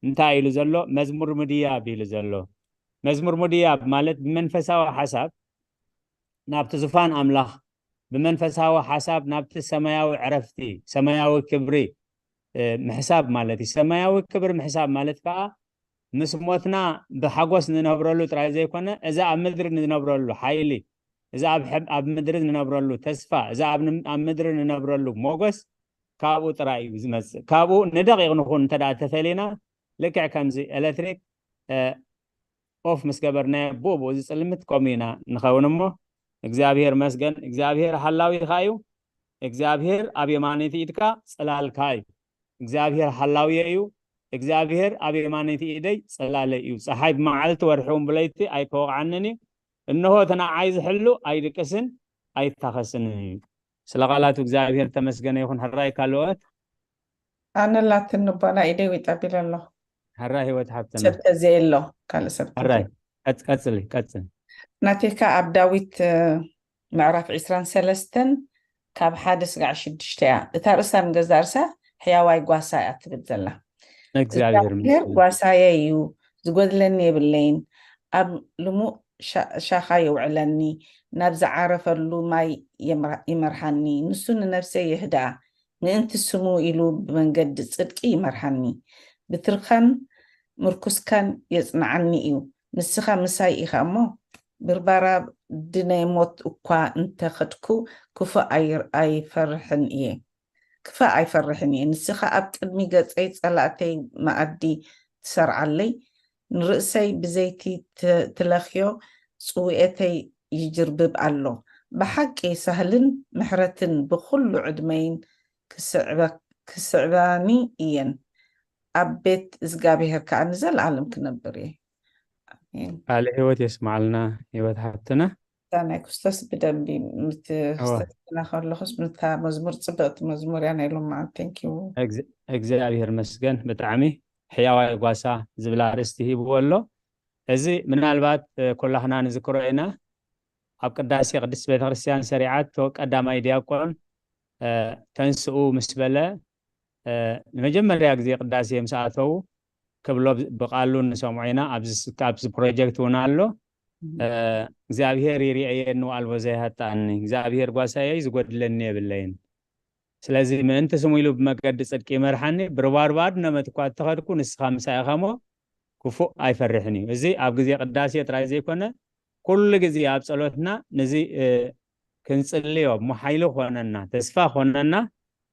እንታይ ኢሉ ዘሎ? መዝሙር ምድያብ ኢሉ ዘሎ። መዝሙር ምድያብ ማለት ብመንፈሳዊ ሓሳብ ናብቲ ዙፋን ኣምላኽ ብመንፈሳዊ ሓሳብ ናብቲ ሰማያዊ ዕረፍቲ ሰማያዊ ክብሪ ምሕሳብ ማለት እዩ። ሰማያዊ ክብሪ ምሕሳብ ማለት ከዓ ምስ ሞትና ብሓጎስ ንነብረሉ ጥራይ ዘይኮነ እዚ ኣብ ምድሪ ንነብረሉ ሓይሊ፣ እዚ ኣብ ምድሪ ንነብረሉ ተስፋ፣ እዚ ኣብ ምድሪ ንነብረሉ ሞጎስ ካብኡ ጥራይ እዩ ዝመፅእ። ካብኡ ንደቂቕ ንኹን እንተ ተፈሊና ልክዕ ከምዚ ኤሌክትሪክ ኦፍ ምስ ገበርናዮ ብኡ ብኡ ዝፅልምት ከምኡ ኢና ንኸውን እሞ እግዚኣብሔር መስገን። እግዚኣብሔር ሓላዊኻ እዩ። እግዚኣብሔር ኣብ የማነይቲ ኢድካ ፅላልካ እዩ። እግዚኣብሔር ሓላውየ እዩ። እግዚኣብሔር ኣብ የማነይቲ ኢደይ ፅላለይ እዩ። ፀሓይ ብመዓልቲ ወርሒ እውን ብለይቲ ኣይከወቕዓንን እዩ። እንሆ እቲ ንዓይ ዝሕሉ ኣይድቅስን ኣይታኸስንን እዩ። ስለ ቃላቱ እግዚኣብሔር ተመስገነ ይኹን። ሕራይ ካልኦት ኣነ ላትን ንቦና ኢደይ ዊጠቢለ ኣለኹ። ሕራይ ህይወት ሓብትና። ሰብ ተዘየሎ፣ ካልእ ሰብ ሕራይ ተዘየሎ። ቀጽ- ቀጽሊ ቀጽሊ። ናቴካ ኣብ ዳዊት እ፣ ምዕራፍ ዕስራን ሰለስተን ካብ ሓደ ስጋዕ ሽዱሽተ እያ። እታ ርእሳ ንገዛ ርእሳ ሕያዋይ ጓሳ እያ ትብል ዘላ። እግዚኣብሔር እግዚኣብሔር ምስጉን። ጓሳየ እዩ፣ ዝጎድለኒ የብለይን። ኣብ ልሙእ ሻ- ሻኻ የውዕለኒ፣ ናብ ዝዓረፈሉ ማይ የምራ- ይመርሓኒ። ንሱ ንነፍሰይ የህድኣ፣ ምእንቲ ስሙ ኢሉ ብመንገዲ ጽድቂ ይመርሓኒ። ብትርካን ምርኩስካን የጽንዓኒ እዩ። ንስኻ ምሳይ ኢኻ እሞ፣ ብርባራ ድነ ሞት እኳ እንተ ኸድኩ፣ ክፉእ ኣይር- ኣይፈርሕን እየ። ክፋእ ኣይፈርሕን እየ። ንስኻ ኣብ ቅድሚ ገጸይ ጸላእተይ መኣዲ ትሰርዓለይ፣ ንርእሰይ ብዘይቲ ት- ትለኽዮ፣ ጽውኤተይ ይጅርብብ ኣሎ። ብሓቂ ሳህልን ምሕረትን ብኹሉ ዕድመይን ክስዕበ- ክስዕባኒ እየን። ኣብ ቤት እግዚኣብሔር ከኣ ንዘለኣለም ክነብር እየ። ኣሜን። ቃለ ህይወት የስማዓልና ህይወት ሓብትና። እታ ናይ ክርስቶስ ብደንቢ ምት- እዋ። ክስተትና ከለኹስ፣ ምታ መዝሙር፣ ጽብቕቲ መዝሙር እያ ናይ ሎማዓንቲ። Thank you። እግዝ- እግዚኣብሔር መስገን። ብጣዕሚ ሕያዋይ ጓሳ ዝብል ኣርእስቲ ሂብዎ ኣሎ። እዚ ምናልባት እ፣ ኩላህና ንዝክሮ ኢና። ኣብ ቅዳሴ ቅድስት ቤተክርስትያን ሰሪዓቶ ቀዳማይ ዲያቆን እ፣ ተንስኡ ምስ በለ እ፣ ንመጀመርያ ግዜ ቅዳሴ ምስ ኣተዉ ክብሎ ብ- ብቃሉ ንሰምዖ ኢና። ኣብዚ ስ- ኣብዚ ፕሮጀክት እውን ኣሎ። እ፣ እግዚኣብሔር ይርኣየኒ ወኣልቦ ዘይሃጣኒ፣ እግዚኣብሔር ጓሳየይ ዝጎድለኒ የብለይን። ስለዚ ምእንቲ ስሙ ኢሉ ብመገዲ ጽድቂ ይመርሓኒ፣ ብርባርባድ ነመት እኳ እተኸድኩ ንስኻ ምሳይ ኢኻ እሞ ክፉእ ኣይፈርሕን እዩ። እዚ ኣብ ግዜ ቅዳሴ ጥራይ ዘይኮነ ኩሉ ግዜ ኣብ ጸሎትና ነዚ እ፣ ክንጽልዮ እሞ ሓይሊ ኮነና፣ ተስፋ ኮነና።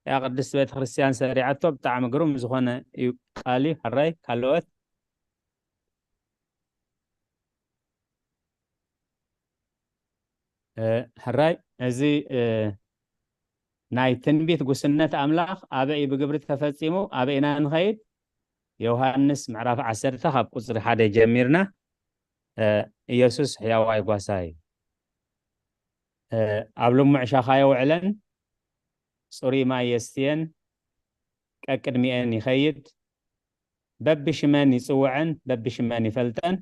ያ ቅድስት ቤተክርስትያን ሰሪዓቶ ብጣዕሚ ግሩም ዝኾነ እዩ ቃል እዩ። ሕራይ ካልኦት እ፣ ሕራይ እዚ እ፣ ናይ ትንቢት ጉስነት ኣምላኽ ኣበይ ብግብሪ ተፈጺሙ ኣበይ ኢና ንኸይድ? ዮሃንስ ምዕራፍ ዓሰርተ ካብ ቁጽሪ ሓደ ጀሚርና እ፣ ኢየሱስ ሕያዋይ ጓሳ እዩ። እ፣ ኣብ ልሙዕ ሻኻ የውዕለን፣ ጽሩይ ማይ የስትየን፣ ቀቅድሚኤን ይኸይድ፣ በብሽመን ይጽውዐን፣ በብሽመን ይፈልጠን።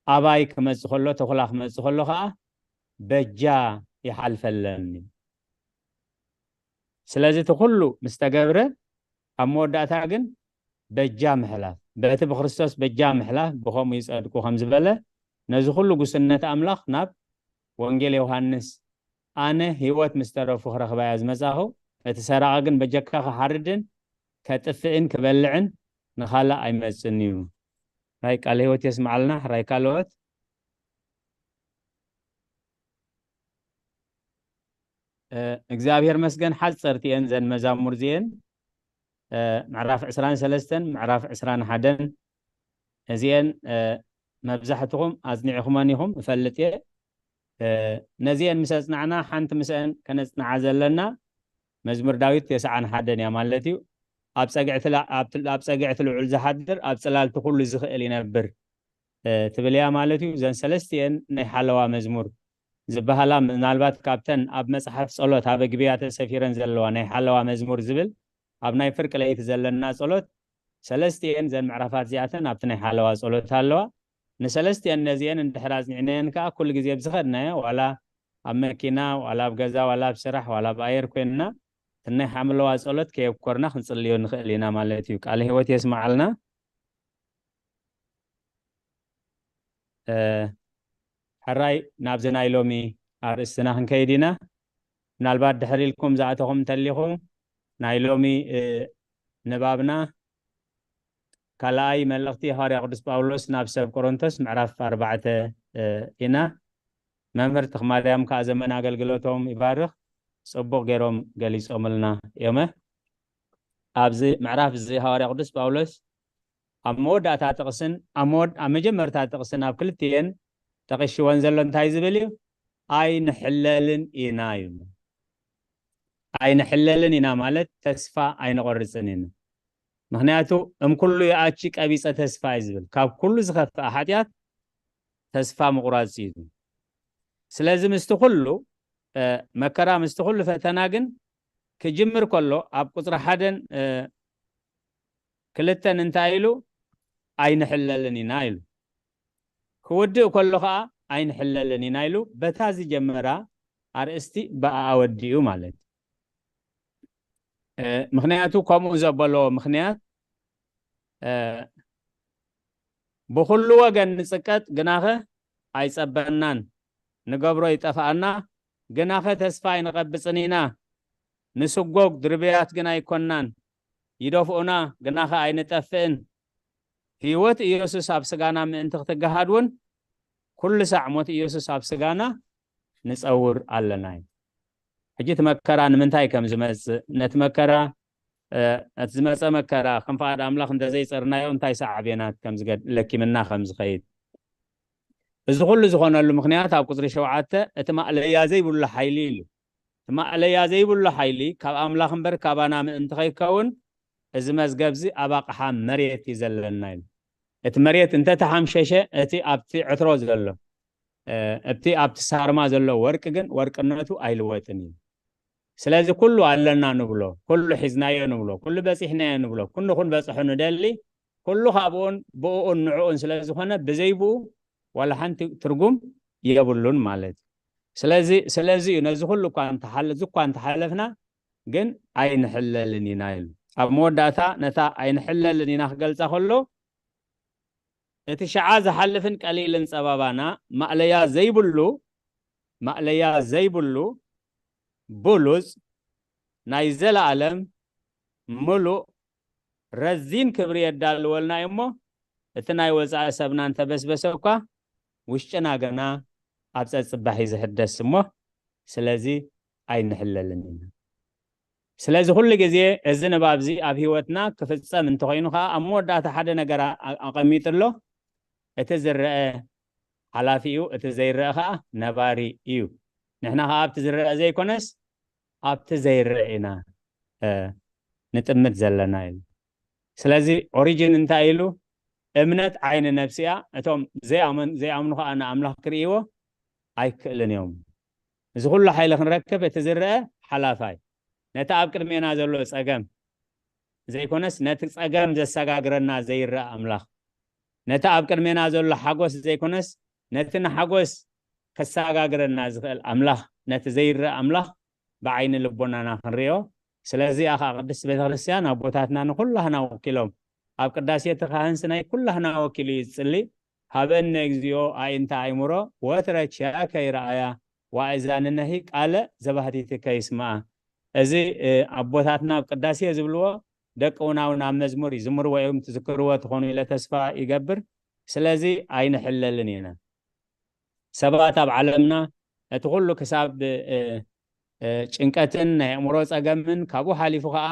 ኣባይ ክመጽእ ከሎ፣ ተኹላ ክመጽእ ከሎ ኸኣ በጃ ይሓልፈለን። ስለዚ እቲ ኩሉ ምስ ተገብረ ኣብ መወዳእታ ግን በጃ ምሕላፍ፣ በቲ ብክርስቶስ በጃ ምሕላፍ ብኸምኡ ይጸድቁ ከም ዝበለ ነዚ ኩሉ ጉስነት ኣምላኽ ናብ ወንጌል ዮሃንስ ኣነ ህይወት ምስ ተረፉ ክረኽባ እያ ዝመጻኹ፣ እቲ ሰራቒ ግን በጀካ ክሓርድን ከጥፍእን ክበልዕን ንኻልእ ኣይመጽን እዩ። ናይ ቃል ህይወት የስምዓልና። ሕራይ ካልኦት እግዚኣብሔር መስገን ሓፀርቲ እየን ዘን መዛሙር እዚኤን ምዕራፍ ዕስራን ሰለስተን ምዕራፍ ዕስራን ሓደን እዚኤን መብዛሕትኹም ኣፅኒዕኹመን ኢኹም እፈልጥ እየ። ነዚኤን ምስ ኣፅናዕና ሓንቲ ምስአን ከነፅንዓ ዘለና መዝሙር ዳዊት ተስዓን ሓደን እያ ማለት እዩ። ኣብ ፀግዕቲ ልዑል ዝሓድር ኣብ ፅላልቲ ኩሉ ዝኽእል ይነብር ትብል እያ ማለት እዩ። እዘን ሰለስቲኤን ናይ ሓለዋ መዝሙር ዝበሃላ ምናልባት ካብተን ኣብ መፅሓፍ ፀሎት ኣብ ኣግብያ ተሰፊረን ዘለዋ ናይ ሓለዋ መዝሙር ዝብል ኣብ ናይ ፍርቂ ለይቲ ዘለና ፀሎት ሰለስቲኤን ዘን ምዕራፋት እዚኣተን ኣብቲ ናይ ሓለዋ ፀሎት ኣለዋ። ንሰለስቲኤን ነዚኤን እንድሕር ኣፅኒዕናየን ከዓ ኩሉ ግዜ ብዝኸድናዮ ዋላ ኣብ መኪና ዋላ ኣብ ገዛ ዋላ ኣብ ስራሕ ዋላ ኣብ ኣየር ኮይንና እቲ ናይ ሓምለዋ ፀሎት ከየብኮርና ክንፅልዮ ንኽእል ኢና ማለት እዩ። ቃለ ህይወት የስምዓልና። ሕራይ ናብዚ ናይ ሎሚ ኣርእስትና ክንከይድ ኢና። ምናልባት ድሕር ኢልኩም ዝኣተኹም እንተሊኹም ናይ ሎሚ ንባብና ካልኣይ መልእኽቲ ሃዋርያ ቅዱስ ጳውሎስ ናብ ሰብ ቆሮንቶስ ምዕራፍ ኣርባዕተ ኢና። መምህር ተኽማርያም ከዓ ዘመን ኣገልግሎቶም ይባርኽ። ጽቡቕ ገይሮም ገሊጾምልና እዮመ። ኣብዚ ምዕራፍ እዚ ሃዋርያ ቅዱስ ጳውሎስ ኣብ መወዳእታ ጥቕስን ኣብ መወድ- ኣብ መጀመርታ ጥቕስን ኣብ ክልቲኤን ጠቒሽወን ዘሎ እንታይ ዝብል እዩ? ኣይንሕለልን ኢና እዩ። ኣይንሕለልን ኢና ማለት ተስፋ ኣይንቆርጽን ኢና። ምኽንያቱ እም ኩሉ ይኣቺ ቀቢጸ ተስፋ እዩ ዝብል። ካብ ኩሉ ዝኸፍኣ ሓጢኣት ተስፋ ምቑራጽ እዩ። ስለዚ ምስቲ ኩሉ መከራ ምስቲ ኩሉ ፈተና ግን ክጅምር ከሎ ኣብ ቁፅሪ ሓደን ክልተን እንታይ ኢሉ? ኣይንሕለልን ኢና ኢሉ። ክውድእ ከሎ ኸዓ ኣይንሕለልን ኢና ኢሉ። በታ ዝጀመራ ኣርእስቲ ብኣኣ ወዲኡ ማለት እዩ። እ፣ ምኽንያቱ ከምኡ ዘበሎ ምኽንያት፣ እ፣ ብኹሉ ወገን ንጽቀጥ፣ ግናኸ ኣይጸበናን። ንገብሮ ይጠፍኣና፣ ግናኸ ተስፋ ኣይንቐብጽን ኢና። ንስጎግ ድርብያት ግን ኣይኮናን። ይደፍኡና፣ ግናኸ ኣይንጠፍእን። ህይወት ኢየሱስ ኣብ ስጋና ምእንቲ ክትገሃድ እውን፣ ኩሉ ሳዕ ሞት ኢየሱስ ኣብ ስጋና ንጸውር ኣለና እዩ። ሕጂ እቲ መከራ ንምንታይ ከም ዝመጽእ፣ ነቲ መከራ፣ እ፣ ነቲ ዝመጸ መከራ ከም ፍቓድ ኣምላኽ እንተዘይጸርናዮ እንታይ ሳዕቤናት ከም ዝገድ-፣ ለኪምና ከም ዝኸይድ፣ እዚ ኩሉ ዝኾነሉ ምኽንያት ኣብ ቁጽሪ ሸውዓተ እቲ ማእለያ ዘይብሉ ሓይሊ ኢሉ። እቲ ማእለያ ዘይብሉ ሓይሊ ካብ ኣምላኽ እምበር ካባና ምእንቲ ከይከውን፣ እዚ መዝገብዚ ኣብ ኣቕሓ መሬት እዩ ዘለና ኢሉ። እቲ መሬት እንተተሓምሸሸ፣ እቲ ኣብቲ ዕትሮ ዘሎ፣ እ፣ እቲ ኣብቲ ሳርማ ዘሎ ወርቂ ግን ወርቅነቱ ኣይልወጥን እዩ። ስለዚ ኩሉ ኣለና ንብሎ፣ ኩሉ ሒዝናዮ ንብሎ፣ ኩሉ በጺሕናዮ ንብሎ፣ ኩሉ ክንበጽሖ ንደሊ፣ ኩሉ ካብኡን ብኡኡን ንዕኡን ስለ ዝኾነ፣ ብዘይ ብኡ ዋላ ሓንቲ ትርጉም የብሉን ማለት እዩ። ስለዚ፣ ስለዚ እዩ ነዚ ኩሉ እኳ እንተሓለ-፣ እዚ እኳ እንተሓለፍና፣ ግን ኣይንሕለልን ኢና ኢሉ። ኣብ መወዳእታ ነታ ኣይንሕለልን ኢና ክገልጻ ከሎ፣ እቲ ሸዓ ዝሓልፍን ቀሊልን ጸባባና ማእለያ ዘይብሉ፣ ማእለያ ዘይብሉ ብሉጽ ናይ ዘለኣለም ምሉእ ረዚን ክብሪ የዳልወልና እዩ እሞ፣ እቲ ናይ ወጻኢ ሰብና እንተበስበሰ እኳ፣ ውሽጥና ገና ኣብ ጸጽባሕ እዩ ዝሕደስ እሞ፣ ስለዚ ኣይንሕለልን ኢና። ስለዚ ኩሉ ግዜ እዚ ንባብ እዚ ኣብ ህይወትና ክፍጸም እንተኾይኑ ከኣ፣ ኣብ መወዳእታ ሓደ ነገር ኣ-፣ ኣቐሚጡ ኣሎ። እቲ ዝረአ ሓላፊ እዩ፣ እቲ ዘይረአ ከኣ ነባሪ እዩ። ንሕና ከኣ ኣብቲ ዝረአ ዘይኮነስ ኣብቲ ዘይረአ ኢና፣ እ፣ ንጥምት ዘለና ኢሉ። ስለዚ ኦሪጅን እንታይ ኢሉ? እምነት ዓይኒ ነፍሲ እያ፣ እቶም ዘይኣመን-፣ ዘይኣምኑ ከኣ ንኣምላኽ ክርእይዎ ኣይክእልን እዮም። እዚ ኩሉ ሓይሊ ክንረክብ እቲ ዝረአ ሓላፋይ፣ ነቲ ኣብ ቅድሜና ዘሎ ጸገም ዘይኮነስ ነቲ ጸገም ዘሰጋግረና ዘይረአ ኣምላኽ፣ ነቲ ኣብ ቅድሜና ዘሎ ሓጎስ ዘይኮነስ ነቲ ንሓጎስ ከሰጋግረና ዝኽእል ኣምላኽ፣ ነቲ ዘይረአ ኣምላኽ ብዓይኒ ልቦናና ክንርእዮ። ስለዚ እያ ኸዓ ቅድስት ቤተ ክርስቲያን ኣቦታትና ንኩላህና ወኪሎም፣ ኣብ ቅዳሴ እቲ ካህንስ ናይ ኩላህና ወኪሉ እዩ ዝጽሊ። ሃበነ እግዚኦ ኣዒንተ ኣእምሮ ወትረ ኪያከ ይረኣያ ወኣእዛንነሂ ቃለ ዘባህቲትከ ይስምዓ። እዚ፣ እ፣ ኣቦታትና ኣብ ቅዳሴ ዝብልዎ፣ ደቂ እውን ኣብ መዝሙር ይዝምርዎ እዮም፣ ትዝክርዎ ትኾኑ ኢለ ተስፋ ይገብር። ስለዚ ኣይንሕለልን ኢና። ሰባት ኣብ ዓለምና እቲ ኩሉ ክሳብ፣ እ፣ እ፣ ጭንቀትን ናይ ኣእምሮ ጸገምን ካብኡ ሓሊፉ ከኣ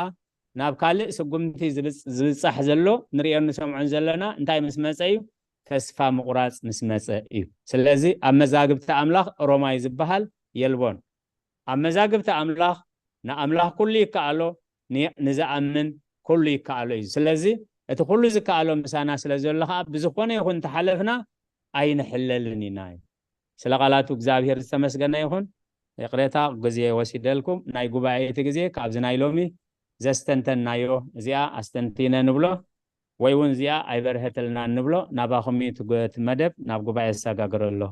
ናብ ካልእ ስጉምቲ ዝብጽ-፣ ዝብጻሕ ዘሎ ንርእዮን ንሰምዖን ዘለና እንታይ ምስ መጸ እዩ? ተስፋ ምቑራጽ ምስ መጸ እዩ። ስለዚ ኣብ መዛግብቲ ኣምላኽ ሮማይ ዝበሃል የልቦን። ኣብ መዛግብቲ ኣምላኽ ንኣምላኽ ኩሉ ይከኣሎ፣ ን-፣ ንዝኣምን ኩሉ ይከኣሎ እዩ። ስለዚ እቲ ኩሉ ዝከኣሎ ምሳና ስለ ዘሎ ከኣ ብዝኾነ ይኹን እንተሓለፍና ኣይንሕለልን ኢና እዩ። ስለ ቃላቱ እግዚኣብሔር ዝተመስገነ ይኹን። ይቕሬታ ግዜ ወሲደልኩም። ናይ ጉባኤ እቲ ግዜ ካብዚ ናይ ሎሚ ዘስተንተናዮ እዚኣ ኣስተንቲነ ንብሎ ወይ እውን እዚኣ ኣይበርሀትልናን ንብሎ። ናባኹም እዩ እቲ ጉ-፣ እቲ መደብ ናብ ጉባኤ ዝሰጋግሮ ኣለኹ።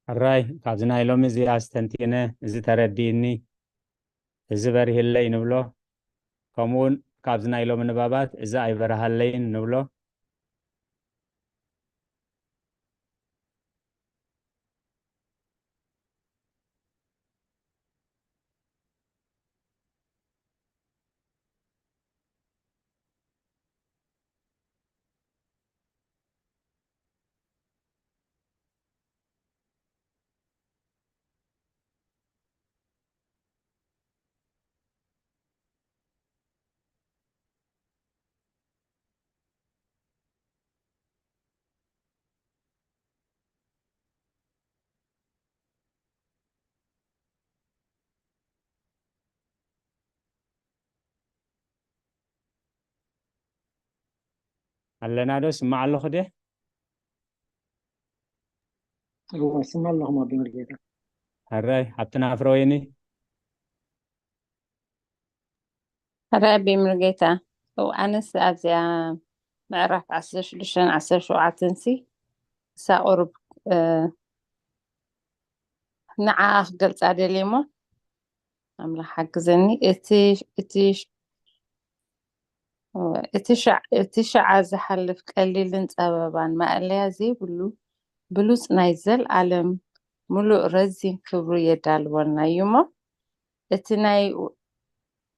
ሕራይ፣ ካብዚ ናይ ሎሚ እዚ ኣስተንቲነ፣ እዚ ተረዲእኒ፣ እዚ በሪህለይ ንብሎ። ከምኡውን ካብዚ ናይ ሎሚ ንባባት እዚ ኣይበረሃለይን ንብሎ። ኣለና ዶ? ስማዕ ኣለኹ ደ? እወ፣ ስማዕ ኣለኹ ኣቢ ሙሉጌታ። ሕራይ፣ ሓብትና ፍረወይኒ። ሕራይ ኣቢ ሙሉጌታ። እው፣ ኣነስ ኣብዚኣ ምዕራፍ ዓሰርተ ሽዱሽተን ዓሰርተ ሸውዓተን ሲ እሳ ቁሩብ፣ እ፣ ንዓኣ ክገልጻ ደልየ እሞ ኣምላኽ ሓግዘኒ። እቲ፣ እቲ፣ እቲ ሸዓ፣ እቲ ሸዓ ዝሓልፍ ቀሊልን ጸበባን ማእለያ ዘይብሉ ብሉጽ ናይ ዘልኣለም ምሉእ ረዚን ክብሩ የዳልወልና እዩ እሞ፣ እቲ ናይ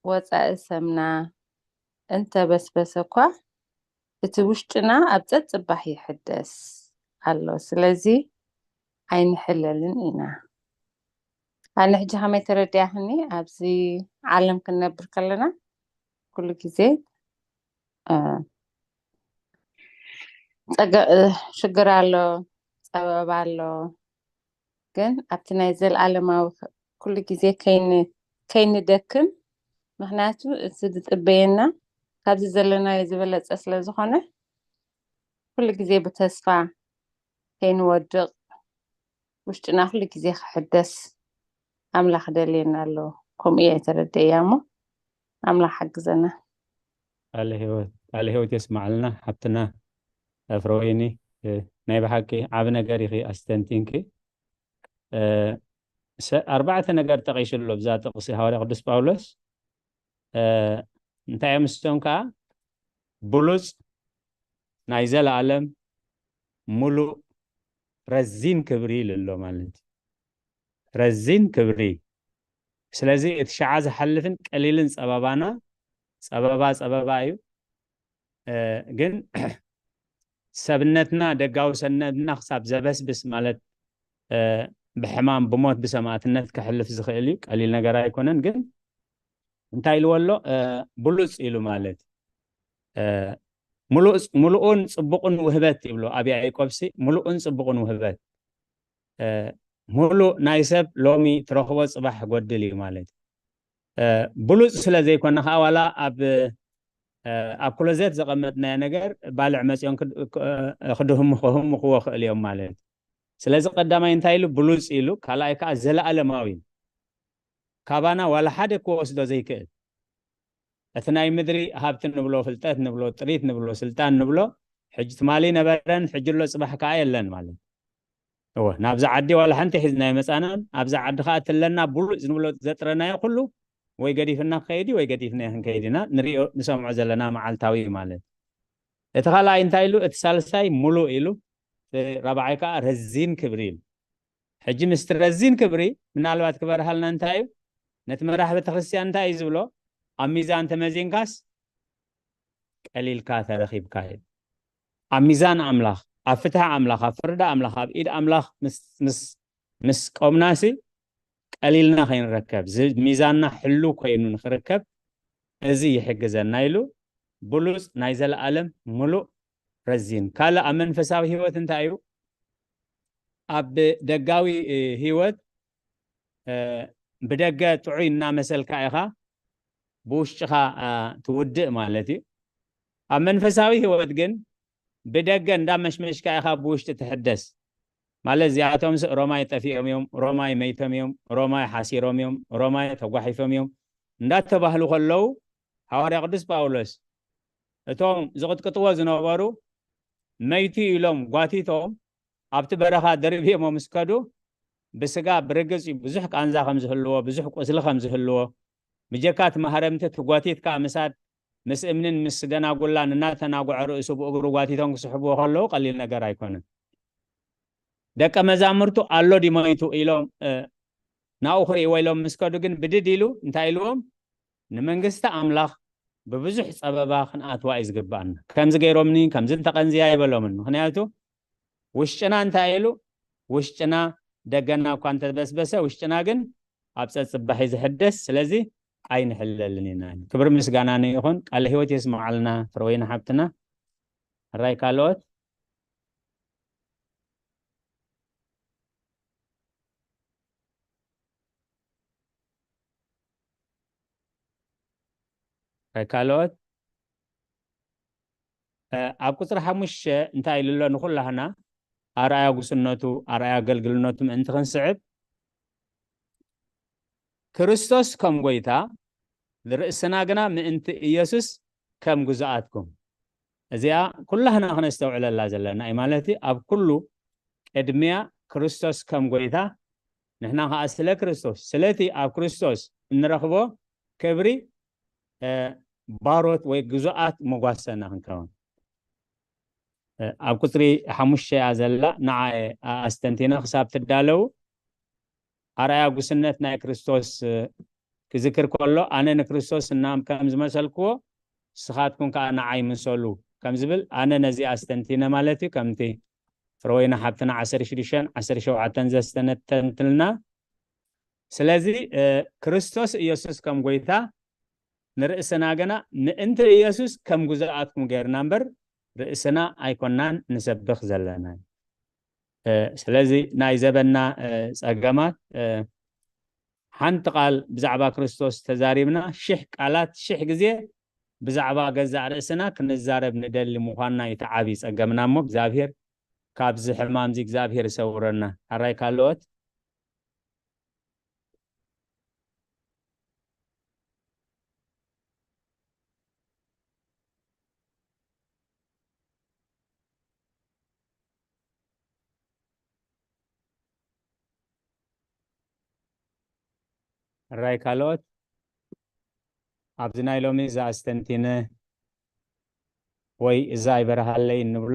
ወጻኢ ሰምና እንተበስበሰ እኳ፣ እቲ ውሽጥና ኣብ ጸጽባሕ ይሕደስ ኣሎ። ስለዚ ኣይንሕለልን ኢና። ኣነ ሕጂ ከመይ ተረዲኣኽኒ፣ ኣብዚ ዓለም ክንነብር ከለና ኩሉ ግዜ፣ እ፣ ጸገ-፣ እ፣ ሽግር ኣሎ፣ ጸበባ ኣሎ። ግን ኣብቲ ናይ ዘልኣለማዊ ክ-፣ ኩሉ ግዜ ከይን-፣ ከይንደክም፣ ምኽንያቱ እቲ ዝጥበየና ካብዚ ዘለናዮ ዝበለጸ ስለ ዝኾነ፣ ኩሉ ግዜ ብተስፋ ከይንወድቕ፣ ውሽጥና ኩሉ ግዜ ክሕደስ ኣምላኽ ደልየና ኣሎ። ከምኡ እየ ተረዲኤያ እሞ ኣምላኽ ሓግዘና። ቃለ ህይወት፣ ቃለ ህይወት የስማዓልና ሓብትና ፍረወይኒ። እ፣ ናይ ብሓቂ ዓቢ ነገር ኢኺ ኣስተንቲንኪ። እ፣ ሰ-፣ ኣርባዕተ ነገር ጠቒሱ ኣሎ ብዛ ጥቕሲ ሃዋርያ ቅዱስ ጳውሎስ። እ፣ እንታይ እዮም ንሶም ከኣ? ብሉጽ፣ ናይ ዘለኣለም፣ ምሉእ፣ ረዚን ክብሪ ኢሉ ኣሎ ማለት እዩ። ረዚን ክብሪ። ስለዚ እቲ ሸዓ ዝሓልፍን ቀሊልን ጸበባና፣ ጸበባ ጸበባ እዩ። እ፣ ግን ሰብነትና፣ ደጋዊ ሰብነትና ክሳብ ዘበስብስ ማለት፣ እ፣ ብሕማም፣ ብሞት፣ ብሰማእትነት ከሕልፍ ዝኽእል እዩ። ቀሊል ነገር ኣይኮነን። ግን እንታይ ኢልዎ ኣሎ? እ፣ ብሉጽ ኢሉ ማለት፣ እ፣ ምሉእ፣ ምሉእን ጽቡቕን ውህበት ይብሎ ኣብ ያዕቆብሲ፣ ምሉእን ጽቡቕን ውህበት። እ፣ ምሉእ ናይ ሰብ ሎሚ ትረኽቦ ጽባሕ ክጎድል እዩ ማለት እዩ። እ፣ ብሉጽ ስለ ዘይኮነ ከኣ ዋላ ኣብ፣ እ፣ ኣብ ክሎዘት ዘቐመጥናዮ ነገር ባልዕ መጺኦም ክድ-፣ ክ-፣ እ፣ ክድህሙ-፣ ክህምኽዎ ክእል እዮም ማለት እዩ። ስለዚ ቀዳማይ እንታይ ኢሉ? ብሉጽ ኢሉ። ካልኣይ ከኣ ዘለኣለማዊ። ካባና ዋላ ሓደ ክወስዶ ዘይክእል። እቲ ናይ ምድሪ ሃብቲ ንብሎ፣ ፍልጠት ንብሎ፣ ጥሪት ንብሎ፣ ስልጣን ንብሎ፣ ሕጂ ትማሊ ነበረን፣ ሕጂ ኣሎ፣ ጽባሕ ከኣ የለን ማለት። እወ፣ ናብዛ ዓዲ ዋላ ሓንቲ ሒዝና ኣይመጻናን። ኣብዛ ዓዲ ከኣ ትለና ብሉጽ ንብሎ ዘጥረናዮ ኩሉ ወይ ገዲፍና ክኸይድ እዩ ወይ ገዲፍና ክንከይድ ኢና። ንሪኦ ንሰምዖ ዘለና መዓልታዊ እዩ ማለት። እቲ ካልኣይ እንታይ ኢሉ? እቲ ሳልሳይ ምሉእ ኢሉ፣ እቲ ራብዓይ ከኣ ረዚን ክብሪ ኢሉ። ሕጂ ምስቲ ረዚን ክብሪ ምናልባት ክበርሃልና እንታይ እዩ? ነቲ መራሕ ቤተክርስትያን እንታይ እዩ ዝብሎ? ኣብ ሚዛን ተመዚንካስ ቀሊልካ ተረኺብካ እዩ። ኣብ ሚዛን ኣምላኽ፣ ኣብ ፍትሒ ኣምላኽ፣ ኣብ ፍርዲ ኣምላኽ፣ ኣብ ኢድ ኣምላኽ ምስ፣ ምስ፣ ምስ ቆምናሲ ቀሊልና ከይንረከብ፣ ዝ-፣ ሚዛንና ሕሉው ኮይኑ ንኽርከብ እዚ ይሕግዘና ኢሉ ብሉጽ ናይ ዘለኣለም ምሉእ ረዚን። ካልእ ኣብ መንፈሳዊ ህይወት እንታይ እዩ? ኣብ ደጋዊ፣ እ፣ ህይወት፣ እ፣ ብደገ ጥዑይ እናመሰልካ ኢኻ ብውሽጥኻ፣ እ፣ ትውድእ ማለት እዩ። ኣብ መንፈሳዊ ህይወት ግን ብደገ እንዳመሽመሽካ ኢኻ ብውሽጢ ትሕደስ። ማለት እዚኣቶምስ ሮማይ ጠፊኦም እዮም፣ ሮማይ መይቶም እዮም፣ ሮማይ ሓሲሮም እዮም፣ ሮማይ ተጓሒፎም እዮም እንዳተባህሉ ከለዉ፣ ሃዋርያ ቅዱስ ጳውሎስ እቶም ዝቕጥቅጥዎ ዝነበሩ መይቱ ኢሎም ጓቲቶም ኣብቲ በረኻ ደርብዮሞ ምስ ከዱ፣ ብስጋ ብርግጽ እዩ ብዙሕ ቃንዛ ከም ዝህልዎ፣ ብዙሕ ቁስሊ ከም ዝህልዎ፣ ብጀካ እቲ ማህረምቲ እቲ ጓቲትካ ምሳድ ምስ እምንን ምስ ደናጉላን እናተናጉዐ ርእሱ ብእግሩ ጓቲቶም ክስሕብዎ ከለዉ ቀሊል ነገር ኣይኮነን። ደቀ መዛሙርቱ ኣሎ ድዩ መይቱ ኢሎም፣ እ፣ ናብኡ ክርእይዎ ኢሎም ምስ ከዱ ግን ብድድ ኢሉ እንታይ ኢልዎም? ንመንግስቲ ኣምላኽ ብብዙሕ ጸበባ ክንኣትዋ እዩ ዝግብኣና። ከምዚ ገይሮምኒ፣ ከምዚ እንተቐንዝያ ኣይበሎምን። ምኽንያቱ ውሽጥና እንታይ ኢሉ? ውሽጥና ደገና እኳ እንተበስበሰ ውሽጥና ግን ኣብ ጸጽባሕ እዩ ዝሕደስ። ስለዚ ኣይንሕለልን ኢና። ክብሪ ምስጋና ንይኹን። ቃለ ህይወት የስምዓልና ፍረወይኒ ሓብትና። ሕራይ ካልኦት? ሕራይ ካልኦት? ኣብ ቁፅሪ ሓሙሽተ እንታይ ኢሉ ኣሎ? ንኩላህና ኣርኣያ ጉስነቱ፣ ኣርኣያ ኣገልግልነቱ ምእንቲ ክንስዕብ፣ ክርስቶስ ከም ጎይታ፣ ንርእስና ግና ምእንቲ ኢየሱስ ከም ግዙኣትኩም። እዚኣ ኩላህና ክነስተውዕለላ ዘለና እዩ። ማለት እዩ፣ ኣብ ኩሉ ቅድሚያ ክርስቶስ ከም ጎይታ፣ ንሕና ከዓ ስለ ክርስቶስ፣ ስለቲ ኣብ ክርስቶስ እንረኽቦ ክብሪ፣ እ፣ ባሮት ወይ ግዙኣት መጓሰና ክንከውን። እ፣ ኣብ ቁፅሪ ሓሙሽተ እያ ዘላ፣ ንዓ እየ ኣስተንቲነ ክሳብ ትዳለው። ኣርኣያ ጉስነት ናይ ክርስቶስ፣ እ፣ ክዝክር ከሎ፣ ኣነ ንክርስቶስ እናም ከም ዝመሰልክዎ፣ ንስኻትኩም ከዓ ንዓይ ምሰሉ ከም ዝብል፣ ኣነ ነዚ ኣስተንቲነ ማለት እዩ። ከምቲ ፍረወይኒ ሓብትና ዓሰርተ ሽዱሽተን ዓሰርተ ሸውዓተን ዘስተነተንትልና። ስለዚ፣ እ፣ ክርስቶስ ኢየሱስ ከም ጎይታ፣ ንርእስና ግና ምእንቲ ኢየሱስ ከም ግዙኣትኩም ገይርና እምበር፣ ርእስና ኣይኮናን ንሰብኽ ዘለና። እ፣ ስለዚ ናይ ዘበና፣ እ፣ ጸገማት፣ እ፣ ሓንቲ ቃል ብዛዕባ ክርስቶስ ተዛሪብና፣ ሽሕ ቃላት ሽሕ ግዜ ብዛዕባ ገዛእ ርእስና ክንዛረብ ንደሊ ምዃንና እዩ እቲ ዓብዪ ጸገምና። እሞ እግዚኣብሔር ካብዚ ሕማምዚ እግዚኣብሔር ይሰውረና። ኣራይ ካልኦት? ሕራይ ካልኦት ኣብዚ ናይ ሎሚ እዛ ኣስተንቲነ ወይ እዛ ኣይበረሃለይ እንብሎ?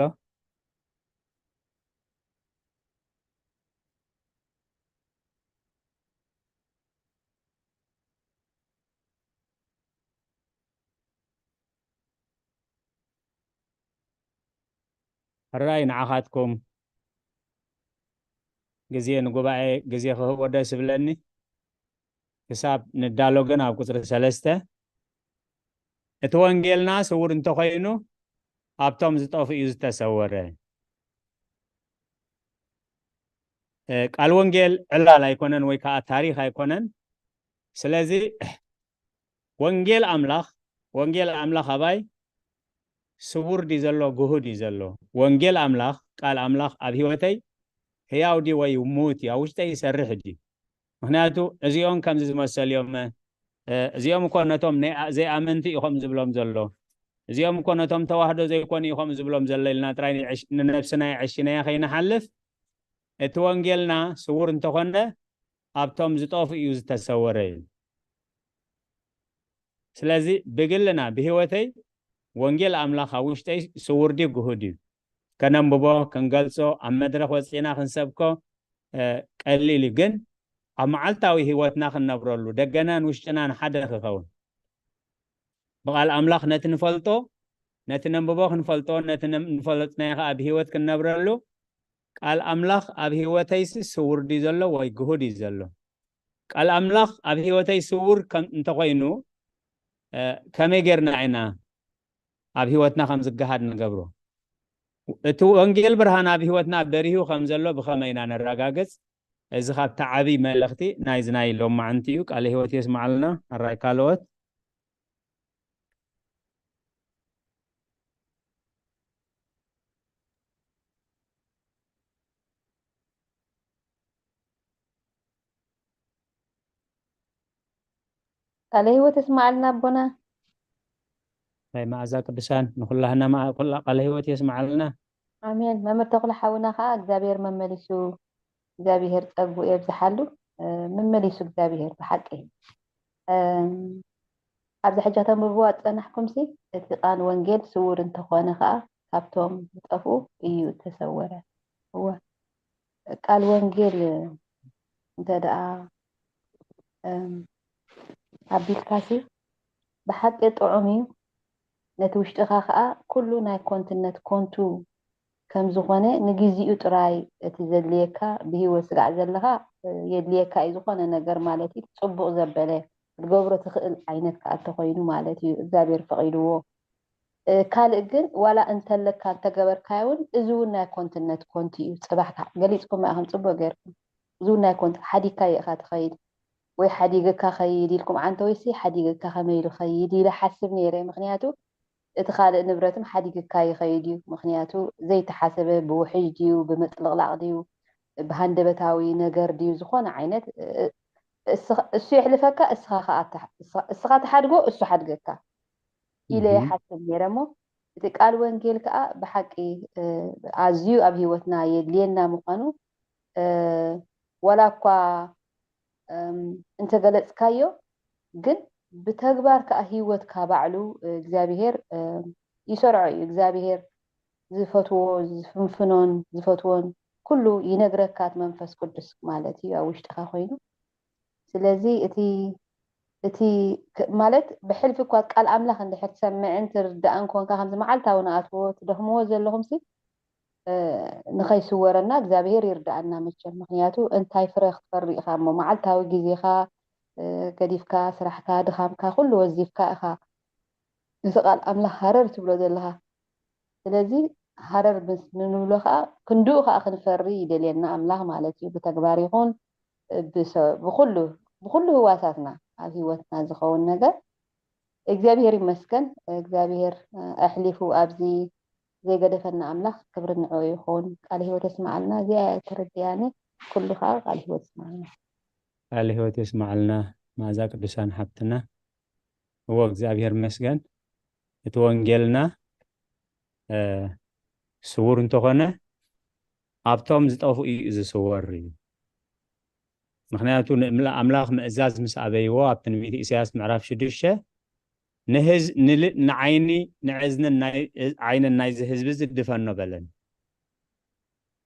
ሕራይ ንዓኻትኩም ግዜ ንጉባኤ ግዜ ክህቦ ደስ ይብለኒ። ክሳብ ንዳሎ ግን ኣብ ቁፅሪ ሰለስተ፣ እቲ ወንጌልና ስውር እንተኾይኑ ኣብቶም ዝጠፉ እዩ ዝተሰወረ። እ፣ ቃል ወንጌል ዕላል ኣይኮነን ወይ ከዓ ታሪኽ ኣይኮነን። ስለዚ ወንጌል ኣምላኽ፣ ወንጌል ኣምላኽ ኣባይ ስውር ድዩ ዘሎ፣ ግሁድ እዩ ዘሎ? ወንጌል ኣምላኽ፣ ቃል ኣምላኽ ኣብ ህይወተይ ህያው ድዩ ወይ ምዉት እዩ? ኣብ ውሽጠይ ይሰርሕ ድዩ? ምኽንያቱ እዚኦም ከምዚ ዝመሰሉ እዮም፣ እ፣ እዚኦም እኮ ነቶም ናይ-፣ ዘይኣመንቲ ኢኹም ዝብሎም ዘሎ፣ እዚኦም እኮ ነቶም ተዋህዶ ዘይኮኑ ኢኹም ዝብሎም ዘሎ ኢልና ጥራይ ንዕሽ-፣ ንነብስና የዕሽናያ ከይንሓልፍ፣ እቲ ወንጌልና ስውር እንተኾነ ኣብቶም ዝጠፉ እዩ ዝተሰወረ እዩ። ስለዚ ብግልና፣ ብህይወተይ ወንጌል ኣምላኽ ኣብ ውሽጠይ ስውር ድዩ ግሁድ እዩ? ከነንብቦ፣ ክንገልጾ፣ ኣብ መድረኽ ወጺእና ክንሰብኮ፣ እ፣ ቀሊል እዩ። ግን ኣብ መዓልታዊ ህይወትና ክንነብረሉ፣ ደገናን ውሽጥናን ሓደ ክኸውን። ብቓል ኣምላኽ ነቲ ንፈልጦ፣ ነቲ ነንብቦ ክንፈልጦ፣ ነቲ ነ-፣ ንፈለጥናዮ ከኣ ብህይወት ክንነብረሉ፣ ቃል ኣምላኽ ኣብ ህይወተይሲ ስውር ድዩ ዘሎ ወይ ግሁድ እዩ ዘሎ? ቃል ኣምላኽ ኣብ ህይወተይ ስውር ከም፣ እንተኾይኑ፣ እ፣ ከመይ ጌርና ኢና ኣብ ህይወትና ከም ዝገሃድ ንገብሮ? እቲ ወንጌል ብርሃን ኣብ ህይወትና በሪሁ ከም ዘሎ ብኸመይ ኢና ነረጋግጽ? እዚ ካብቲ ዓብዪ መልእኽቲ ናይዚ ናይ ሎማዕንቲ እዩ። ቃለ ህይወት የስምዓልና። ኣራይ ካልኦት? ቃለ ህይወት የስምዓልና ኣቦና። ናይ መኣዛ ቅዱሳን ንኹላህና መኣ-፣ ኩላ ቃለ ህይወት የስምዓልና። ኣሜን። መምህር ተኽለ ሓውና ከዓ እግዚኣብሔር መመሊሱ፣ እግዚኣብሔር ጸጉ የብዝሓሉ። እ፣ መመሊሱ እግዚኣብሔር ብሓቂ። እም፣ ኣብዚ ሕጂ ከተንብብዋ ዝጸናሕኩምሲ፣ እቲ ቃል ወንጌል ስውር እንተኾነ ከኣ ካብቶም ዝጠፍኡ እዩ እተሰወረ። እወ፣ ቃል ወንጌል እንተ ደኣ፣ እም፣ ኣቢልካሲ ብሓቂ ጥዑም እዩ። ነቲ ውሽጥኻ ከኣ ኩሉ ናይ ኮንትነት ኮንቱ ከም ዝኾነ ንግዜኡ ጥራይ እቲ ዘድልየካ ብህይወት ስጋዕ ዘለኻ፣ እ፣ የድልየካ እዩ ዝኾነ ነገር ማለት እዩ። ጽቡቕ ዘበለ ክትገብሮ ትኽእል ዓይነት ከኣ እንተኾይኑ ማለት እዩ፣ እግዚኣብሔር ፈቒድዎ። እ፣ ካልእ ግን ዋላ እንተለካ እንተገበርካዮ እውን እዚ እውን ናይ ኮንትነት ኮንቱ እዩ። ጽባሕ ከኣ ገሊጽኩማ ኢኹም ጽቡቕ ጌርኩም። እዚ እውን ናይ ኮንቱ ሓዲግካዮ ኢኻ ትኸይድ ወይ ሓዲገካ ኸይድ ኢልኩም ዓንተ ወይሲ ሓዲገካ ከመይ ኢሉ ኸይድ ኢለ ሓስብ ነይረ። ምኽንያቱ እቲ ካልእ ንብረትም ሓዲግካ ይኸይድ እዩ። ምኽንያቱ ዘይተሓሰበ ብውሕጅ ድዩ፣ ብምጥልቕላቕ ድዩ፣ ብሃንደበታዊ ነገር ድዩ፣ ዝኾነ ዓይነት እስኻ- እሱ የሕልፈካ፣ እስኻ ኸዓ ትሓ- እስኻ- እስኻ ትሓድጎ፣ እሱ ሓድገካ ኢለ እህ። ይሓስብ ነይረ። እሞ እቲ ቃል ወንጌል ከዓ ብሓቂ እ፣ ኣዝዩ ኣብ ህይወትና የድልየና ምዃኑ እ፣ ዋላ እኳ እም፣ እንተገለጽካዮ፣ ግን ብተግባር ከዓ ህይወትካ ባዕሉ እ፣ እግዚኣብሄር እ፣ ይሰርዖ እዩ። እግዚኣብሄር ዝፈትዎ ዝፍንፍኖን ዝፈትዎን ኩሉ ይነግረካ፣ እቲ መንፈስ ቅዱስ ማለት እዩ ኣብ ውሽጥኻ ኮይኑ። ስለዚ እቲ እቲ ክ- ማለት ብሕልፊ እኳ ቃል ኣምላኽ እንድሕር ትሰምዕን ትርዳእን ኮንካ፣ ከምዚ መዓልታዊ ንኣትዎ ትደኽምዎ ዘለኹም ሲ እ፣ ንኸይስወረና እግዚኣብሄር ይርዳኣና። መቸም ምኽንያቱ እንታይ ፍረ ክትፈሪ ኢኻ እሞ፣ መዓልታዊ ግዜኻ እ፣ ገዲፍካ፣ ስራሕካ፣ ድኻምካ ኩሉ ወዚፍካ ኢኻ፣ እዚ ቃል ኣምላኽ ሃረር ትብሎ ዘለኻ። ስለዚ ሃረር ምስ ንብሎ ከዓ ክንድኡ ከዓ ክንፈሪ ይደልየና ኣምላኽ ማለት እዩ። ብተግባር ይኹን ብሰ- ብኩሉ ብኩሉ ህዋሳትና ኣብ ህይወትና ዝኸውን ነገር እግዚኣብሔር ይመስገን። እግዚኣብሔር ኣሕሊፉ ኣብዚ ዘይገደፈና ኣምላኽ ክብሪ ንዕኡ ይኹን። ቃለ ህይወት የስምዓልና። እዚኣ እያ ተረዲኣኒ። ኩሉ ከዓ ቃለ ህይወት የስምዓልና። ቃለ ህይወት የስምዓልና። መኣዛ ቅዱሳን ሓብትና፣ እዎ እግዚኣብሔር ይመስገን። እቲ ወንጌልና እ፣ ስውር እንተኾነ ኣብቶም ዝጠፍኡ እዩ ዝስወር እዩ። ምክንያቱ ንእምላ- ኣምላኽ ምእዛዝ ምስ ኣበይዎ ኣብ ትንቢት ኢሳያስ ምዕራፍ ሽዱሽተ ንህዝ ንል- ንዓይኒ ንዕዝንን ናይ ዓይንን ናይዚ ህዝቢ ዝድፈኖ በለን።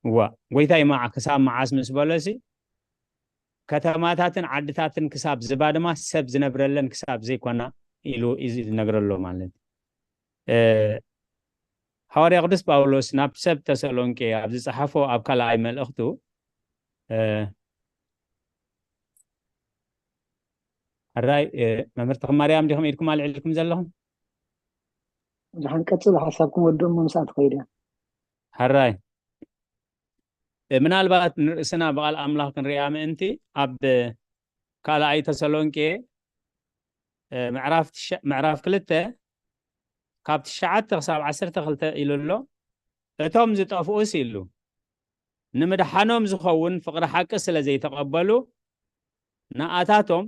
እዋ ጎይታ ይማዓ ክሳብ መዓስ ምስ በለሲ ከተማታትን ዓድታትን ክሳብ ዝባድማ ሰብ ዝነብረለን ክሳብ ዘይኮና ኢሉ እዩ ዝነግረሎ ማለት እ፣ ሃዋርያ ቅዱስ ጳውሎስ ናብ ሰብ ተሰሎንቄ ኣብ ዝጸሓፎ ኣብ ካልኣይ መልእኽቱ እ፣ ሕራይ እ፣ መምህር ተኽማርያም ዲኹም ኢድኩም ኣልዒልኩም ዘለኹም? ድሓን ቀጽሉ ሓሳብኩም ወድኡ እሞ ምስኣ ትኸይድ እያ። ሕራይ እ፣ ምናልባት ንርእስና ብቓል ኣምላኽ ክንሪኣ ምእንቲ ኣብ ካልኣይ ተሰሎንቄ እ፣ ምዕራፍ ትሸ- ምዕራፍ ክልተ ካብ ትሽዓተ ክሳብ ዓሰርተ ክልተ ኢሉ ኣሎ። እቶም ዝጠፍኡስ ኢሉ ንምድሓኖም ዝኸውን ፍቕሪ ሓቂ ስለ ዘይተቐበሉ ንኣታቶም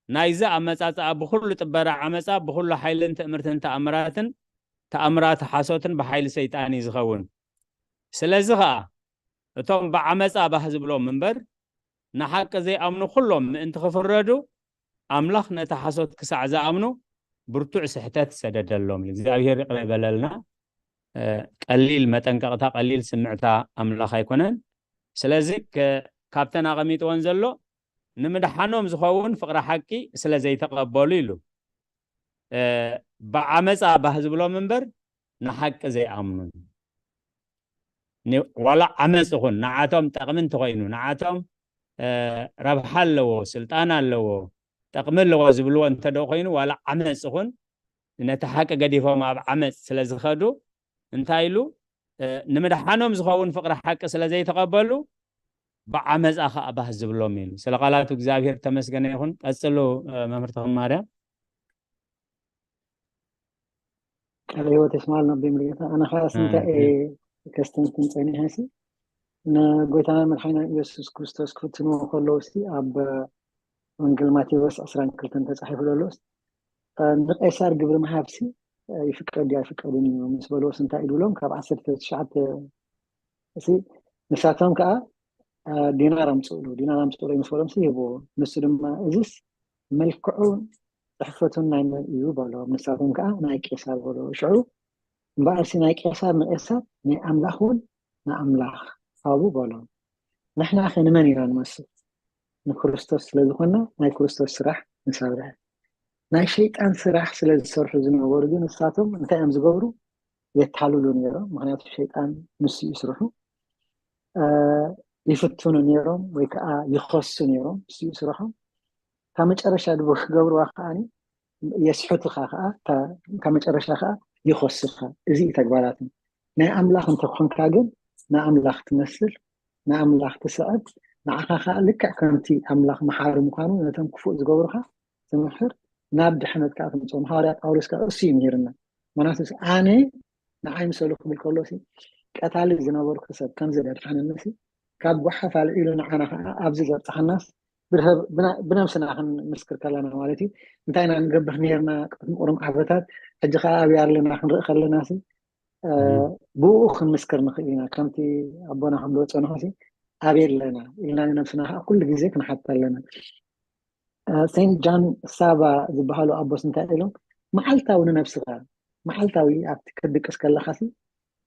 ናይዚ ኣመጻጽኣ ብኹሉ ጥበራ ዓመጻ ብኹሉ ሓይልን ትእምርትን ተኣምራትን ተኣምራት ሓሶትን ብሓይሊ ሰይጣን እዩ ዝኸውን። ስለዚ ኸኣ እቶም ብዓመጻ ባህ ዝብሎም እምበር ንሓቂ ዘይኣምኑ ኩሎም ምእንቲ ክፍረዱ ኣምላኽ ነቲ ሓሶት ክሳዕ ዝኣምኑ ብርቱዕ ስሕተት ሰደደሎም። እግዚኣብሔር ይቕረ ይበለልና። እ፣ ቀሊል መጠንቀቕታ ቀሊል ስምዕታ ኣምላኽ ኣይኮነን። ስለዚ ከ- ካብተን ኣቐሚጥወን ዘሎ ንምድሓኖም ዝኸውን ፍቕሪ ሓቂ ስለ ዘይተቐበሉ ኢሉ እ፣ ብዓመፃ ባህ ዝብሎም እምበር ንሓቂ ዘይኣምኑን ን- ዋላ ዓመፅ ይኹን ንዓቶም ጠቕሚ እንተኮይኑ ንዓቶም እ፣ ረብሓ ኣለዎ ስልጣን ኣለዎ ጠቕሚ ኣለዎ ዝብልዎ እንተደ ኮይኑ ዋላ ዓመፅ ይኹን ነቲ ሓቂ ገዲፎም ኣብ ዓመፅ ስለ ዝኸዱ እንታይ ኢሉ እ፣ ንምድሓኖም ዝኸውን ፍቕሪ ሓቂ ስለ ዘይተቐበሉ ብዓመፃ ከዓ ባህ ዝብሎም ኢሉ ስለ ቃላቱ እግዚኣብሔር ተመስገነ ይኹን ቀፅሉ እ፣ መምህር ተኽለ ማርያም ቃለ ህይወት የስማል ናብ ቤምርጌታ ኣነ ኸዓ ስንታ ኣሜን። ከስተንትን ፀኒሐ ሲ ንጎይታና መድሓኒና ኢየሱስ ክርስቶስ ክፍትንዎ ከለዉ ሲ ኣብ ወንጌል ማቴዎስ ዕስራን ክልተን ተፃሒፉ ዘሎ እ፣ ንቄሳር ግብሪ ምሃብ ሲ እ፣ ይፍቀድ ድዩ ኣይፍቀድን እዩ ምስ በልዎስ እንታይ እዩ ድብሎም ካብ ዓሰርተ ትሽዓተ እሲ ንሳቶም ከዓ እ፣ ዲናር ኣምፅእሉ ዲናር ኣምፅእሉ ምስ በሎም ሲ ይህብዎ ንሱ ድማ እዚስ መልክዑ ፅሕፈቱን ናይ መን እዩ በሎም ንሳቶም ከዓ ናይ ቄሳር በሎ ሽዑ እምበኣርሲ ናይ ቄሳር ንቄሳር ናይ ኣምላኽ እውን ንኣምላኽ ሃቡ በሎም ንሕና ከ ንመን ኢና ንመስል ንክርስቶስ ስለ ዝኾንና ናይ ክርስቶስ ስራሕ ንሰርሕ ናይ ሸይጣን ስራሕ ስለ ዝሰርሑ ዝነበሩ ግን ንሳቶም እንታይ እዮም ዝገብሩ የታልሉ ነይሮም ምክንያቱ ሸይጣን ንሱ እዩ ስርሑ እ፣ ይፍትኑ ነይሮም ወይ ከዓ ይኸሱ ነይሮም ንሱ እዩ ስርሖም ካብ መጨረሻ ድቦ ክገብርዋ ከዓ የስሕቱኻ ከዓ ካብ መጨረሻ ከዓ ይኸሱኻ እዚ እዩ ተግባራትን ናይ ኣምላኽ እንተኮንካ ግን ንኣምላኽ ትመስል ንኣምላኽ ትስዕብ ንዓኻ ከዓ ልክዕ ከምቲ ኣምላኽ መሓሪ ምዃኑ ነቶም ክፉእ ዝገብሩኻ ትምህር ናብ ድሕነት ከዓ ትምፅኦም ሃዋርያ ጳውሎስ ከዓ እሱ እዩ ምሂርና ምክንያቱ ኣነ ንዓይ ምሰሉ ክብል ከሎ ቀታሊ ዝነበርኩ ሰብ ከምዚ ደድሓነኒ፣ ካብ ጓሓፍ ኣልዒሉ ንዓና ከዓ ኣብዚ ዘብፅሓናስ ብነብስና ክንምስክር ከለና ማለት እዩ። እንታይ ኢና ንገብር ነርና ቅድሚ ቁሩም ዓመታት፣ ሕጂ ከዓ ኣብያ ኣለና ክንርኢ ከለና ብኡ ክንምስክር ንኽእል ኢና። ከምቲ ኣቦና ክብሎ ዝፀንሑ ኣበይ ኣለና ኢልና ንነብስና ከዓ ኩሉ ግዜ ክንሓት ኣለና። ሴንት ጃን ሳባ ዝበሃሉ ኣቦስ እንታይ ኢሎም? መዓልታዊ ንነብስኻ መዓልታዊ ኣብቲ ክትድቅስ ከለኻሲ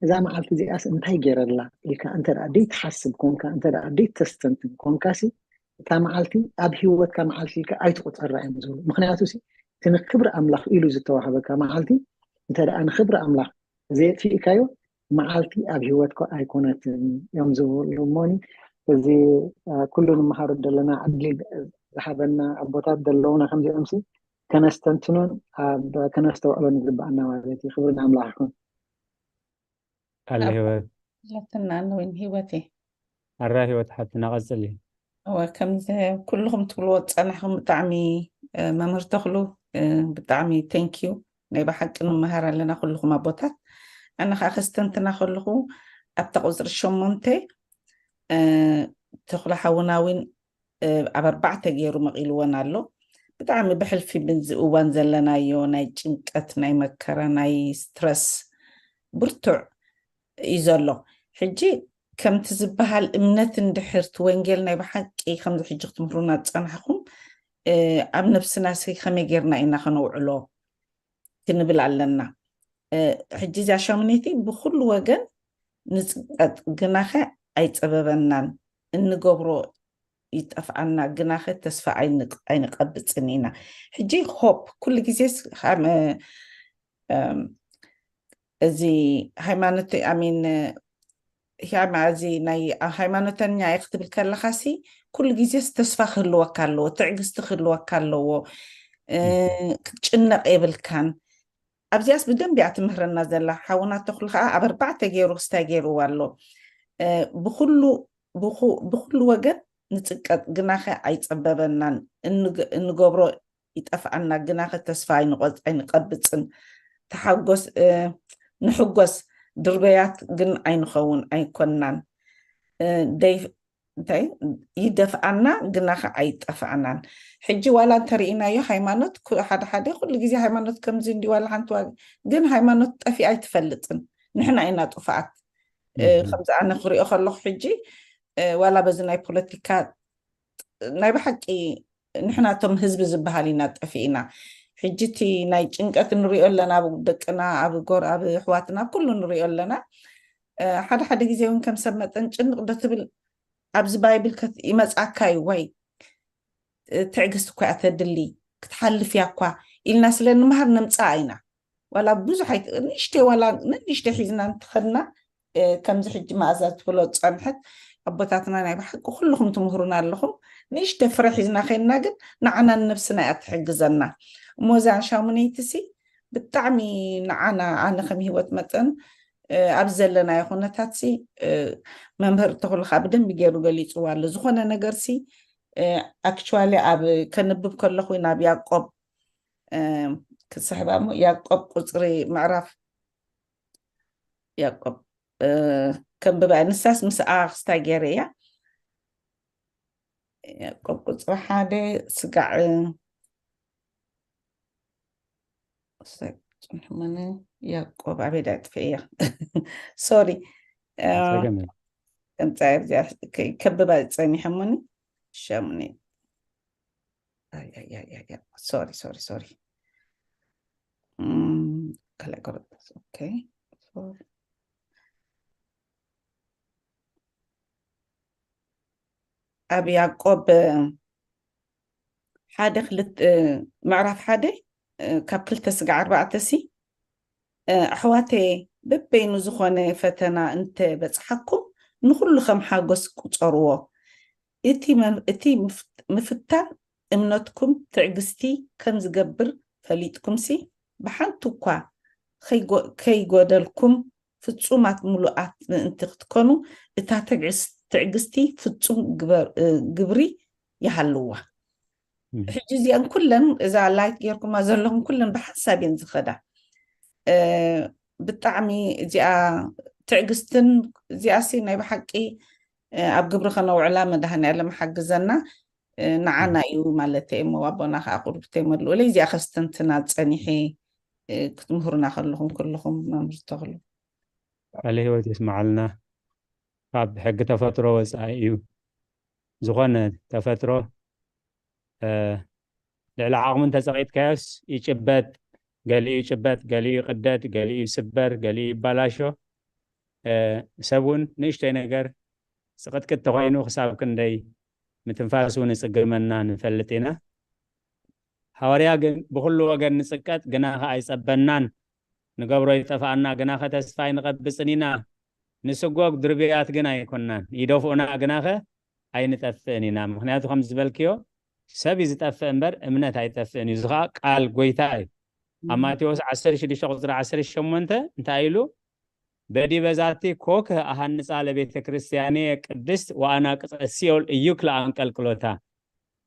እዛ መዓልቲ እዚኣስ እንታይ ገይረላ ኢልካ እንተ ደኣ ደይትሓስብ ኮንካ፣ እንተ ደኣ ደይተስተንትን ኮንካሲ እታ መዓልቲ ኣብ ህይወትካ መዓልቲ ኢልካ ኣይትቁፀራ እዮም ዝብሉ። ምክንያቱ ሲ እቲ ንክብሪ ኣምላኽ ኢሉ ዝተዋህበካ መዓልቲ እንተ ደኣ ንክብሪ ኣምላኽ ዘየጥፊእካዮ መዓልቲ ኣብ ህይወትካ ኣይኮነትን እዮም ዝብሉ። እሞኒ እዚ ኩሉ ንምሃሮ ዘለና ዕድል ዝሃበና ኣቦታት ዘለውና ከምዚኦም ሲ ከነስተንትኖን ኣብ ከነስተውዕሎን ይግባኣና ማለት እዩ። ክብሪ ንኣምላኽ ይኹን። ኣለ ህይወት ለትና ነዊን ህይወቴ ኣራ ህይወት ሓብትና ቀጽሊ። እወ ከምዚ ኩልኹም ትብልዎ ዝጸናሕኹም ብጣዕሚ መምህር ተኽሉ ብጣዕሚ thank you። ናይ ብሓቂ ንመሃር ኣለና ኩልኹም ኣቦታት። ኣነ ከዓ ከስተንትና ከለኹ ኣብታ ቁፅሪ ሸሞንተ ተኽሎ ሓውና እውን ኣብ ኣርባዕተ ገይሩ መቒልወን ኣሎ። ብጣዕሚ ብሕልፊ ብዚ እዋን ዘለናዮ ናይ ጭንቀት ናይ መከራ ናይ ስትረስ ብርቱዕ እዩ ዘሎ። ሕጂ ከምቲ ዝበሃል እምነት እንድሕር እቲ ወንጌል ናይ ብሓቂ ከምዚ ሕጂ ክትምህሩና ዝፀናሕኹም ኣብ ነብስና ሲ ከመይ ጌርና ኢና ከነውዕሎ ክንብል ኣለና። ሕጂ እዚኣ ሸምነይቲ ብኩሉ ወገን ንፅቀጥ ግናኸ ኣይፀበበናን እንገብሮ ይጠፍኣና ግናኸ ተስፋ ኣይንቀብፅን ኢና። ሕጂ ሆፕ ኩሉ ግዜ እዚ ሃይማኖት ኣሚን ሂያማ እዚ ናይ ሃይማኖተኛ እየ ክትብል ከለኻ ሲ ኩሉ ግዜስ ተስፋ ክህልወካ ኣለዎ፣ ትዕግስቲ ክህልወካ ኣለዎ። ክትጭነቕ የብልካን። ኣብዚኣስ ብደንብ እያ ትምህረና ዘላ። ሓውና ተኽሉ ከዓ ኣብ ኣርባዕተ ገይሩ ክስታይ ገይርዋ ኣሎ። ብኩሉ ብኩሉ ወገን ንፅቀጥ ግናኸ ኣይፀበበናን። እንገብሮ ይጠፍኣና ግናኸ ተስፋ ኣይንቆርፅ ኣይንቀብፅን። ተሓጎስ ንሕጎስ ድርበያት ግን ኣይንኸውን ኣይኮናን። ደይ እንታይ ይደፍኣና ግናኸ ኣይጠፍኣናን። ሕጂ ዋላ እንተርኢናዮ ሃይማኖት ሓደ ሓደ ኩሉ ግዜ ሃይማኖት ከምዚ እንዲ ዋላ ሓንቲ ዋግ ግን ሃይማኖት ጠፊኣ ኣይትፈልጥን። ንሕና ኢና ጥፋኣት። ከምዚ ኣነ ክሪኦ ከለኹ ሕጂ ዋላ በዚ ናይ ፖለቲካ ናይ ብሓቂ ንሕናቶም ህዝቢ ዝበሃል ኢና ጠፊእና። ሕጂ እቲ ናይ ጭንቀት ንሪኦ ኣለና ኣብ ደቅና ኣብ ጎር ኣብ ኣሕዋትና ኣብ ኩሉ ንሪኦ ኣለና። ሓደ ሓደ ግዜ እውን ከም ሰብ መጠን ጭንቕ ዶ ትብል ኣብዚ ባይብል ይመፅኣካ እዩ ወይ ትዕግስቲ እኳ እያ ተድሊ ክትሓልፍ እያ እኳ ኢልና ስለ ንምሃር ነምፅኣ ኢና። ዋላ ብዙሕ ንእሽተይ ዋላ ንእሽተይ ሒዝና እንትኸድና ከምዚ ሕጂ መኣዛ ትብሎ ዝፀንሐት ኣቦታትና ናይ ብሓቂ ኩልኹም ትምህሩና ኣለኹም። ንእሽተ ፍረ ሒዝና ከይንና ግን ንዓና ንነብስና እያ ትሕግዘና። እሞ እዛ ሻሙነይቲ ሲ ብጣዕሚ ንዓና ኣነ ከም ህይወት መጠን ኣብ ዘለናዮ ኩነታት ሲ መምህር ተኽሉ ከዓ ብደንቢ ገይሩ ገሊፅዋ ኣሎ። ዝኾነ ነገር ሲ ኣክቹዋሊ ኣብ ከንብብ ከለኹ ናብ ያዕቆብ ክስሕባ እሞ ያዕቆብ ቁፅሪ ምዕራፍ ያዕቆብ ከንብባ ንሳስ ምስኣ ክስታይ ገይረ እያ። ያዕቆብ ቁፅሪ ሓደ ስጋዕ ፅንሕመኒ ያዕቆብ ኣበይ ዳ ጥፈ እያ ሶሪ ከምፃ ከብባ ፀኒሐሞኒ ሸሙኒ ሶሪ ሶሪ ሶሪ ከላይ ቆረጥ ኦኬ ኣብ ያዕቆብ ሓደ ክልተ ምዕራፍ ሓደ ካብ ክልተ ስጋዕ ኣርባዕተ ሲ ኣሕዋተየ በበይኑ ዝኾነ ፈተና እንተ በፅሓኩም ንኹሉ ከም ሓጎስ ቁፀርዎ። እቲ ምፍታን እምነትኩም ትዕግስቲ ከም ዝገብር ፈሊጥኩምሲ ብሓንቲ እኳ ከይጎደልኩም ፍጹማት ምሉኣት ምእንቲ ክትኮኑ እታ ትዕግስቲ ፍጹም ግብሪ ይሃልዋ። ሕጂ እዚኣን ኩለን እዛ ላይክ ጌርኩማ ዘለኹም ኩለን ብሓንሳብ እየን ዝኸዳ። እ፣ ብጣዕሚ እዚኣ ትዕግስትን እዚኣሲ ናይ ብሓቂ፣ እ፣ ኣብ ግብሪ ከነውዕላ መድሃኒኣለም ሓግዘና። እ፣ ንዓና እዩ ማለት እየ እሞ ኣቦና ከዓ ቁሩብ ተመልኡለይ እዚኣ ከስተንትና ጸኒሐ፣ እ፣ ክትምህሩና ከለኹም ኩልኹም መምህር ተኽሉ። ቃለ ህይወት የስመዓልና። ካብ ሕጊ ተፈጥሮ ወፃኢ እዩ። ዝኾነ ተፈጥሮ፣ እ፣ ልዕሊ ዓቕሚ እንተፀቒጥካዮስ ይጭበጥ፣ ገሊኡ ይጭበጥ፣ ገሊኡ ይቕደድ፣ ገሊኡ ይስበር፣ ገሊኡ ይባላሾ። እ፣ ሰብ እውን ንእሽተይ ነገር ጽቕጥቅጥ ተኾይኑ ክሳብ ክንደይ ምትንፋስ እውን ይጽግመና ንፈልጥ ኢና። ሃዋርያ ግን ብኹሉ ወገን ንጽቀጥ ግናኸ ኣይጸበናን፣ ንገብሮ ይጠፍኣና ግናኸ ተስፋ ኣይንቐብጽን ኢና፣ ንስጎግ ድርብያት ግን ኣይኮናን፣ ይደፍኡና ግናኸ ኣይንጠፍእን ኢና። ምኽንያቱ ከም ዝበልክዮ ሰብ እዩ ዝጠፍእ እምበር እምነት ኣይጠፍእን እዩ። እዚ ኸዓ ቃል ጎይታ እዩ። ኣብ ማቴዎስ ዓሰርተ ሽዱሽተ ቁፅሪ ዓሰርተ ሸሞንተ እንታይ ኢሉ? በዲበ ዛቲ ኮከ ኣሃንጻ ለቤተ ክርስቲያኔ ቅድስት ወአናቅጸ ሲኦል እዩክ ለአንቀልቅሎታ።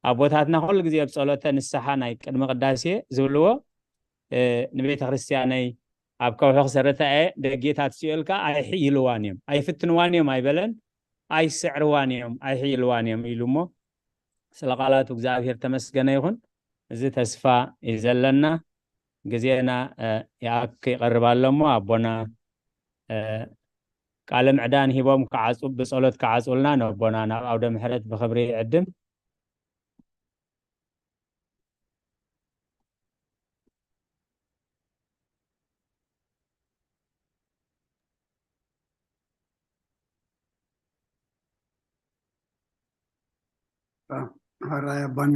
ኣቦታትና ኩሉ ግዜ ኣብ ጸሎተ ንስሓ ናይ ቅድሚ ቅዳሴ ዝብልዎ፣ እ፣ ንቤተ ክርስቲያነይ ኣብ ከውሒ ክሰርታ እየ፣ ደጌታት ሲኦል ከኣ ኣይሕይልዋን እዮም፣ ኣይፍትንዋን እዮም ኣይበለን፣ ኣይስዕርዋን እዮም፣ ኣይሕይልዋን እዮም ኢሉ እሞ፣ ስለ ቃላቱ እግዚኣብሔር ተመስገነ ይኹን። እዚ ተስፋ እዩ ዘለና። ግዜና፣ እ፣ ይኣክ ይቐርብ ኣሎ እሞ ኣቦና፣ እ፣ ቃለ ምዕዳን ሂቦም ክዓጹ፣ ብጸሎት ክዓጹልና ነቦና ናብ ኣውደ ምሕረት ብኽብሪ ይዕድም። ሐራይ ኣቦና፣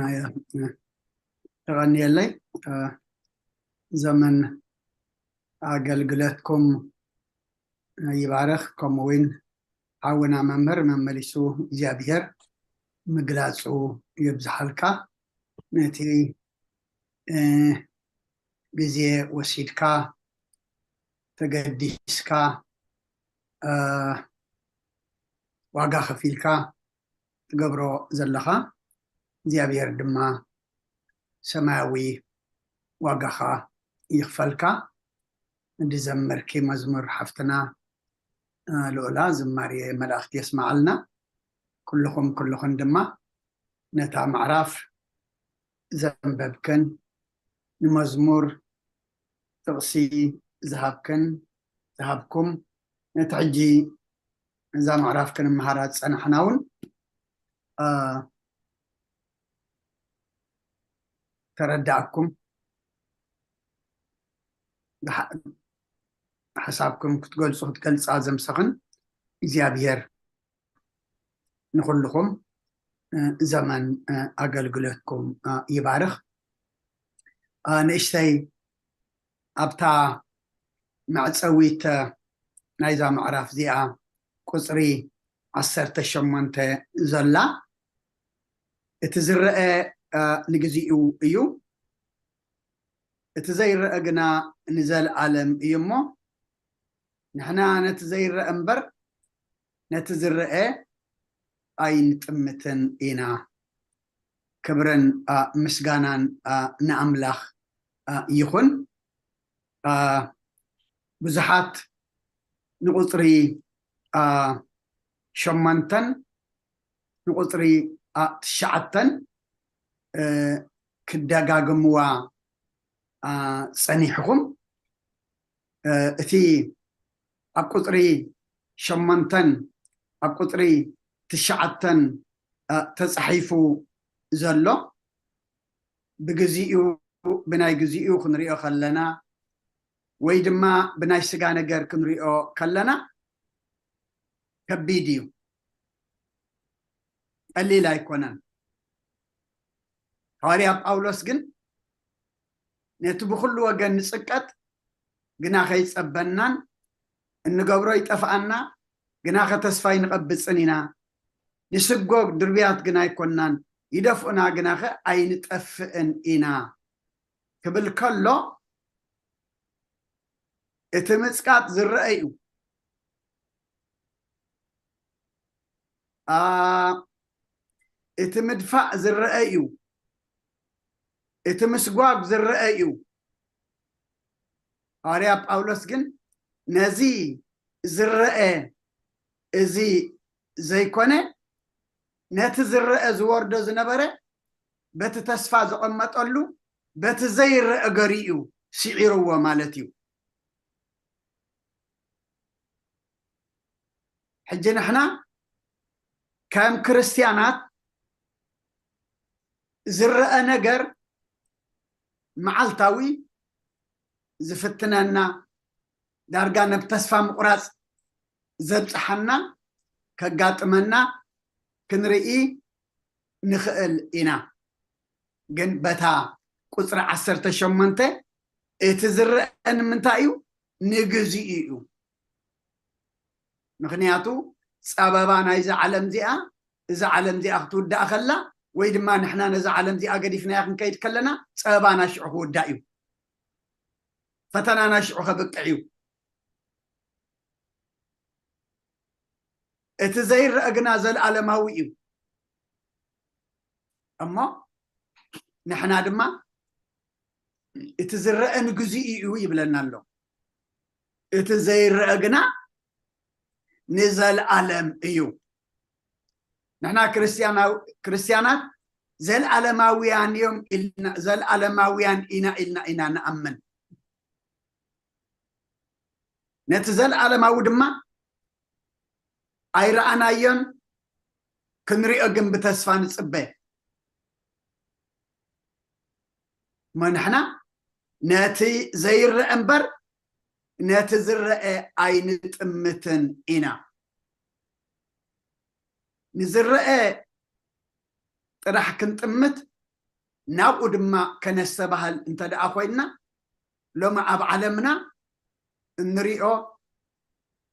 ተቐንየለይ። ዘመን ኣገልግሎትኩም ይባርኽ። ከምኡ እውን ሓውና መምህር መመሊሱ እግዚኣብሔር ምግላጹ የብዝሓልካ። ነቲ፣ እ፣ ግዜ ወሲድካ፣ ተገዲስካ፣ እ፣ ዋጋ ከፊልካ ትገብሮ ዘለኻ፣ እግዚኣብሔር ድማ ሰማያዊ ዋጋኻ ይኽፈልካ። እንድዘመርኪ መዝሙር ሓፍትና፣ እ፣ ልኡላ ዝማሬ መላእክት የስመዓልና። ኩልኹም ኩልኽን ድማ ነታ ምዕራፍ ዘንበብክን፣ ንመዝሙር ጥቕሲ ዝሃብክን፣ ዝሃብኩም፣ ነቲ ሕጂ እዛ ምዕራፍ ክንመሃራ ዝጸናሕና እውን፣ እ፣ ተረዳእኩም፣ ሓ-፣ ሓሳብኩም ክትገልጹ ክትገልጻ ዘምሰኽን እግዚኣብሔር ንኹልኹም፣ እ፣ ዘመን፣ እ፣ ኣገልግሎትኩም፣ እ፣ ይባርኽ። እ፣ ንእሽተይ ኣብታ መዕጸዊት፣ እ፣ ናይዛ ምዕራፍ እዚኣ ቁጽሪ ዓሰርተ ሸሞንተ ዘላ፣ እቲ ዝረአ፣ እ፣ ንግዚኡ እዩ፣ እቲ ዘይረአ ግና ንዘለኣለም እዩ እሞ፣ ንሕና ነቲ ዘይረአ እምበር ነቲ ዝረአ ኣይንጥምትን ኢና። ክብርን፣ እ፣ ምስጋናን፣ እ፣ ንኣምላኽ፣ እ፣ ይኹን። እ፣ ብዙሓት ንቁጽሪ፣ እ፣ ሸሞንተን ንቁጽሪ፣ እ፣ ትሽዓተን፣ እ፣ ክደጋግምዋ፣ እ፣ ጸኒሕኹም። እ፣ እቲ ኣብ ቁጽሪ ሸሞንተን ኣብ ቁጽሪ ትሽዓተን፣ እ፣ ተጻሒፉ ዘሎ ብግዚኡ፣ ብናይ ግዚኡ ክንሪኦ ከለና ወይ ድማ ብናይ ስጋ ነገር ክንሪኦ ከለና ከቢድ እዩ፣ ቀሊል ኣይኮነን። ሃዋርያ ጳውሎስ ግን ነቲ ብኹሉ ወገን ንጽቀጥ ግና ከይጸበናን እንገብሮ ይጠፍኣና ግናኸ ተስፋ ኣይንቐብጽን ኢና፣ ንስጎግ ድርብያት ግና ኣይኮናን፣ ይደፍኡና ግናኸ ኣይንጠፍእን ኢና ክብል ከሎ፣ እቲ ምጽቃጥ ዝረአ እዩ። ኣ፣ እቲ ምድፋእ ዝረአ እዩ። እቲ ምስጓግ ዝረአ እዩ። ሃዋርያ ጳውሎስ ግን ነዚ ዝረአ እዚ ዘይኮነ፣ ነቲ ዝረአ ዝወርዶ ዝነበረ በቲ ተስፋ ዘቐመጠሉ በቲ ዘይረአ ገሪኡ ስዒርዎ ማለት እዩ። ሕጂ ንሕና ከም ክርስትያናት ዝረአ ነገር መዓልታዊ ዝፍትነና፣ ዳርጋ ናብ ተስፋ ምቑራፅ ዘብፅሓና ከጋጥመና ክንርኢ ንኽእል ኢና። ግን በታ ቁፅሪ ዓሰርተ ሸሞንተ እቲ ዝረአ ንምንታይ እዩ? ንግዚኡ እዩ። ምኽንያቱ ፀበባ ናይዛ ዓለም እዚኣ፣ እዛ ዓለም እዚኣ ክትውዳእ ከላ፣ ወይ ድማ ንሕና ነዛ ዓለም እዚኣ ገዲፍናያ ክንከይድ ከለና፣ ፀበባና ሽዑ ክውዳእ እዩ። ፈተናና ሽዑ ከብቅዕ እዩ። እቲ ዘይረአ ግና ዘለኣለማዊ እዩ። እሞ ንሕና ድማ እቲ ዝረአ ንግዚኡ እዩ ይብለና ኣሎ። እቲ ዘይረአ ግና ንዘለኣለም እዩ። ንሕና ክርስትያናዊ-፣ ክርስትያናት ዘለኣለማውያን እዮም ኢልና፣ ዘለኣለማውያን ኢና ኢልና ኢና ንኣምን። ነቲ ዘለኣለማዊ ድማ ኣይረኣናዮን፣ ክንሪኦ ግን ብተስፋ ንጽበ። እሞ ንሕና ነቲ ዘይረአ እምበር ነቲ ዝረአ ኣይንጥምትን ኢና። ንዝረአ ጥራሕ ክንጥምት፣ ናብኡ ድማ ከነስተባህል እንተ ደኣ ኮይንና፣ ሎሚ ኣብ ዓለምና እንሪኦ፣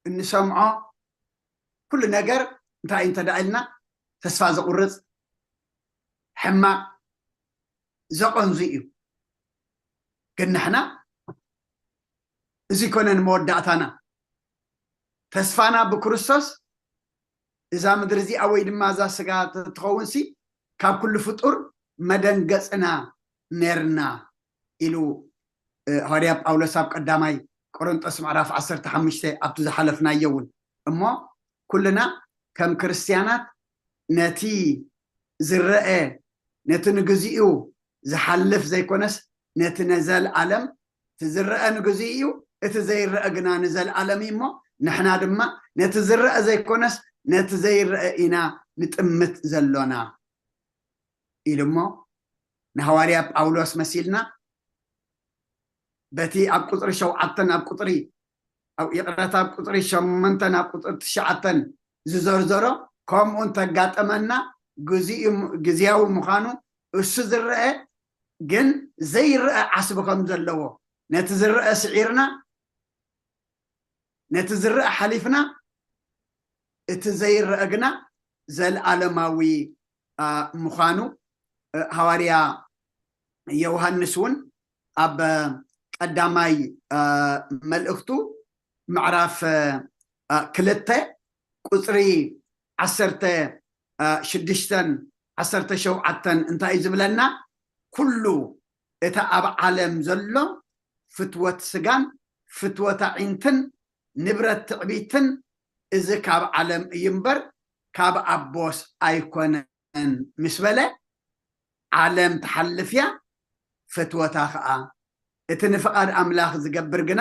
እንሰምዖ ኩሉ ነገር እንታይ እንተ ደኣ ኢልና፣ ተስፋ ዘቑርጽ፣ ሕማቕ፣ ዘቐንዙ እዩ። ግን ንሕና እዚ ኮነ ንመወዳእታና። ተስፋና ብክርስቶስ፣ እዛ ምድሪ እዚኣ ወይ ድማ እዛ ስጋ ትኸውን ሲ፣ ካብ ኩሉ ፍጡር መደንገጽና ኔርና ኢሉ፣ እ፣ ሃዋርያ ጳውሎስ ኣብ ቀዳማይ ቆሮንጦስ ምዕራፍ ዓሰርተ ሓሙሽተ ኣብቲ ዝሓለፍናዮ እውን። እሞ ኩልና ከም ክርስትያናት ነቲ ዝረአ፣ ነቲ ንግዚኡ ዝሓልፍ ዘይኮነስ፣ ነቲ ነዘለኣለም፣ እቲ ዝረአ ንግዚኡ እዩ፣ እቲ ዘይረአ ግና ንዘለኣለም እዩ። እሞ ንሕና ድማ ነቲ ዝረአ ዘይኮነስ፣ ነቲ ዘይረአ ኢና ንጥምት ዘሎና ኢሉ እሞ ንሃዋርያ ጳውሎስ መሲልና በቲ ኣብ ቁጽሪ ሸውዓተን ኣብ ቁጽሪ፣ ኣብ ይቕረታ፣ ኣብ ቁጽሪ ሸሞንተን ኣብ ቁጽሪ ትሽዓተን ዝዘርዘሮ፣ ከምኡ እንተጋጠመና፣ ግዜኡ-፣ ግዜያዊ ምዃኑ፣ እሱ ዝረአ ግን ዘይረአ ዓስቢ ከም ዘለዎ፣ ነቲ ዝረአ ስዒርና፣ ነቲ ዝረአ ሓሊፍና፣ እቲ ዘይረአ ግና ዘለኣለማዊ፣ አ፣ ምዃኑ፣ እ፣ ሃዋርያ ዮሃንስ እውን ኣብ ቀዳማይ፣ እ፣ መልእኽቱ ምዕራፍ፣ እ፣ ክልተ ቁጽሪ ዓሰርተ ሽዱሽተን ዓሰርተ ሸውዓተን እንታይ እዩ ዝብለና? ኩሉ እቲ ኣብ ዓለም ዘሎ ፍትወት ስጋን ፍትወት ኣዒንትን ንብረት ትዕቢትን፣ እዚ ካብ ዓለም እዩ እምበር ካብ ኣቦስ ኣይኮነን ምስ በለ፣ ዓለም ትሓልፍ እያ፣ ፍትወታ ኸኣ። እቲ ንፍቓድ ኣምላኽ ዝገብር ግና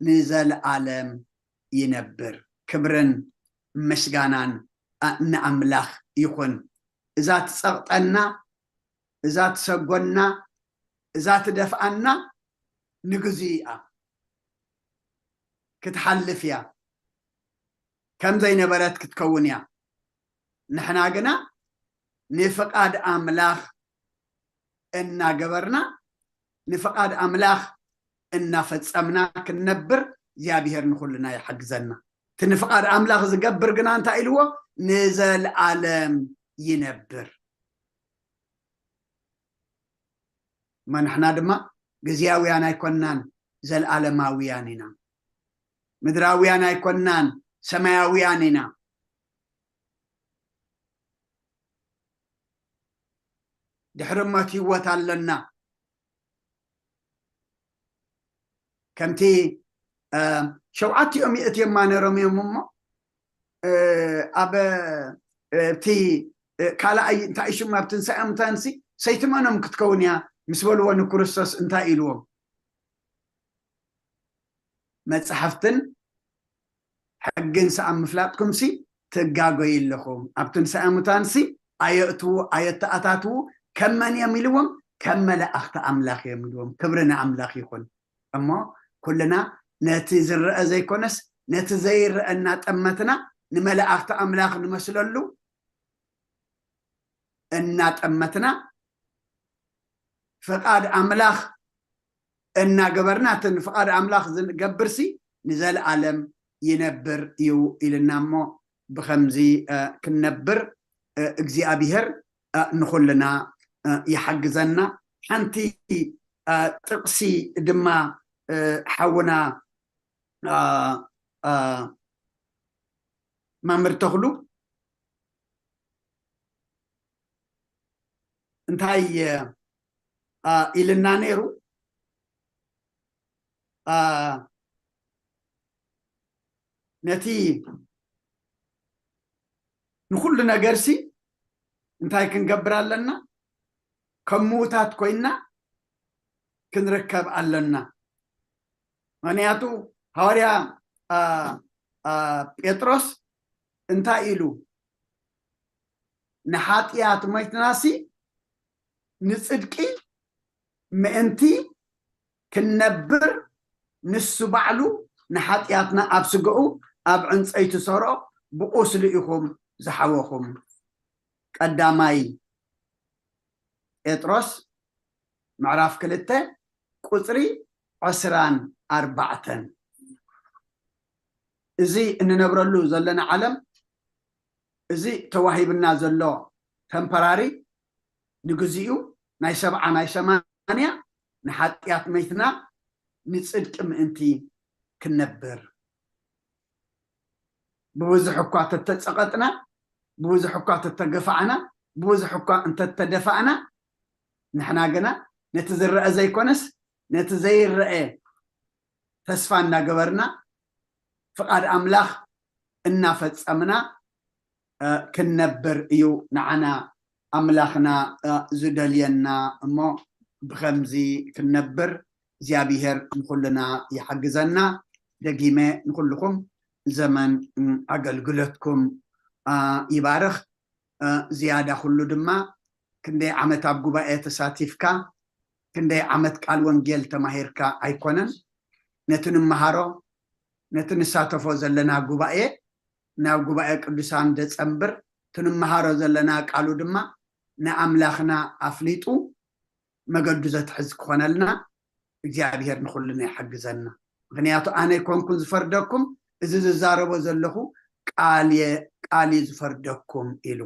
ንዘለኣለም ይነብር። ክብርን ምስጋናን፣ ኣ፣ ንኣምላኽ ይኹን። እዛ ትጸቕጠና፣ እዛ ትሰጎና፣ እዛ ትደፍኣና ንግዜኡ እያ። ክትሓልፍ እያ። ከም ዘይነበረት ክትከውን እያ። ንሕና ግና ንፍቓድ ኣምላኽ እናገበርና፣ ንፍቓድ ኣምላኽ እናፈጸምና ክንነብር እግዚኣብሔር ንኹልና ይሓግዘና። እቲ ንፍቓድ ኣምላኽ ዝገብር ግና እንታይ ኢልዎ? ንዘለኣለም ይነብር። እሞ ንሕና ድማ ግዜያውያን ኣይኮንናን፣ ዘለኣለማውያን ኢና። ምድራውያን ኣይኮንናን፣ ሰማያውያን ኢና። ድሕሪ ሞት ህይወት ኣለና። ከምቲ ሸውዓቲኦም የእትየማ ነሮም እዮም እሞ ኣብ እቲ ካልኣይ እንታይ ሽሙ ኣብ ትንሳኤ ሙታንሲ ሰይትመኖም ክትከውን እያ ምስ በልዎ ንክርስቶስ እንታይ ኢልዎም? መፅሓፍትን ሕግን ሰኣብ ምፍላጥኩምሲ ትጋገዩ ኣለኹም። ኣብ ትንሳኤ ሙታንሲ ኣየእትዉ ኣየተኣታትዉ። ከም መን እዮም ኢልዎም? ከም መላእኽቲ ኣምላኽ እዮም ኢልዎም። ክብሪ ንኣምላኽ ይኹን። እሞ ኩልና ነቲ ዝረአ ዘይኮነስ ነቲ ዘይረአ እናጠመትና ንመላእኽቲ ኣምላኽ ንመስለሉ እናጠመትና ፍቓድ ኣምላኽ እናገበርና እቲ ንፍቓድ ኣምላኽ ዝገብርሲ ንዘለኣለም ይነብር እዩ ኢልና እሞ ብኸምዚ ክንነብር እግዚኣብሔር ንኹልና ይሓግዘና። ሓንቲ ጥቕሲ ድማ ሓውና መምህር ተኽሉ እንታይ ኢልና ነይሩ? ነቲ ንኹሉ ነገርሲ እንታይ ክንገብር ኣለና? ከም ምዉታት ኮይና ክንርከብ ኣለና። ምኽንያቱ ሃዋርያ ጴጥሮስ እንታይ ኢሉ? ንሓጢኣት ሞይትናሲ ንፅድቂ ምእንቲ ክንነብር ንሱ ባዕሉ ንሓጢኣትና ኣብ ስጋኡ ኣብ ዕንፀይቲ ሰርኦ ብቁስሉ ኢኹም ዝሓወኹም። ቀዳማይ ጴጥሮስ ምዕራፍ ክልተ ቁፅሪ ዕስራን ኣርባዕተን። እዚ እንነብረሉ ዘለና ዓለም እዚ ተዋሂብና ዘሎ ተምፐራሪ ንግዚኡ ናይ ሰብዓ ናይ ሰማንያ ንሓጢኣት መይትና ንፅድቂ ምእንቲ ክንነብር ብብዙሕ እኳ ተተፀቐጥና ብብዙሕ እኳ ተተገፋዕና ብብዙሕ እኳ እንተተደፋእና ንሕና ግና ነቲ ዝረአ ዘይኮነስ ነቲ ዘይረአ ተስፋ እናገበርና ፍቓድ ኣምላኽ እናፈጸምና ክንነብር እዩ ንዓና ኣምላኽና ዝደልየና። እሞ ብኸምዚ ክንነብር እግዚኣብሔር ንኹልና ይሓግዘና። ደጊመ ንኹልኹም ዘመን ኣገልግሎትኩም ይባርኽ። ዝያዳ ኩሉ ድማ ክንደይ ዓመት ኣብ ጉባኤ ተሳቲፍካ ክንደይ ዓመት ቃል ወንጌል ተማሂርካ ኣይኮነን። ነቲ ንመሃሮ ነቲ ንሳተፎ ዘለና ጉባኤ ናብ ጉባኤ ቅዱሳን ደጸንብር። እቲ ንመሃሮ ዘለና ቃሉ ድማ ንኣምላኽና ኣፍሊጡ መገዱ ዘትሕዝ ክኾነልና እግዚኣብሔር ንኹልና ይሓግዘና። ምኽንያቱ ኣነ ኣይኮንኩን ዝፈርደኩም፣ እዚ ዝዛረቦ ዘለኹ ቃል እየ፣ ቃል እዩ ዝፈርደኩም ኢሉ።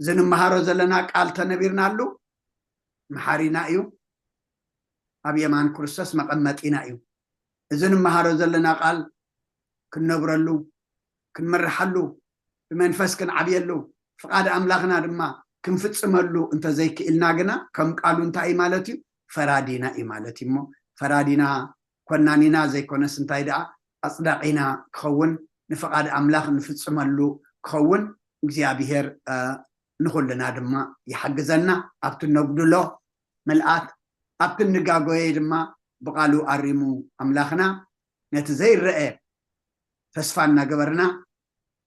እዚ ንመሃሮ ዘለና ቃል ተነቢርናሉ መሓሪና እዩ፣ ኣብ የማን ክርስቶስ መቐመጢና እዩ። እዚ ንመሃሮ ዘለና ቃል ክንነብረሉ ክንምርሓሉ ብመንፈስ ክንዓብየሉ ፍቓድ ኣምላኽና ድማ ክንፍፅመሉ እንተዘይክእልና ግና ከም ቃሉ እንታይ እዩ ማለት እዩ? ፈራዲና እዩ ማለት እዩ። እሞ ፈራዲና ኮናኒና ዘይኮነስ እንታይ ደኣ ኣፅዳቒና ክኸውን ንፍቓድ ኣምላኽ ንፍፅመሉ ክኸውን እግዚኣብሔር ንኹልና ድማ ይሓግዘና። ኣብቲ ነጉድሎ ምልኣት ኣብቲ ንጋጎየ ድማ ብቓሉ ኣሪሙ ኣምላኽና ነቲ ዘይረአ ተስፋ እናገበርና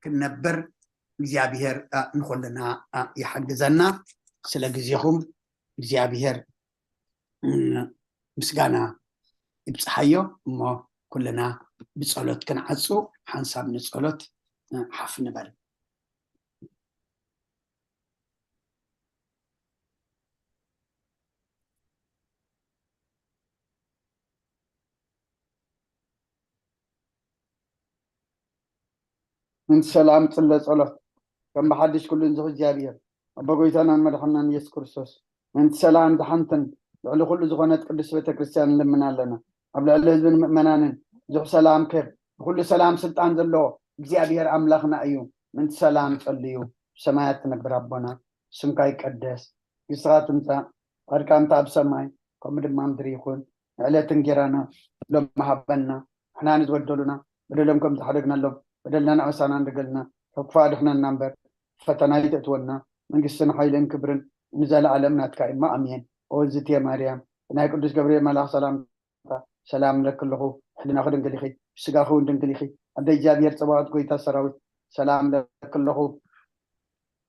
ክንነብር እግዚኣብሔር ንኹልና ይሓግዘና። ስለ ግዜኹም እግዚኣብሔር ምስጋና ይብፅሓዮ። እሞ ኩልና ብፀሎት ክንዓፁ ሓንሳብ ንፀሎት ሓፍ ንበል። ምንቲ ሰላም ፅለ ጸሎት ከም ብሓድሽ ኩሉ እንዝኽ እግዚኣብሔር ኣቦ ጎይታናን መድሓናን ኢየሱስ ክርስቶስ ምንቲ ሰላም ድሓንትን ልዕሊ ኩሉ ዝኾነት ቅድስት ቤተ ክርስቲያን ንልምን ኣለና። ኣብ ልዕሊ ህዝብን ምእመናንን ብዙሕ ሰላም ክብ ንኩሉ ሰላም ስልጣን ዘለዎ እግዚኣብሔር ኣምላኽና እዩ። ምንቲ ሰላም ጸልዩ። ብሰማያት ትነብር ኣቦና ስምካ ይቀደስ፣ መንግስትኻ ትምጻእ፣ ፈቃድካ እንተ ኣብ ሰማይ ከምኡ ድማ ምድሪ ይኹን። ንዕለት እንጌራና ሎም ሃበና። ንሕና ንዝበደሉና በደሎም ከም ዝሓደግናሎም በደልና ንዕሳና እንደገልና፣ ካብ ክፉእ ኣድሕነና እምበር፣ ፈተና ይተእትወና። መንግስትን ሓይልን ክብርን ንዘለኣለም ናትካ እማ ኣሜን። ኦ ዝትየ ማርያም፣ ብናይ ቅዱስ ገብርኤል መልኣኽ ሰላምታ ሰላም እለኪ ኣለኹ። ሕሊናኺ ድንግል ኢኺ፣ ብስጋኺ እውን ድንግል ኢኺ። ኣደ እግዚኣብሔር ጸባኦት፣ ጎይታ ሰራዊት፣ ሰላም እለኪ ኣለኹ።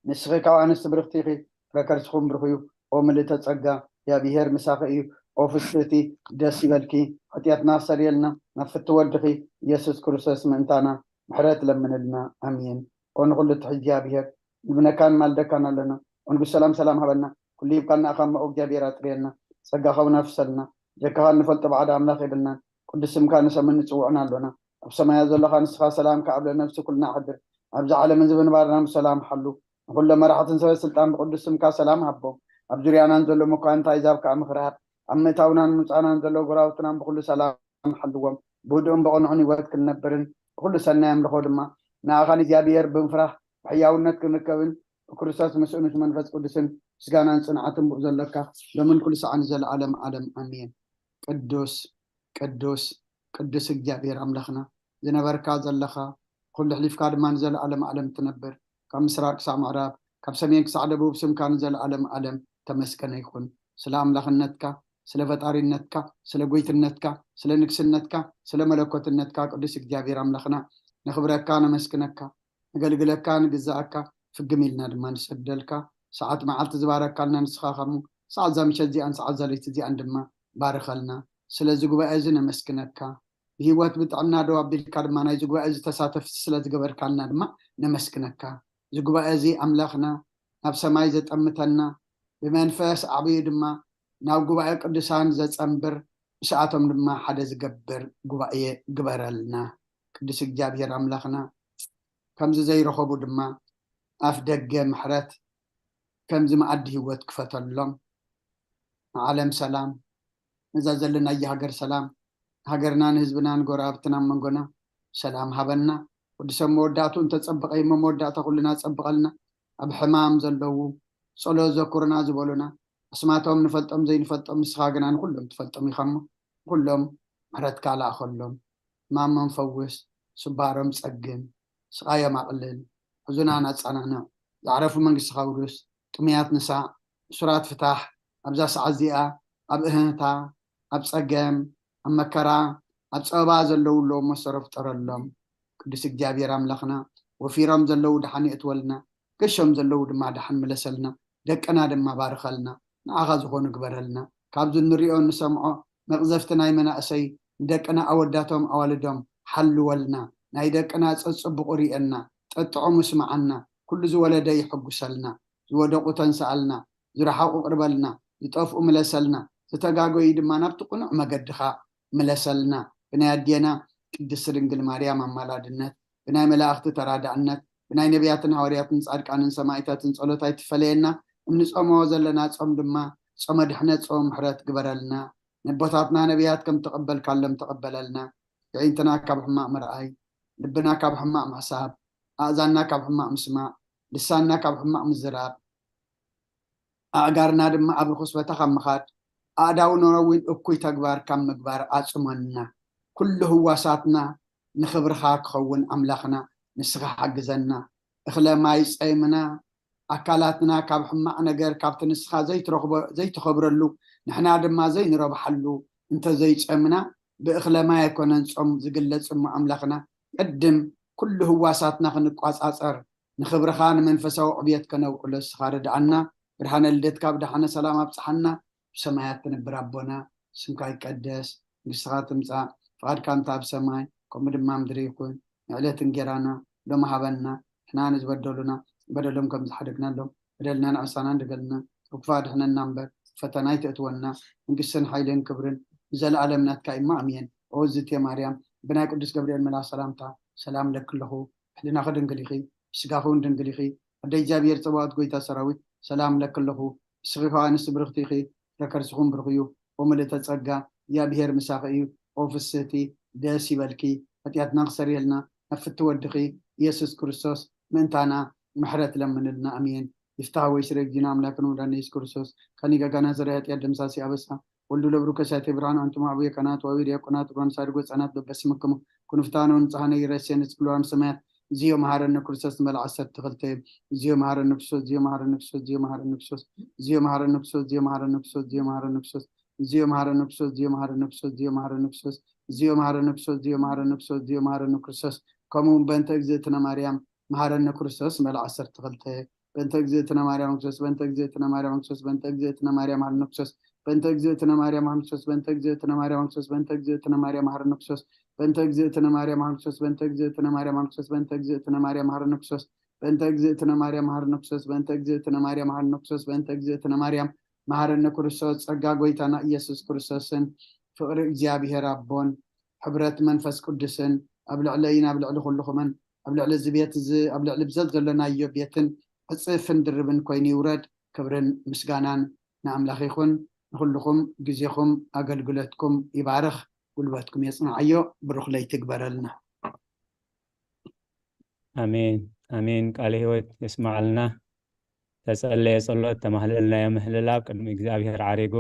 ንስኺ ካብ ኣንስቲ ብርኽቲ ኢኺ፣ ፍረ ከርስኹም ብሩኽ እዩ። ኦ ምልእተ ጸጋ፣ እግዚኣብሔር ምሳኺ እዩ። ኦ ፍስህቲ፣ ደስ ይበልኪ። ሓጢኣትና ኣሰርየልና፣ ናብ ፍቲ ወድኺ ኢየሱስ ክርስቶስ ምእንታና ምሕረት ለምንልና። ኣሜን። ኦ ንኹሉ ትሕዝ እግዚኣብሔር፣ ንብነካን ማልደካን ኣለና። ኦ ንጉስ ሰላም፣ ሰላም ሃበና። ኩሉ ሂብካና ኢኻ እሞ፣ ኦ እግዚኣብሔር ኣጥርየልና። ጸጋኻ እውን ኣፍሰልና። ጀካኻ እንፈልጦ ባዕዳ ኣምላኽ የብልናን። ቅዱስ ስምካ ንሰምን ንጽውዕን ኣሎና። ኣብ ሰማያት ዘለኻ ንስኻ ሰላም ከዓብለ ነፍሲ ኩልና ኣሕድር። ኣብዚ ዓለምን ዝብንባርና ብሰላም ሓሉ። ንኹሎም መራሕትን ሰበ ስልጣን ብቅዱስ ስምካ ሰላም ሃቦም። ኣብ ዙርያናን ዘሎ መኳንንቲ ኣሕዛብ ከኣ ምኽሪ ሃብ። ኣብ ምእታውናን ምውጻእናን ዘሎ ጎራውትናን ብኹሉ ሰላም ሓልዎም። ብህዱእን ብቕኑዕን ህይወት ክንነብርን ብኹሉ ሰናይ ኣምልኾ ድማ ንኣኻ ንእግዚኣብሔር ብምፍራህ ብሕያውነት ክንርከብን ብክርስቶስ ምስኡ ምስ መንፈስ ቅዱስን ምስጋናን ጽንዓትን ብኡ ዘለካ ሎምን ኩሉ ሰዓን ዘለዓለም ዓለም ኣሜን። ቅዱስ ቅዱስ ቅዱስ እግዚኣብሔር ኣምላኽና፣ ዝነበርካ ዘለኻ፣ ኩሉ ኣሕሊፍካ ድማ ንዘለኣለም ዓለም ትነብር፣ ካብ ምስራቅ ክሳዕ ምዕራብ፣ ካብ ሰሜን ክሳዕ ደቡብ ስምካ ንዘለኣለም ዓለም ተመስገነ ይኹን። ስለ ኣምላኽነትካ፣ ስለ ፈጣሪነትካ፣ ስለ ጎይትነትካ፣ ስለ ንግስነትካ፣ ስለ መለኮትነትካ ቅዱስ እግዚኣብሔር ኣምላኽና፣ ነኽብረካ፣ ነመስግነካ። ነገልግለካ፣ ንግዛኣካ፣ ፍግም ኢልና ድማ ንሰግደልካ። ሰዓት መዓልቲ ዝባረካልና ንስኻ ኸሙ፣ ሰዓት እዛ ምሸት እዚኣን ሰዓት እዛ ለይቲ እዚኣን ድማ ባርኸልና። ስለዚ ጉባኤ እዚ ነመስግነካ። ብህይወት ብጥዕና ደው ኣቢልካ ድማ ናይዚ ጉባኤ እዚ ተሳተፍቲ ስለ ዝገበርካልና ድማ ነመስግነካ። እዚ ጉባኤ እዚ ኣምላኽና ናብ ሰማይ ዘጠምተና፣ ብመንፈስ ዓብዩ ድማ ናብ ጉባኤ ቅዱሳን ዘጸንብር፣ ምስኣቶም ድማ ሓደ ዝገብር ጉባኤ ግበረልና። ቅዱስ እግዚኣብሔር ኣምላኽና፣ ከምዚ ዘይረኸቡ ድማ ኣፍ ደገ ምሕረት፣ ከምዚ መኣዲ ህይወት ክፈተሎም። ንዓለም ሰላም፣ ነዛ ዘለናያ ሃገር ሰላም፣ ንሃገርና፣ ንህዝብና፣ ንጎረባብትና፣ ኣብ መንጎና ሰላም ሃበና። ወዲ ሰብ መወዳእቱ እንተጸበቐ እሞ መወዳእታ ኩልና ጸብቐልና። ኣብ ሕማም ዘለዉ፣ ጸሎት ዘኩርና ዝበሉና፣ ኣስማቶም ንፈልጦም ዘይንፈልጦም፣ ንስኻ ግና ንኹሎም ትፈልጦም ኢኻ እሞ፣ ንኹሎም ምሕረትካ ለኣኸሎም። ሕማሞም ፈውስ፣ ስባሮም ጸግን፣ ስቓዮም ኣቕልል፣ ሕዙናን ኣጸናንዕ። ዝዓረፉ መንግስትኻ ውርስ፣ ጥሙያት ንሳዕ፣ እሱራት ፍታሕ። ኣብዛ ሰዓት እዚኣ ኣብ እህህታ፣ ኣብ ጸገም፣ ኣብ መከራ፣ ኣብ ጸበባ ዘለዉ ኣለዉ እሞ ሰሮ ፍጠረሎም። ቅዱስ እግዚኣብሔር ኣምላኽና፣ ወፊሮም ዘለዉ ደሓን የእትወልና፣ ገሾም ዘለዉ ድማ ደሓን ምለሰልና፣ ደቅና ድማ ባርኸልና፣ ንዓኻ ዝኾኑ ግበረልና። ካብዚ እንሪኦ እንሰምዖ መቕዘፍቲ ናይ መናእሰይ ንደቅና ኣወዳቶም ኣዋልዶም ሓልወልና፣ ናይ ደቅና ጸጽቡቑ ርእየና፣ ጠጥዑ ምስማዓና፣ ኩሉ ዝወለደ ይሕጉሰልና፣ ዝወደቑ ተንስኣልና፣ ዝረሓቑ ቅርበልና፣ ዝጠፍኡ ምለሰልና፣ ዝተጋገዩ ድማ ናብቲ ቅኑዕ መገድኻ ምለሰልና። ብናይ ኣዴና ቅድስቲ ድንግል ማርያም ኣማላድነት፣ ብናይ መላእኽቲ ተራዳእነት፣ ብናይ ነቢያትን ሃዋርያትን ጻድቃንን ሰማዕታትን ጸሎት ኣይትፈለየና። እንጾሞ ዘለና ጾም ድማ ጾመ ድሕነት፣ ጾመ ምሕረት ግበረልና። ነቦታትና ነቢያት ከም ተቐበልካሎም ተቐበለልና። የዒንትና ካብ ሕማቕ ምርኣይ፣ ልብና ካብ ሕማቕ ምሕሳብ፣ ኣእዛንና ካብ ሕማቕ ምስማዕ፣ ልሳንና ካብ ሕማቕ ምዝራብ፣ ኣእጋርና ድማ ኣብ ርኹስ ቦታ ካብ ምኻድ፣ ኣእዳውና እውን እኩይ ተግባር ካብ ምግባር ኣጽመና። ኩሉ ህዋሳትና ንኽብርኻ ክኸውን ኣምላኽና ንስኻ ሓግዘና። እኽለ ማይ ጸይምና፣ ኣካላትና ካብ ሕማቕ ነገር፣ ካብቲ ንስኻ ዘይትረኽቦ፣ ዘይትኸብረሉ፣ ንሕና ድማ ዘይንረብሓሉ እንተ ዘይጸምና፣ ብእኽለ ማይ ኣይኮነን ጾም ዝግለጽ እሞ ኣምላኽና፣ ቅድም ኩሉ ህዋሳትና ክንቋጻጸር፣ ንኽብርኻ ንመንፈሳዊ ዕብየት ከነውዕሎ ንስኻ ርድኣና። ብርሃነ ልደትካ ብደሓነ ሰላም ኣብጽሓና። ብሰማያት ትነብር ኣቦና፣ ስምካ ይቀደስ፣ መንግስትኻ ትምጻእ፣ ፍቓድካ እንተ ኣብ ሰማይ ከምኡ ድማ ምድሪ ይኹን። ንዕለት እንጌራና ሎሚ ሃበና፣ ንሕና ንዝበደሉና በደሎም ከም ዝሓደግናሎም በደልና ንዕሳና እንደገልና፣ ካብ ክፉእ ኣድሕነና እምበር፣ ፈተና ኣይተእትወና። መንግስትን ሓይልን ክብርን ንዘለኣለም ናትካ እዩ እሞ ኣሜን። ኦ ዝትየ ማርያም፣ ብናይ ቅዱስ ገብርኤል መልኣኽ ሰላምታ ሰላም እለኪ ኣለኹ። ሕሊናኺ ድንግል ኢኺ፣ ስጋኺ እውን ድንግል ኢኺ። ኣደ እግዚኣብሔር ጸባኦት፣ ጎይታ ሰራዊት፣ ሰላም እለኪ ኣለኹ። ንስኺ ከኣ ኣንስቲ ብርኽቲ ኢኺ፣ ፍረ ከርስኹም ብሩኽ እዩ። ኦ ምልእተ ጸጋ፣ እግዚኣብሔር ምሳኺ እዩ። ኦ ፍስህቲ፣ ደስ ይበልኪ። ሓጢኣትና ክሰርየልና፣ ናብ ፍቲ ወድኺ ኢየሱስ ክርስቶስ ምእንታና ምሕረት ለምንልና። ኣሜን። ይፍታህ ወይ ስረ ጊዜና ኣምላክን ወዳን ኢየሱስ ክርስቶስ፣ ከኒ ገጋና ስረ ሓጢኣት ደምሳሲ ኣበሳ፣ ወልዱ ለብሩ ከሳቴ ብርሃን ኣንቱም ኣቡየ ካህናት ወአቡየ ዲያቆናት ጓንሳድጎ ህፃናት በበስምክሙ ክንፍታኖ ንጽሃነ ይረሴ ንጽግሏን ሰማያት እዚዮ መሃረነ ክርስቶስ ንበል ዓሰርተ ክልተ እዚዮ መሃረነ ክርስቶስ እዚዮ መሃረነ ክርስቶስ እዚዮ መሃረነ ክርስቶስ እዚዮ መሃረነ ክርስቶስ እዚዮ መሃረነ ክርስቶስ እዚዮ መሃረነ ክርስቶስ እዚዮ መሃረነ ክርስቶስ እዚዮ መሃረነ ክርስቶስ እዚዮ መሃረነ ክርስቶስ እዚዮ መሃረነ ክርስቶስ እዚዮ መሃረነ ክርስቶስ ከምኡ እውን በእንተ እግዝእትነ ማርያም መሃረነ ክርስቶስ ንበል ዓሰርተ ክልተ በእንተ እግዝእትነ ማርያም ክርስቶስ በእንተ እግዝእትነ ማርያም ክርስቶስ በእንተ እግዝእትነ ማርያም መሃረነ ክርስቶስ በእንተ እግዝእትነ ማርያም መሃረነ ክርስቶስ በእንተ እግዝእትነ ማርያም ክርስቶስ በእንተ እግዝእትነ ማርያም መሃረነ ክርስቶስ በእንተ እግዝእትነ ማርያም መሃረነ ክርስቶስ በእንተ እግዝእትነ ማርያም መሃረነ ክርስቶስ በእንተ እግዝእትነ ማርያም መሃረነ ክርስቶስ በእንተ እግዝእትነ ማርያም መሃረነ ክርስቶስ በእንተ እግዝእትነ ማርያም መሃረነ ክርስቶስ በእንተ እግዝእትነ ማርያም መሃረነ ክርስቶስ ጸጋ ጎይታና ኢየሱስ ክርስቶስን ፍቕሪ እግዚኣብሔር ኣቦን ሕብረት መንፈስ ቅዱስን ኣብ ልዕለይን ኣብ ልዕሊ ኩልኹምን ኣብ ልዕሊ እዚ ቤት እዚ ኣብ ልዕሊ ብዘት ዘለናዮ ቤትን ዕፅፍን ድርብን ኮይኑ ይውረድ። ክብርን ምስጋናን ንኣምላኽ ይኹን። ንኹልኹም ግዜኹም ኣገልግሎትኩም ይባርኽ፣ ጉልበትኩም የጽንዓዮ። ብሩኽ ለይቲ ግበረልና። ኣሜን ኣሜን። ቃለ ህይወት የስማዓልና። ተጸለየ ጸሎት ተማህለልናዮ ምህልላ ኣብ ቅድሚ እግዚኣብሔር ዓሪጉ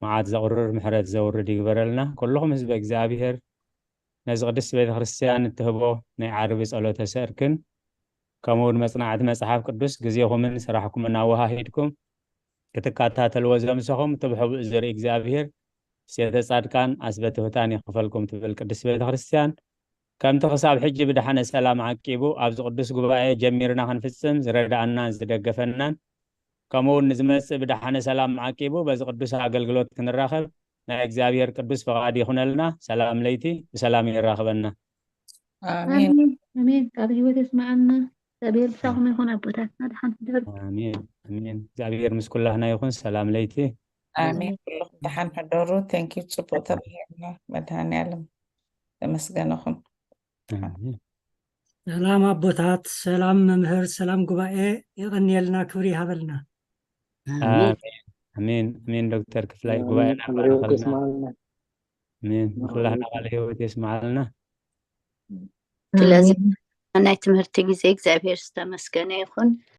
መዓት ዘቑርር ምሕረት ዘውርድ ይግበረልና። ኩልኹም ህዝበ እግዚኣብሔር ነዚ ቅድስቲ ቤተ ክርስቲያን እትህቦ ናይ ዓርቢ ጸሎተ ሰርክን ከምኡ እውን መጽናዕቲ መጽሓፍ ቅዱስ ግዜኹምን ስራሕኩምን ኣወሃሂድኩም ክትከታተልዎ ዘምሰኹም እቲ ብሕቡእ ዝርኢ እግዚኣብሔር ሴተ ጻድቃን ኣስበ ትሑታን ይኽፈልኩም ትብል ቅድስቲ ቤተ ክርስቲያን። ከምቲ ክሳብ ሕጂ ብደሓነ ሰላም ዓቂቡ ኣብዚ ቅዱስ ጉባኤ ጀሚርና ክንፍጽም ዝረድኣናን ዝደገፈናን ከምኡ እውን ንዝመጽእ ብደሓነ ሰላም ዓቂቡ በዚ ቅዱስ ኣገልግሎት ክንራኸብ ናይ እግዚኣብሔር ቅዱስ ፈቓድ ይኹነልና። ሰላም ለይቲ ብሰላም የራኽበና። ኣሜን። ኣሜን ኣሜን። ቃል ህይወት የስማዓልና። እግዚኣብሔር ምሳኹም ይኹን ኣቦታትና። ደሓን ሕደሩ። ኣሜን ኣሜን። እግዚኣብሔር ምስ ኩላህና ይኹን። ሰላም ለይቲ። ኣሜን። ኩልኹም ደሓን ሕደሩ። Thank you። ጽቡቅ ተመሂርና። መድሃኒዓለም ተመስገነኹም። ኣሜን። ሰላም ኣቦታት፣ ሰላም መምህር፣ ሰላም ጉባኤ። የቐንየልና፣ ክብሪ ይሃበልና። ኣሜን ኣሜን ኣሜን። ዶክተር ክፍላይ ጉባኤ ክብሪ ይሃበልና። ኣሜን። ንኩላህና ቃለ ህይወት የስማዓልና። ስለዚ ናይ ትምህርቲ ግዜ እግዚኣብሔር ዝተመስገነ ይኹን።